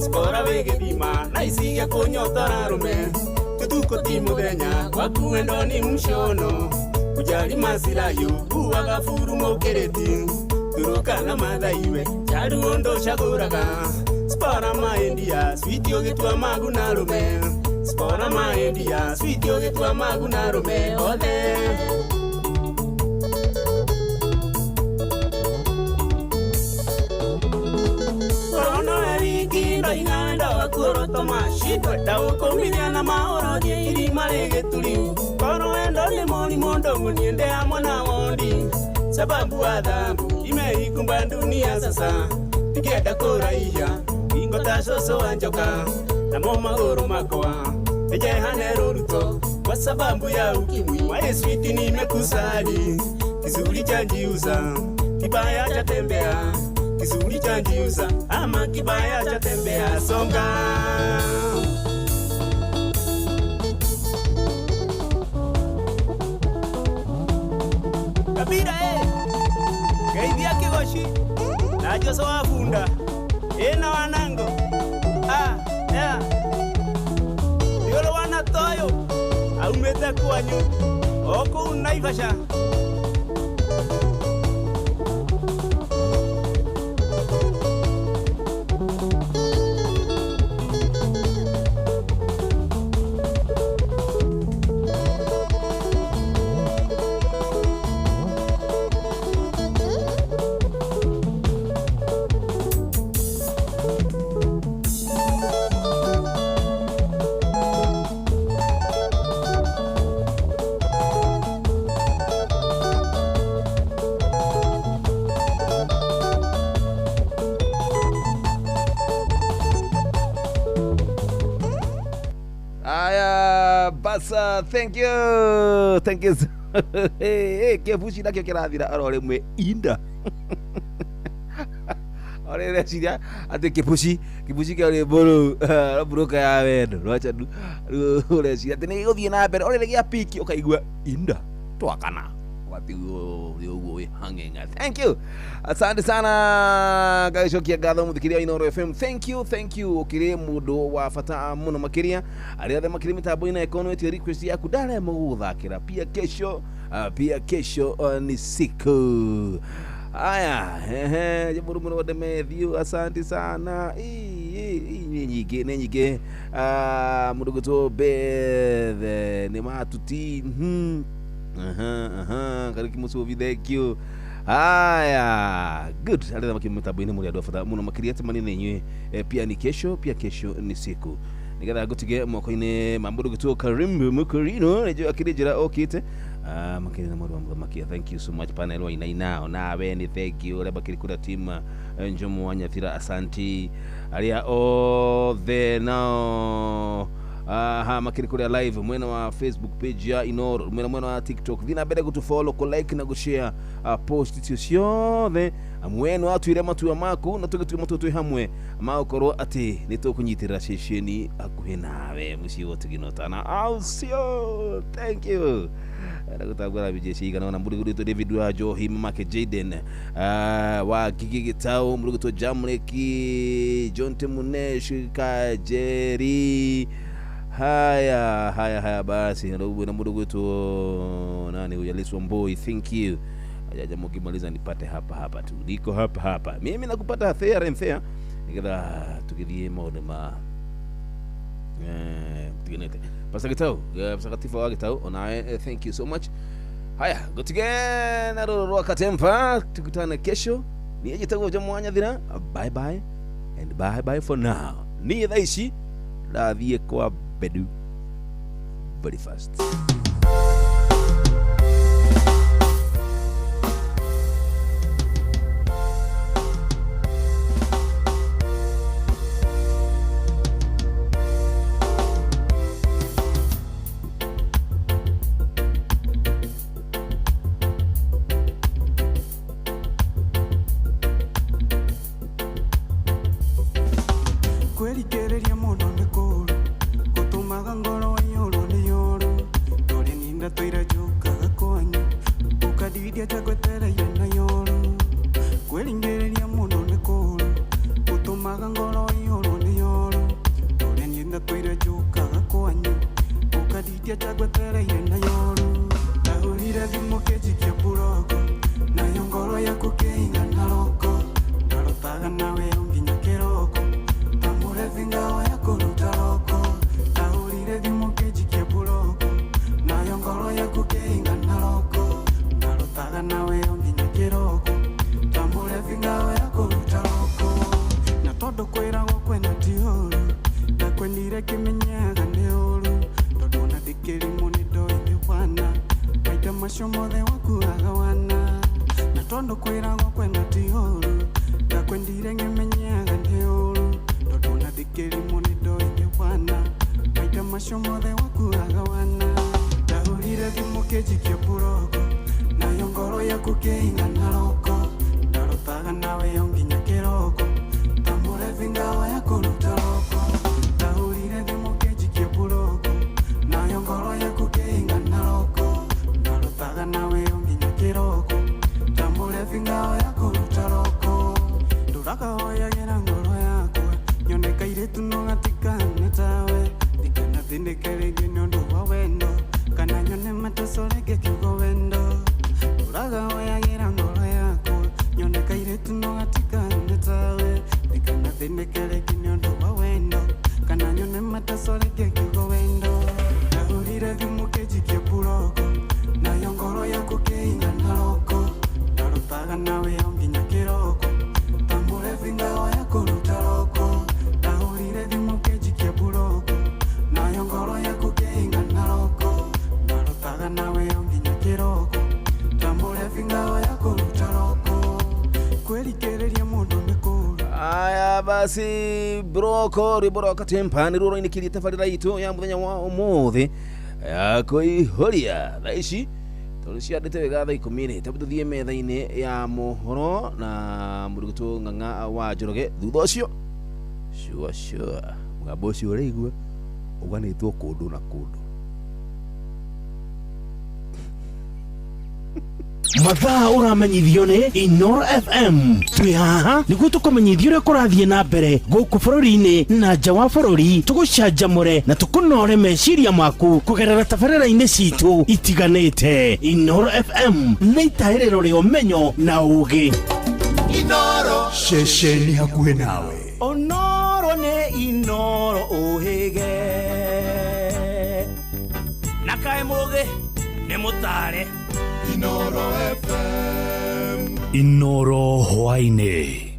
Spora wĩ gĩthima na icigia kũnyotora arũme. Tutuko ti mũthenya gwaku wendo ni mshono. Kujali masilahi uaga furu mũkĩrĩti. Turukana mathaiwe charuo ndũcagũraga. Spora maindia switi ũgĩtua magu na arũme. Spora maindia switi ũgĩtua magu na arũme othe. Korona wiki ndoiga wendo waku ũrotoma. Shindwe ndaũkũmithia na mahũro thiĩ irima rĩ gĩturi. Korwo wendo nĩ mũrimũ ndũng'ũniĩ ndĩ hamwe na wondi. Sababu adhabu imeikumba dunia sasa. Ndingĩenda kũraiha ingo ta cũcũ wa njoka. Namo magũrũ makwa nĩnjehane rũruto. Kwa sababu ya ukimwi my sweet nimekusali. Kizuri cha njiuza kibaya cha tembea, kizuri cha njiuza ama kibaya cha tembea songa. Kabira geithia kigoci na Joso wa bunda ina wanango ya yolo wana toyo aumite kwanyu o kũu Naivasha. Aya, basa, thank you. Thank you. Hey, hey, kibuci nakio kirathira oro rimwe inda. Ore reciria ati kibuci, kibuci kia rwimbo rũu rwa ya wendo rwa chandu. Reciria ati nĩ gĩgũthiĩ na mbere ore gĩa piki ũkaigua inda twakana. Ũgatigwo ũguo wĩ hanging. Thank you. Asante sana ngagicokia ngatho muthikiria Inooro FM. Thank you, thank you. Ukiri mundu wa bata muno makiria aria othe makiri mitambo-inĩ ĩkorwo nĩtie request yaku ndaremwo gũgũthakĩra. Pia kesho ni siku. Aya, ehe, jambo muno wode Matthew, asante sana. Nĩ nyingĩ, nĩ nyingĩ. Mũndũ gwĩtwo Beth nĩ matuti. Kariki Musubi, thank you. Haya, good. Arĩa makiri mitambo-inĩ mũrĩ andũ a bata mũno makĩria temani na inyuĩ. Pia ni kesho, pia kesho ni siku. Nigetha ngũtige moko-inĩ ma mũndũ gwĩtwo Karim Mukurino nĩnjũĩ akĩrĩ njĩra okĩte. Makĩria na mũndũ wa mũthamaki. Thank you so much panel wa Inaina nawe ni thank you arĩa makĩrĩ kũrĩa team Njomo wa Nyathira, asanti arĩa othe nao aha makĩrĩ kũrĩa live mwena wa Facebook page ya Inooro, mwena wa TikTok. Thiĩ na mbere gũtũfollow, kũ like na gũshare post icio ciothe. Mwena wa twire matua maku na tũgĩtua matua twĩ hamwe magũkorwo atĩ nĩ tũkũnyitĩrĩra ceceni hakuhĩ nawe mũciĩ wa Ũtugino au sio. Thank you. Ndagũtangũra BJ cigana ona mũndũ gwĩtwo David wa Njohi, mamake Jaden wa Gigi Gitau, mũndũ gwĩtwo Jamleki, John Temunesh Kajeri. Haya, haya, haya basi. Na mũndũ gwĩtwo nani huyu Alice Wambui, thank you. Ajaja mkimaliza nipate hapa hapa tu. Niko hapa hapa. Mimi nakupata there and there. Nigetha tugithie maũndũ ma tugenete. Pastor Gitau, Pastor Katifa wa Gitau, onawe thank you so much. Haya, gutige na rũrũ rwa Katempa, tukutane kesho. Niĩ njĩtagwo Jomo wa Nyathira. Bye bye and bye bye for now. Niĩ thaa ici ndathiĩ kwa Bedu very fast. Kwĩrikĩrĩria mũno nĩ kũũru gũtũmaga ngoro ĩiyũrwo nĩ yũru ndũrĩ ninda tũire njũkaga kwanyu ũkandiria njagwetereire na yũru kwĩringĩrĩria mũno nĩ kũũru gũtũmaga ngoro ĩiyũrwo nĩ yũru ndũrĩ ninda tũire njũkaga kwanyu ũkandiria njagwetereire na yũru ndahũrire thimũ kĩnjikia mburoko nayo ngoro yaku kĩigana roko ndarotaga nawe nginya kĩroko Ngao ya kuruta roko ndahũrire thimũ kĩnjikia mburoko nayo ngoro yaku kĩigana roko ndarotaga nawe nginya kĩroko tamũrebi ngao ya kũruta roko na tondũ kwĩragwo kwenda ti ũru ndakwendire kĩmenyaga nĩ ũru tondũ ona ndĩkĩrimũ nĩ ndoĩ nĩ wana maita macio mothe wakuaga wana na tondũ kwĩragwo kwenda ti ũru ndakwendire ngĩmenyaga nĩ ũru tondũ ona ndĩkĩrimũ nĩ ndoĩ nĩ wana maita macio mothe wakuaga wana. Ndahũrire thimũ kĩnjikie mburoko nayo ngoro yaku kĩingana roko ndarutaga nawe yo nginya kĩroko ta mũrebi ngawa ya kũruta roko. Ndahũrire thimũ kĩnjikie mburoko nayo ngoro yaku kĩingana roko ndarutaga nawe yo nginya kĩroko ta mũrebi ngawa ya kũruta roko. Ndũrakahoyagĩra ngoro yakwa nyone kairĩtu no gatikane tawe ndikanathĩnĩke rĩngĩ nĩ ũndũ wa wendo kana nyone mateso rĩngĩ kiugo wendo. Ndũrakahoyagĩra ngoro yakwa nyone kairĩtu no gatikane tawe ndikanathĩnĩke rĩngĩ nĩ ũndũ wa wendo kana nyone mateso rĩngĩ kiugo wendo. Ndahũrire thimũ kĩnjikie mburoko nayo ngoro yaku kĩingana roko ndarutaga nawe yo nginya kĩroko ta mũrebi ngawa ya kũruta roko. Ndahũrire thimũ kĩnjikie mburoko nayo ngoro yaku kĩingana roko ndarutaga nawe yo nginya kĩroko ta mũrebi ngawa ya kũruta roko. Kwĩrikĩrĩria mũndũ nĩ kũũru. Aya basi broko rwimbo rwa katempa nä ruo rwainä tabarä itå ya må thenya wa å må thä ya kå thaa ici tondå ciandä te wega thaa ikå rä tabu tå thiä metha-inä ya mohoro na må rugä ng'ang'a wa Njoroge thutha å cio cua cua mũgambo ũcio ũraigua ũganĩtwo kũndũ na kũndũ. Mathaa ũramenyithio nĩ Inoro FM. Twĩ haha nĩguo tũkũmenyithia ũrĩa kũrathiĩ na mbere gũkũ bũrũri-inĩ na nja wa bũrũri, tũgũcanjamũre na tũkũnore meciria maku kũgerera tabarĩra-inĩ citũ itiganĩte. Inoro FM nĩ itaĩrĩro rĩa ũmenyo na ũgĩ. Inoro ceceni hakuhĩ nawe. Onoro nĩ Inoro ũhĩge na kaĩ mũgĩ nĩ mũtare. Inoro FM. Inoro hwaĩ-inĩ.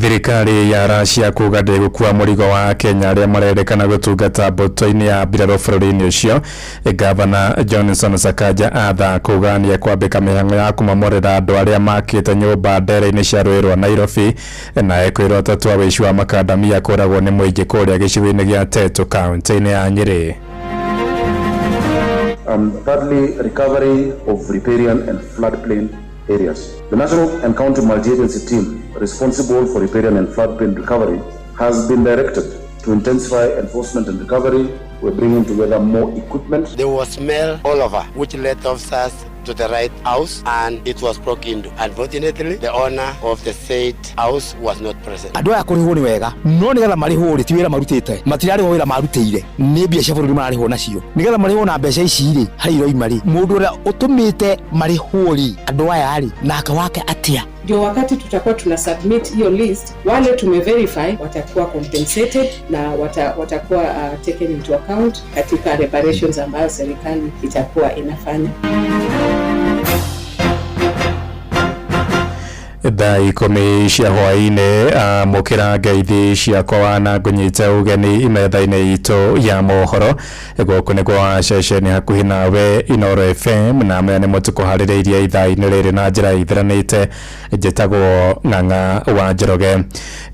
Thirikari ya Russia kuga ndĩgũkua mũrigo wa Kenya arĩa marerĩkana gũtungata mbũtũ-inĩ ya mbirarũ bũrũri-inĩ ũcio. Gavana Johnson Sakaja atha kuga nĩekwambĩka mĩhang'o ya kũmomorera andũ arĩa makĩte nyũmba ndere-inĩ cia rũĩ rwa Nairobi na ekwĩrwo atatũ a wĩici wa makandamia kũragwo nĩ mũingĩ kũrĩa gĩcigo-inĩ gĩa Tetu kaunti-inĩ ya Nyĩrĩ. Thirdly, recovery of riparian and floodplain areas. The National and County Multi-Agency Team responsible for riparian and floodplain recovery has been directed to intensify enforcement and recovery. We're bringing together more equipment. There was smell all over, which led officers to the right house, and it was broken into. Unfortunately, the owner of the said house was not present. Andũ aya kũrĩhwo nĩ wega no nĩgetha marĩhwo rĩ ti wĩra marutĩte matirarĩhwo wĩra marutĩire nĩ mbia cia bũrũri mararĩhwo nacio nĩgetha marĩhwo na mbeca ici rĩ harĩa iroima rĩ mũndũ ũrĩa ũtũmĩte marĩhwo rĩ andũ aya rĩ nake wake atĩa. Ndio wakati tutakuwa tuna submit hiyo list, wale tumeverify watakuwa compensated na watakuwa taken into account katika reparations ambayo serikali itakuwa inafanya. Thaa 10 cia hwaĩ-inĩ amũkĩra ngeithi ciakwa na ngũnyite ũgeni metha-inĩ itũ ya mohoro gũkũ nĩ kwa ceceni hakuhĩ nawe Inoro FM na maya nĩmo tũkũharĩrĩirie ithaa-inĩ rĩrĩ na njĩra ĩtheranĩte. Njĩtagwo Ng'ang'a wa Njoroge.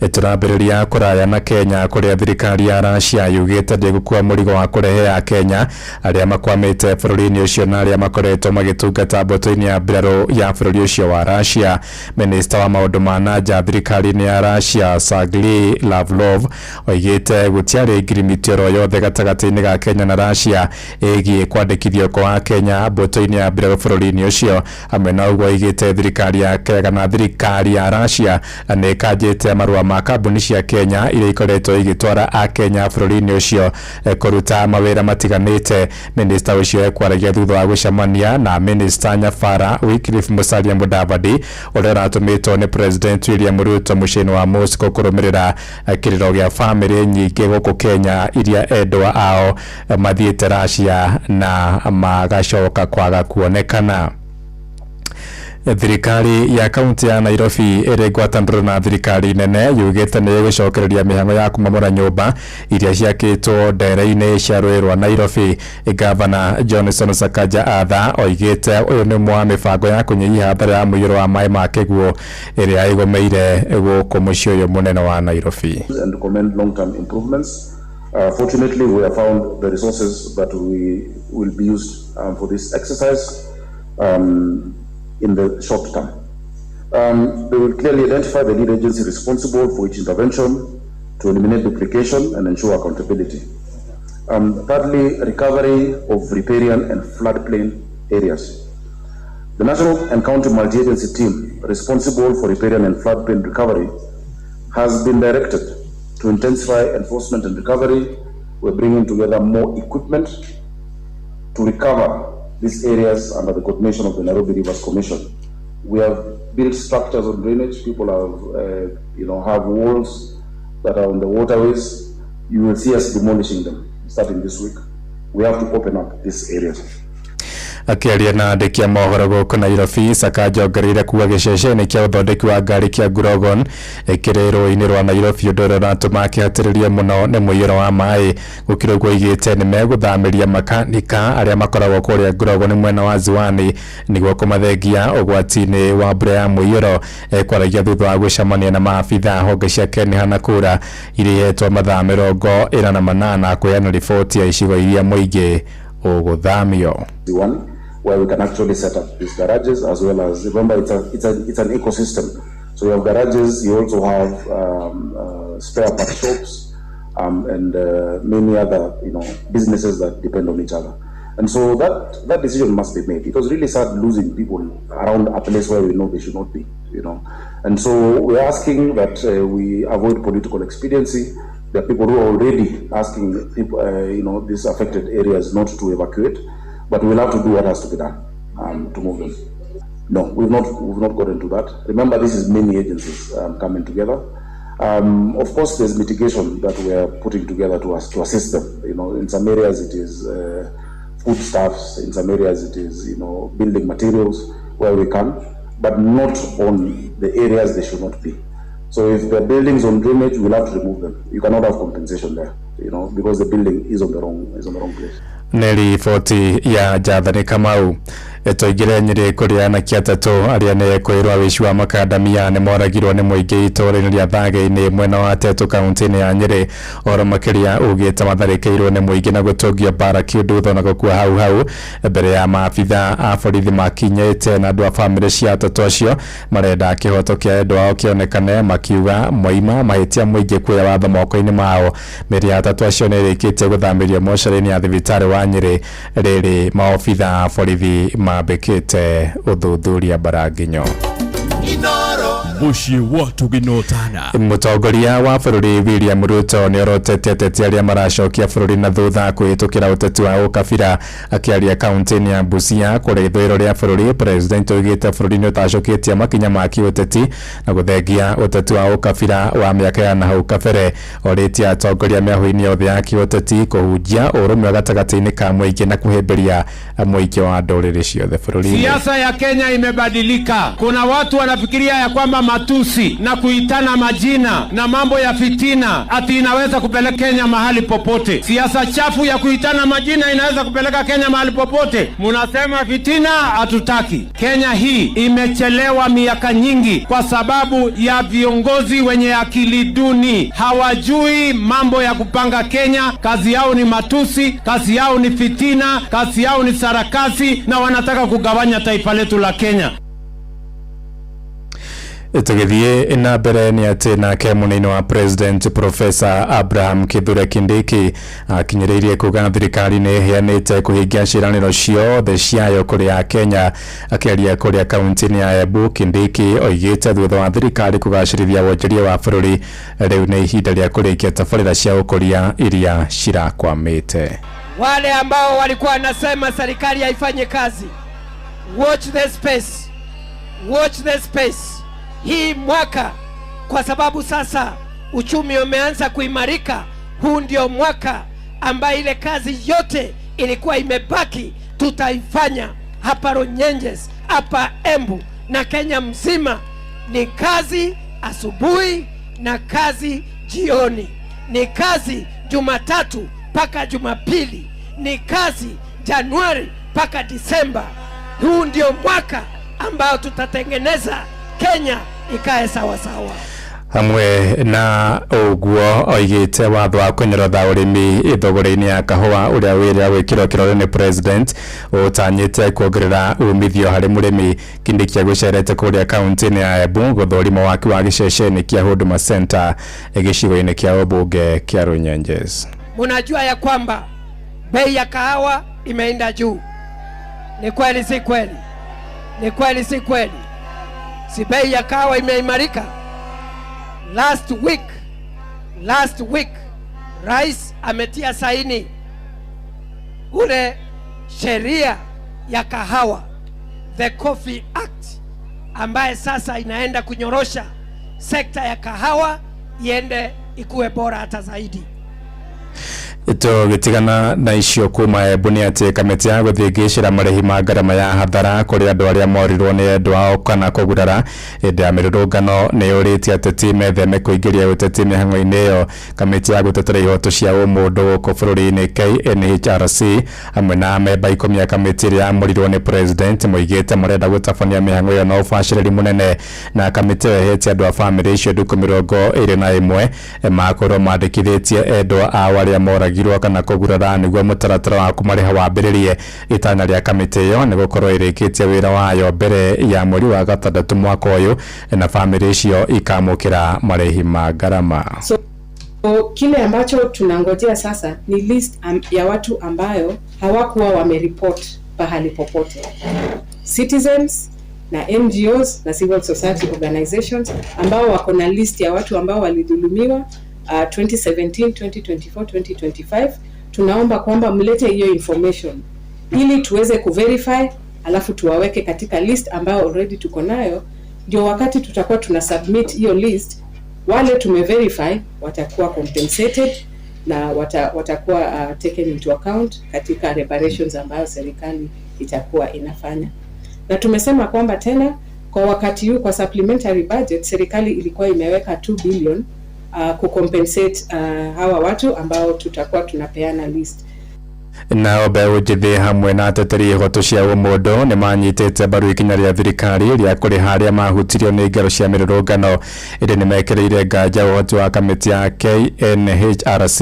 Tũrambĩrĩria kũraya na Kenya kũrĩa thirikari ya Russia yugĩte ndĩgũkua mũrigo wa kũrehe a Kenya arĩa makwamĩte bũrũri-inĩ ũcio na arĩa makoretwo magĩtungata mbũtũ-inĩ ya mbirarũ ya bũrũri ũcio wa Russia. Minista wa maũndũ ma na nja thirikari-inĩ ya Russia Sergei Lavrov oigĩte gũtiarĩ ngirimiti oro yothe gatagatĩ-inĩ ga Kenya na Russia ĩgiĩ kwandĩkithio kwa Kenya mbũtũ-inĩ ya mbirarũ bũrũri-inĩ ũcio. Hamwe na ũguo oigĩte thirikari ya kana thirikari ya Russia nĩ ĩkanjĩte marũa ma kambuni cia Kenya iria ikoretwo igĩtwara a Kenya bũrũri-inĩ ũcio kũruta mawĩra matiganĩte. Minista ũcio ekwaragia thutha wa gũcemania na Minista Nyabara Wycliffe Musalia Mudavadi ũrĩa ũratũmĩtwo nĩ President William Ruto mũciĩ-inĩ wa Moscow kũrũmĩrĩra kĩrĩro gĩa bamĩrĩ nyingĩ gũkũ Kenya iria endwa ao mathiĩte Russia na magacoka kwaga kuonekana. Thirikari ya kaunti ya Nairobi ĩrĩ ngwatanĩro na thirikari nene yugĩte nĩ ĩgũcokereria mĩhang'o ya kũmomora nyũmba iria ciakĩtwo ndere-inĩ cia rũĩ rwa Nairobi. Gavana Johnson Sakaja Atha oigĩte ũyũ nĩ ũmwe wa mĩbango ya kũnyihia hathara ya mũiyũro wa maĩ ma kĩguũ ĩrĩa ĩgũmĩire gũkũ mũciĩ ũyũ mũnene wa Nairobi. And recommend long-term improvements. Fortunately, we have found the resources that we will be used for this exercise in the short term. They will clearly identify the lead agency responsible for each intervention to eliminate duplication and ensure accountability. Thirdly, recovery of riparian and floodplain areas. The National and County Multi-Agency Team responsible for riparian and floodplain recovery has been directed to intensify enforcement and recovery. We're bringing together more equipment to recover these areas under the coordination of the Nairobi Rivers Commission. We have built structures on drainage. People have, have walls that are on the waterways. You will see us demolishing them starting this week. We have to open up these areas. Akĩaria na andĩki a mohoro gũkũ Nairobi, Sakaja ongereire kuga gĩceceni kĩa ũthondeki wa ngari kĩa Grogon kĩrĩ rũĩ-inĩ rwa Nairobi, ũndũ ũrĩa ũratũma akĩhatĩrĩrio mũno nĩ mũiyũro wa maĩ. Gũkĩrĩ ũguo oigĩte nĩ megũthamĩria makanika arĩa makoragwo kũrĩa Grogon mwena wa Ziwani nĩguo kũmathengia ũgwati-inĩ wa mbura ya mũiyũro. Kwaragia thutha wa gũcemania na maabitha honge cia KENHA na KURA iria ihetwo mathaa 48 kũheana riboti ya icigo iria mũingĩ ũgũthamio. Where we can actually set up these garages, as well as, remember, it's an ecosystem. So you have garages, you also have spare part shops, and many other businesses that depend on each other. And so that decision must be made. It was really sad losing people around a place where we know they should not be, And so we're asking that we avoid political expediency. There are people who are already asking people, these affected areas not to evacuate. But we'll have to do what has to be done to move them. No, we've not gotten to that. Remember, this is many agencies coming together. Of course, there's mitigation that we are putting together to assist them. In some areas it is foodstuffs, in some areas it is building materials where we can, but not on the areas they should not be. So if the buildings on drainage, we'll have to remove them. You cannot have compensation there, because the building is on the wrong place. Nĩ riboti ya Jathani Kamau. Tũingĩre Nyĩrĩ kũrĩa anake atatũ arĩa nĩ kwĩrwo wĩici wa makandamia nĩ moragirwo nĩ mũingĩ itũũra-inĩ rĩa Thage-inĩ mwena wa Tetu kaunti-inĩ ya Nyĩrĩ. Ũhoro makĩria ugĩte matharĩkĩirwo nĩ mũingĩ na gũtũngio mbara kĩũndũ na gũkua hau hau mbere ya maabitha a borithi makinyĩte, na andũ a bamĩrĩ cia atatũ acio marenda kĩhoto kĩa endwa ao kĩonekane, makiuga moima mahĩtia mũingĩ kuoya watho moko-inĩ mao. Mĩĩrĩ ya atatũ acio nĩ ĩrĩkĩtie gũthamĩrio mocarĩ-inĩ ya thibitarĩ wa Nyĩrĩ rĩrĩ maobitha a borithi mambĩkĩte ũthuthuria Mbaranginyo. Mũciĩ wa tũgĩnotana. Mũtongoria wa bũrũri William Ruto nĩ orotete ateti arĩa maracokia bũrũri na thutha kũhĩtũkĩra ũteti wa ũkabira. Akĩaria kaunti-inĩ ya Busia kũrĩa ithũĩro rĩa bũrũri, president oigĩte bũrũri nĩ ũtacũkĩtie makinya ma kĩũteti na gũthengia ũteti wa ũkabira wa mĩaka ya nahau kabere. Orĩtie atongoria mĩahũ-inĩ yothe ya kĩũteti kũhunjia ũrũmwe gatagatĩ-inĩ ka mũingĩ na kũhĩmbĩria mũingĩ wa ndũrĩrĩ ciothe bũrũri-inĩ. Siasa ya Kenya imebadilika. Kuna watu wanafikiria ya kwamba matusi na kuitana majina na mambo ya fitina ati inaweza kupeleka Kenya mahali popote. Siasa chafu ya kuitana majina inaweza kupeleka Kenya mahali popote. Munasema fitina, hatutaki. Kenya hii imechelewa miaka nyingi kwa sababu ya viongozi wenye akili duni. Hawajui mambo ya kupanga Kenya. Kazi yao ni matusi, kazi yao ni fitina, kazi yao ni sarakasi, na wanataka kugawanya taifa letu la Kenya. Tũgĩthiĩ na mbere nĩ atĩ nake mũnini wa president Professor Abraham Kithure Kindiki akinyĩrĩirie kuga thirikari nĩ ĩheanĩte kũhingia ciĩranĩro ciothe ciayo kũrĩ Akenya. Akĩaria kũrĩa kaunti-inĩ ya Embu, Kindiki oigĩte thutha wa thirikari kũgacĩrithia wonjoria wa bũrũri rĩu nĩ ihinda rĩa kũrĩkia tabarĩra cia ũkũria iria cirakwamĩte. Wale ambao walikuwa wanasema serikali haifanye kazi, watch the space, watch the space. Hii mwaka, kwa sababu sasa uchumi umeanza kuimarika, huu ndio mwaka ambaye ile kazi yote ilikuwa imebaki tutaifanya hapa Runyenjes, hapa Embu na Kenya mzima. Ni kazi asubuhi na kazi jioni, ni kazi Jumatatu mpaka Jumapili, ni kazi Januari mpaka Disemba. Huu ndio mwaka ambao tutatengeneza Kenya ikae sawa sawa. Hamwe na ũguo oigĩte watho wa kũnyorotha ũrĩmi thogora-inĩ ya kahũa ũrĩa wĩrĩga gwĩkĩrwo kĩrore nĩ president ũtanyĩte kuongerera umithio harĩ mũrĩmi. Kindiki agũcerete kũrĩa kaunti-inĩ ya Embu gũthũrima waki wa gĩceceni kĩa Huduma Center gĩcigo-inĩ kĩa ũmbunge kĩa Runyenjes. Munajua ya kwamba bei ya kahawa imeenda juu. Ni kweli si kweli? Ni kweli si kweli? Si bei ya kahawa imeimarika? Last week Rais ametia saini ule sheria ya kahawa, the Coffee Act, ambaye sasa inaenda kunyorosha sekta ya kahawa iende ikuwe bora hata zaidi. Tũgĩtigana na icio kuma Embu nĩ atĩ kamĩtĩ ya gũthĩngĩcĩra marĩhi ma ngarama ya hathara kũrĩ andũ arĩa morirwo nĩ endwa ao kana kũgurara hĩndĩ ya mĩrũrũngano nĩ yũrĩtie ateti metheme kũingĩria ũteti mĩhang'o-inĩ ĩyo. Kamĩtĩ ya gũtetera ihoto cia ũmũndũ gũkũ bũrũri-inĩ KNHRC hamwe na memba 10 a kamĩtĩ ĩrĩa yamũrirwo nĩ president moigĩte marenda gũtabania mĩhang'o ĩyo na ũbacĩrĩri mũnene, na kamĩtĩ ĩyo ĩhete andũ a bamĩrĩ icio ndukũ 21 makorwo mandĩkithĩtie endwa ao arĩa moragirwo kana kũgurara nĩguo mũtaratara wa kũmarĩha wambĩrĩrie. Itanya rĩa kamĩtĩ ĩyo nĩ gũkorwo ĩrĩkĩtie wĩra wayo mbere ya mweri wa gatandatũ mwaka ũyũ na bamĩrĩ icio ikamũkĩra marĩhi ma ngarama. So kile ambacho tunangojea sasa ni list ya watu ambayo hawakuwa wameripot pahali popote, citizens na NGOs na civil society organizations ambao wako na list ya watu ambao walidhulumiwa 2017, 2024, 2025. Tunaomba kwamba mlete hiyo information ili tuweze kuverify, alafu tuwaweke katika list ambayo already tuko nayo, ndio wakati tutakuwa tuna submit hiyo list, wale tumeverify watakuwa compensated na watakuwa taken into account katika reparations ambayo serikali itakuwa inafanya. Na tumesema kwamba tena kwa wakati huu kwa supplementary budget serikali ilikuwa imeweka 2 billion kucompensate hawa watu ambao tutakuwa tunapeana list. Nao mbeũ njĩthĩ hamwe na ateteri ihoto cia ũmũndũ nĩ manyitĩte mbaru ikinya rĩa thirikari rĩa kũrĩha arĩa mahutirio nĩ ngero cia mĩrũrũngano, ĩndĩ nĩ mekĩrĩire nganja ũhoti wa kamĩtĩ ya KNHRC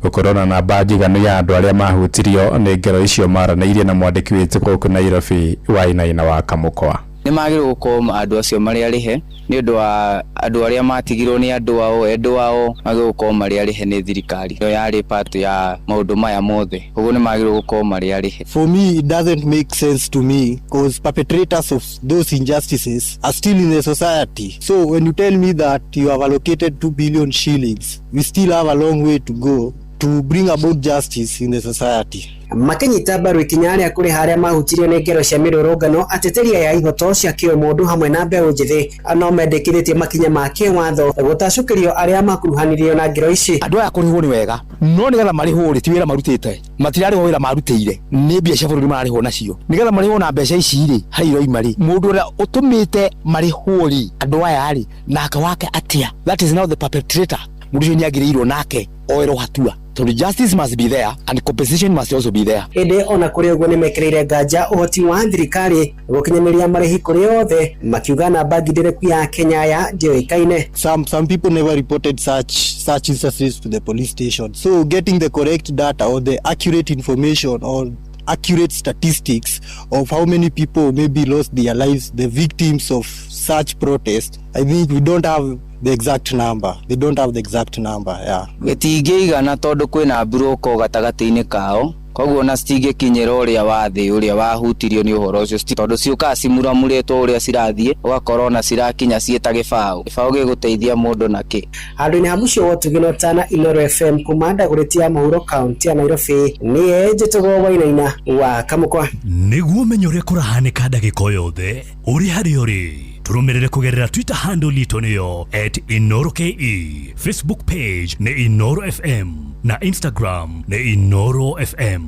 gũkorwo na namba njiganu ya andũ arĩa mahutirio nĩ ngero icio. Maranĩirie na mwandĩki witũ gũkũ Nairobi Wainaina wa Kamũkwa. Nĩ magĩrĩirwo gũkorwo andũ acio marĩ arĩhe nĩ ũndũ wa andũ arĩa matigirwo nĩ andũ ao endwa ao, magĩrĩirwo gũkorwo marĩ arĩhe nĩ thirikari. Ĩyo yarĩ part ya maũndũ maya mothe, koguo nĩ magĩrĩirwo gũkorwo marĩ arĩhe. For me, it doesn't make sense to me because perpetrators of those injustices are still in the society. So when you tell me that you have allocated 2 billion shillings, we still have a long way to go to bring about justice in the society. Makinyita mbaru ikinya rĩa kũrĩha arĩa mahutirio nĩ ngero cia mĩrũrũngano, ateteri aya ihoto cia kĩũmũndũ hamwe na mbeũ njĩthĩ no mendekithĩtie makinya ma kĩwatho gũtacũkĩrio arĩa makuruhanirio na ngero ici. Andũ aya kũrĩhwo nĩ wega, no nĩgetha marĩhwo rĩ ti wĩra marutĩte, matirarĩhwo wĩra marutĩire, nĩ mbia cia bũrũri mararĩhwo nacio. Nĩgetha marĩhwo na mbeca ici rĩ, harĩa iroima rĩ, mũndũ ũrĩa ũtũmĩte marĩhwo rĩ, andũ aya rĩ, nake wake atĩa? That is now the perpetrator. Mũndũ ũcio nĩagĩrĩirwo nake oerwo hatua, tondũ justice must be there and compensation must also be there. Ĩndĩ ona kũrĩ ũguo nĩmekĩrĩire nganja ũhoti wa thirikari gũkinyanĩria marĩhi kũrĩ othe, makiuga namba ngindĩrĩku ya Kenya ya ndĩoĩkaine. Some people never reported such instances to the police station. So getting the correct data or the accurate information or accurate statistics of how many people maybe lost their lives, the victims of such protest, I think we don't have the exact number. They don't have the exact number, yeah. Gĩtingĩigana tondũ kwĩna mburoko gatagatĩ-inĩ kao, koguo ona citingĩkinyĩra ũrĩa wa thĩ ũrĩa wahutirio nĩ ũhoro ũcio, tondũ ciũkaga cimuramurĩtwo ũrĩa cirathiĩ, ũgakora ona cirakinya ciĩ ta gĩbaũ. Gĩbaũ gĩgũteithia mũndũ nakĩ? Handũ-inĩ ha mũciĩ wa ũtugi na ũtana Inooro FM kuma Ndagũrĩti ya mũhuro kaunti ya Nairobi, niĩ njĩtagwo Wainaina wa Kamũkwa. Nĩguo ũmenye ũrĩa kũrahanĩka ndagĩka o yothe ũrĩ harĩa ũrĩ, tũrũmĩrĩre kũgerera Twitter handle itũ nĩyo @InooroKE, Facebook page nĩ Inooro FM na Instagram nĩ Inooro FM.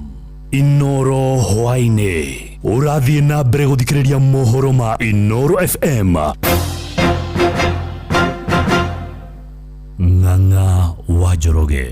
Inooro hwaĩ-inĩ ũrathiĩ na mbere gũthikĩrĩria mohoro ma Inooro FM. Ng'ang'a wa Njoroge.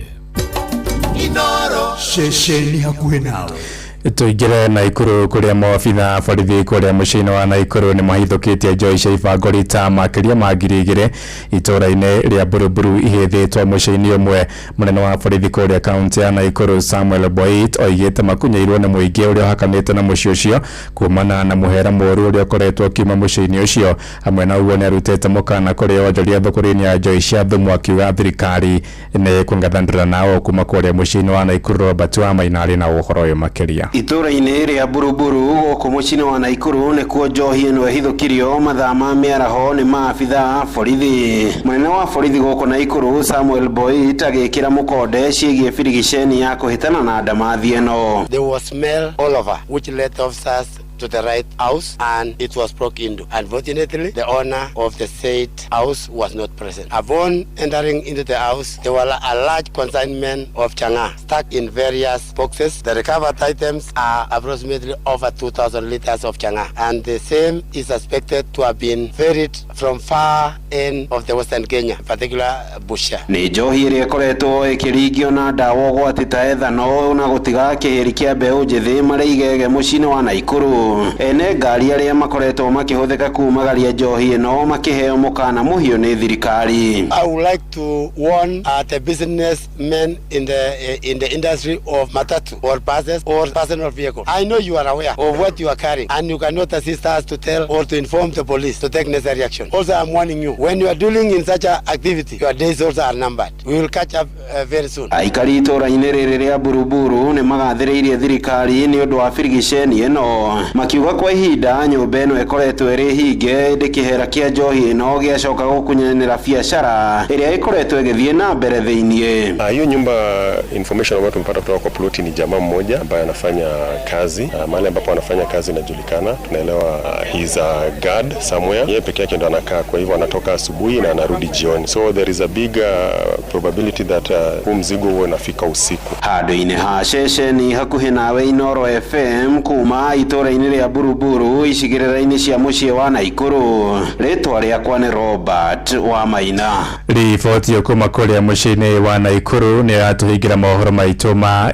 Inooro ceceni hakuhĩ nawe. Tũingĩre Naikuru kũrĩa maobitha a borithi kũrĩa mũciĩ-inĩ wa Naikuru nĩ mahithũkĩtie njohi cia ibango rita makĩria ma 2000 itũũra-inĩ rĩa Buruburu ihithĩtwo mũciĩ-inĩ ũmwe. Mũnene wa borithi kũrĩa kaunti ya Naikuru Samuel Boit oigĩte makunyeirwo nĩ mũingĩ ũrĩa ũhakanĩte na mũciĩ ũcio kumana na mũhera mũru ũrĩa ũkoretwo ũkiuma mũciĩ-inĩ ũcio. Hamwe na ũguo nĩarutĩte mũkana kũrĩ onjoria thũgũrĩ-inĩ ya njohi cia thumu akiuga thirikari nĩ kũng'ethanĩra nao. Kuma kũrĩa mũciĩ-inĩ wa Naikuru Robert Wamaina arĩ na ũhoro ũyũ makĩria. Itũũra-inĩ rĩa Buruburu gũkũ mũciĩ-inĩ wa Naikuru nĩkuo njohi ĩno ĩhithũkirio mathaa ma mĩaraho nĩ maabitha a borithi. Mũnene wa borithi gũkũ Naikuru Samuel Boit agĩkĩra mũkonde ciĩgiĩ birigiceni ya kũhĩtana na ndamathi ĩno. There was smell all over, which led officers to the right house, and it was broke into. Unfortunately, the owner of the said house was not present. Upon entering into the house, there were a large consignment of chang'aa stuck in various boxes. The recovered items are approximately over 2,000 liters of chang'aa, and the same is suspected to have been ferried from far end of the Western Kenya, in particular Busia. Nĩ njohi ĩrĩa ĩkoretwo ĩkĩringio na ndawa ũgwati ta ethanol na gũtiga kĩhĩri kĩa mbeũ njĩthĩ marĩ igege mũciĩ-inĩ wa Naikuru. Ene ngari arĩa makoretwo makĩhũthĩka kumagaria njohi ĩno makĩheo mũkana mũhiũ nĩ thirikari. I would like to warn the businessmen in the industry of matatu or buses or personal vehicle. I know you are aware of what you are carrying, and you cannot assist us to tell or to inform the police to take necessary action. Also, I'm warning you, when you are dealing in such a activity, your days also are numbered. We will catch up very soon. Aikari itũũra-inĩ rĩrĩ rĩa Buruburu nĩ magathĩrĩirie thirikari nĩ ũndũ wa birigiceni ĩno, makiuga kwa ihinda nyũmba ĩno ĩkoretwo ĩrĩ hinge ĩndĩ kĩhera kĩa njohi ĩno gĩacoka gũkunyanĩra biacara ĩrĩa ĩkoretwo ĩgĩthiĩ na mbere thĩiniĩ. Hiyo nyumba, information ambayo tumepata kutoka kwa ploti, ni jamaa mmoja ambaye anafanya kazi mahali ambapo anafanya kazi inajulikana, tunaelewa he's a guard somewhere. Yeye peke yake ndo anakaa, kwa hivyo anatoka asubuhi na anarudi jioni, so there is a big probability that huu mzigo huo unafika usiku. Handũ-inĩ ha ceceni hakuhĩ nawe Inoro FM kuma itũũra-inĩ rĩa Buruburu icigĩrĩra-inĩ cia mũciĩ wa Naikuru, rĩtwa rĩakwa nĩ Robert wa Maina. Riboti kuma kũrĩa mũciĩ-inĩ wa Naikuru nĩ yatũhingĩra mohoro maitũ ma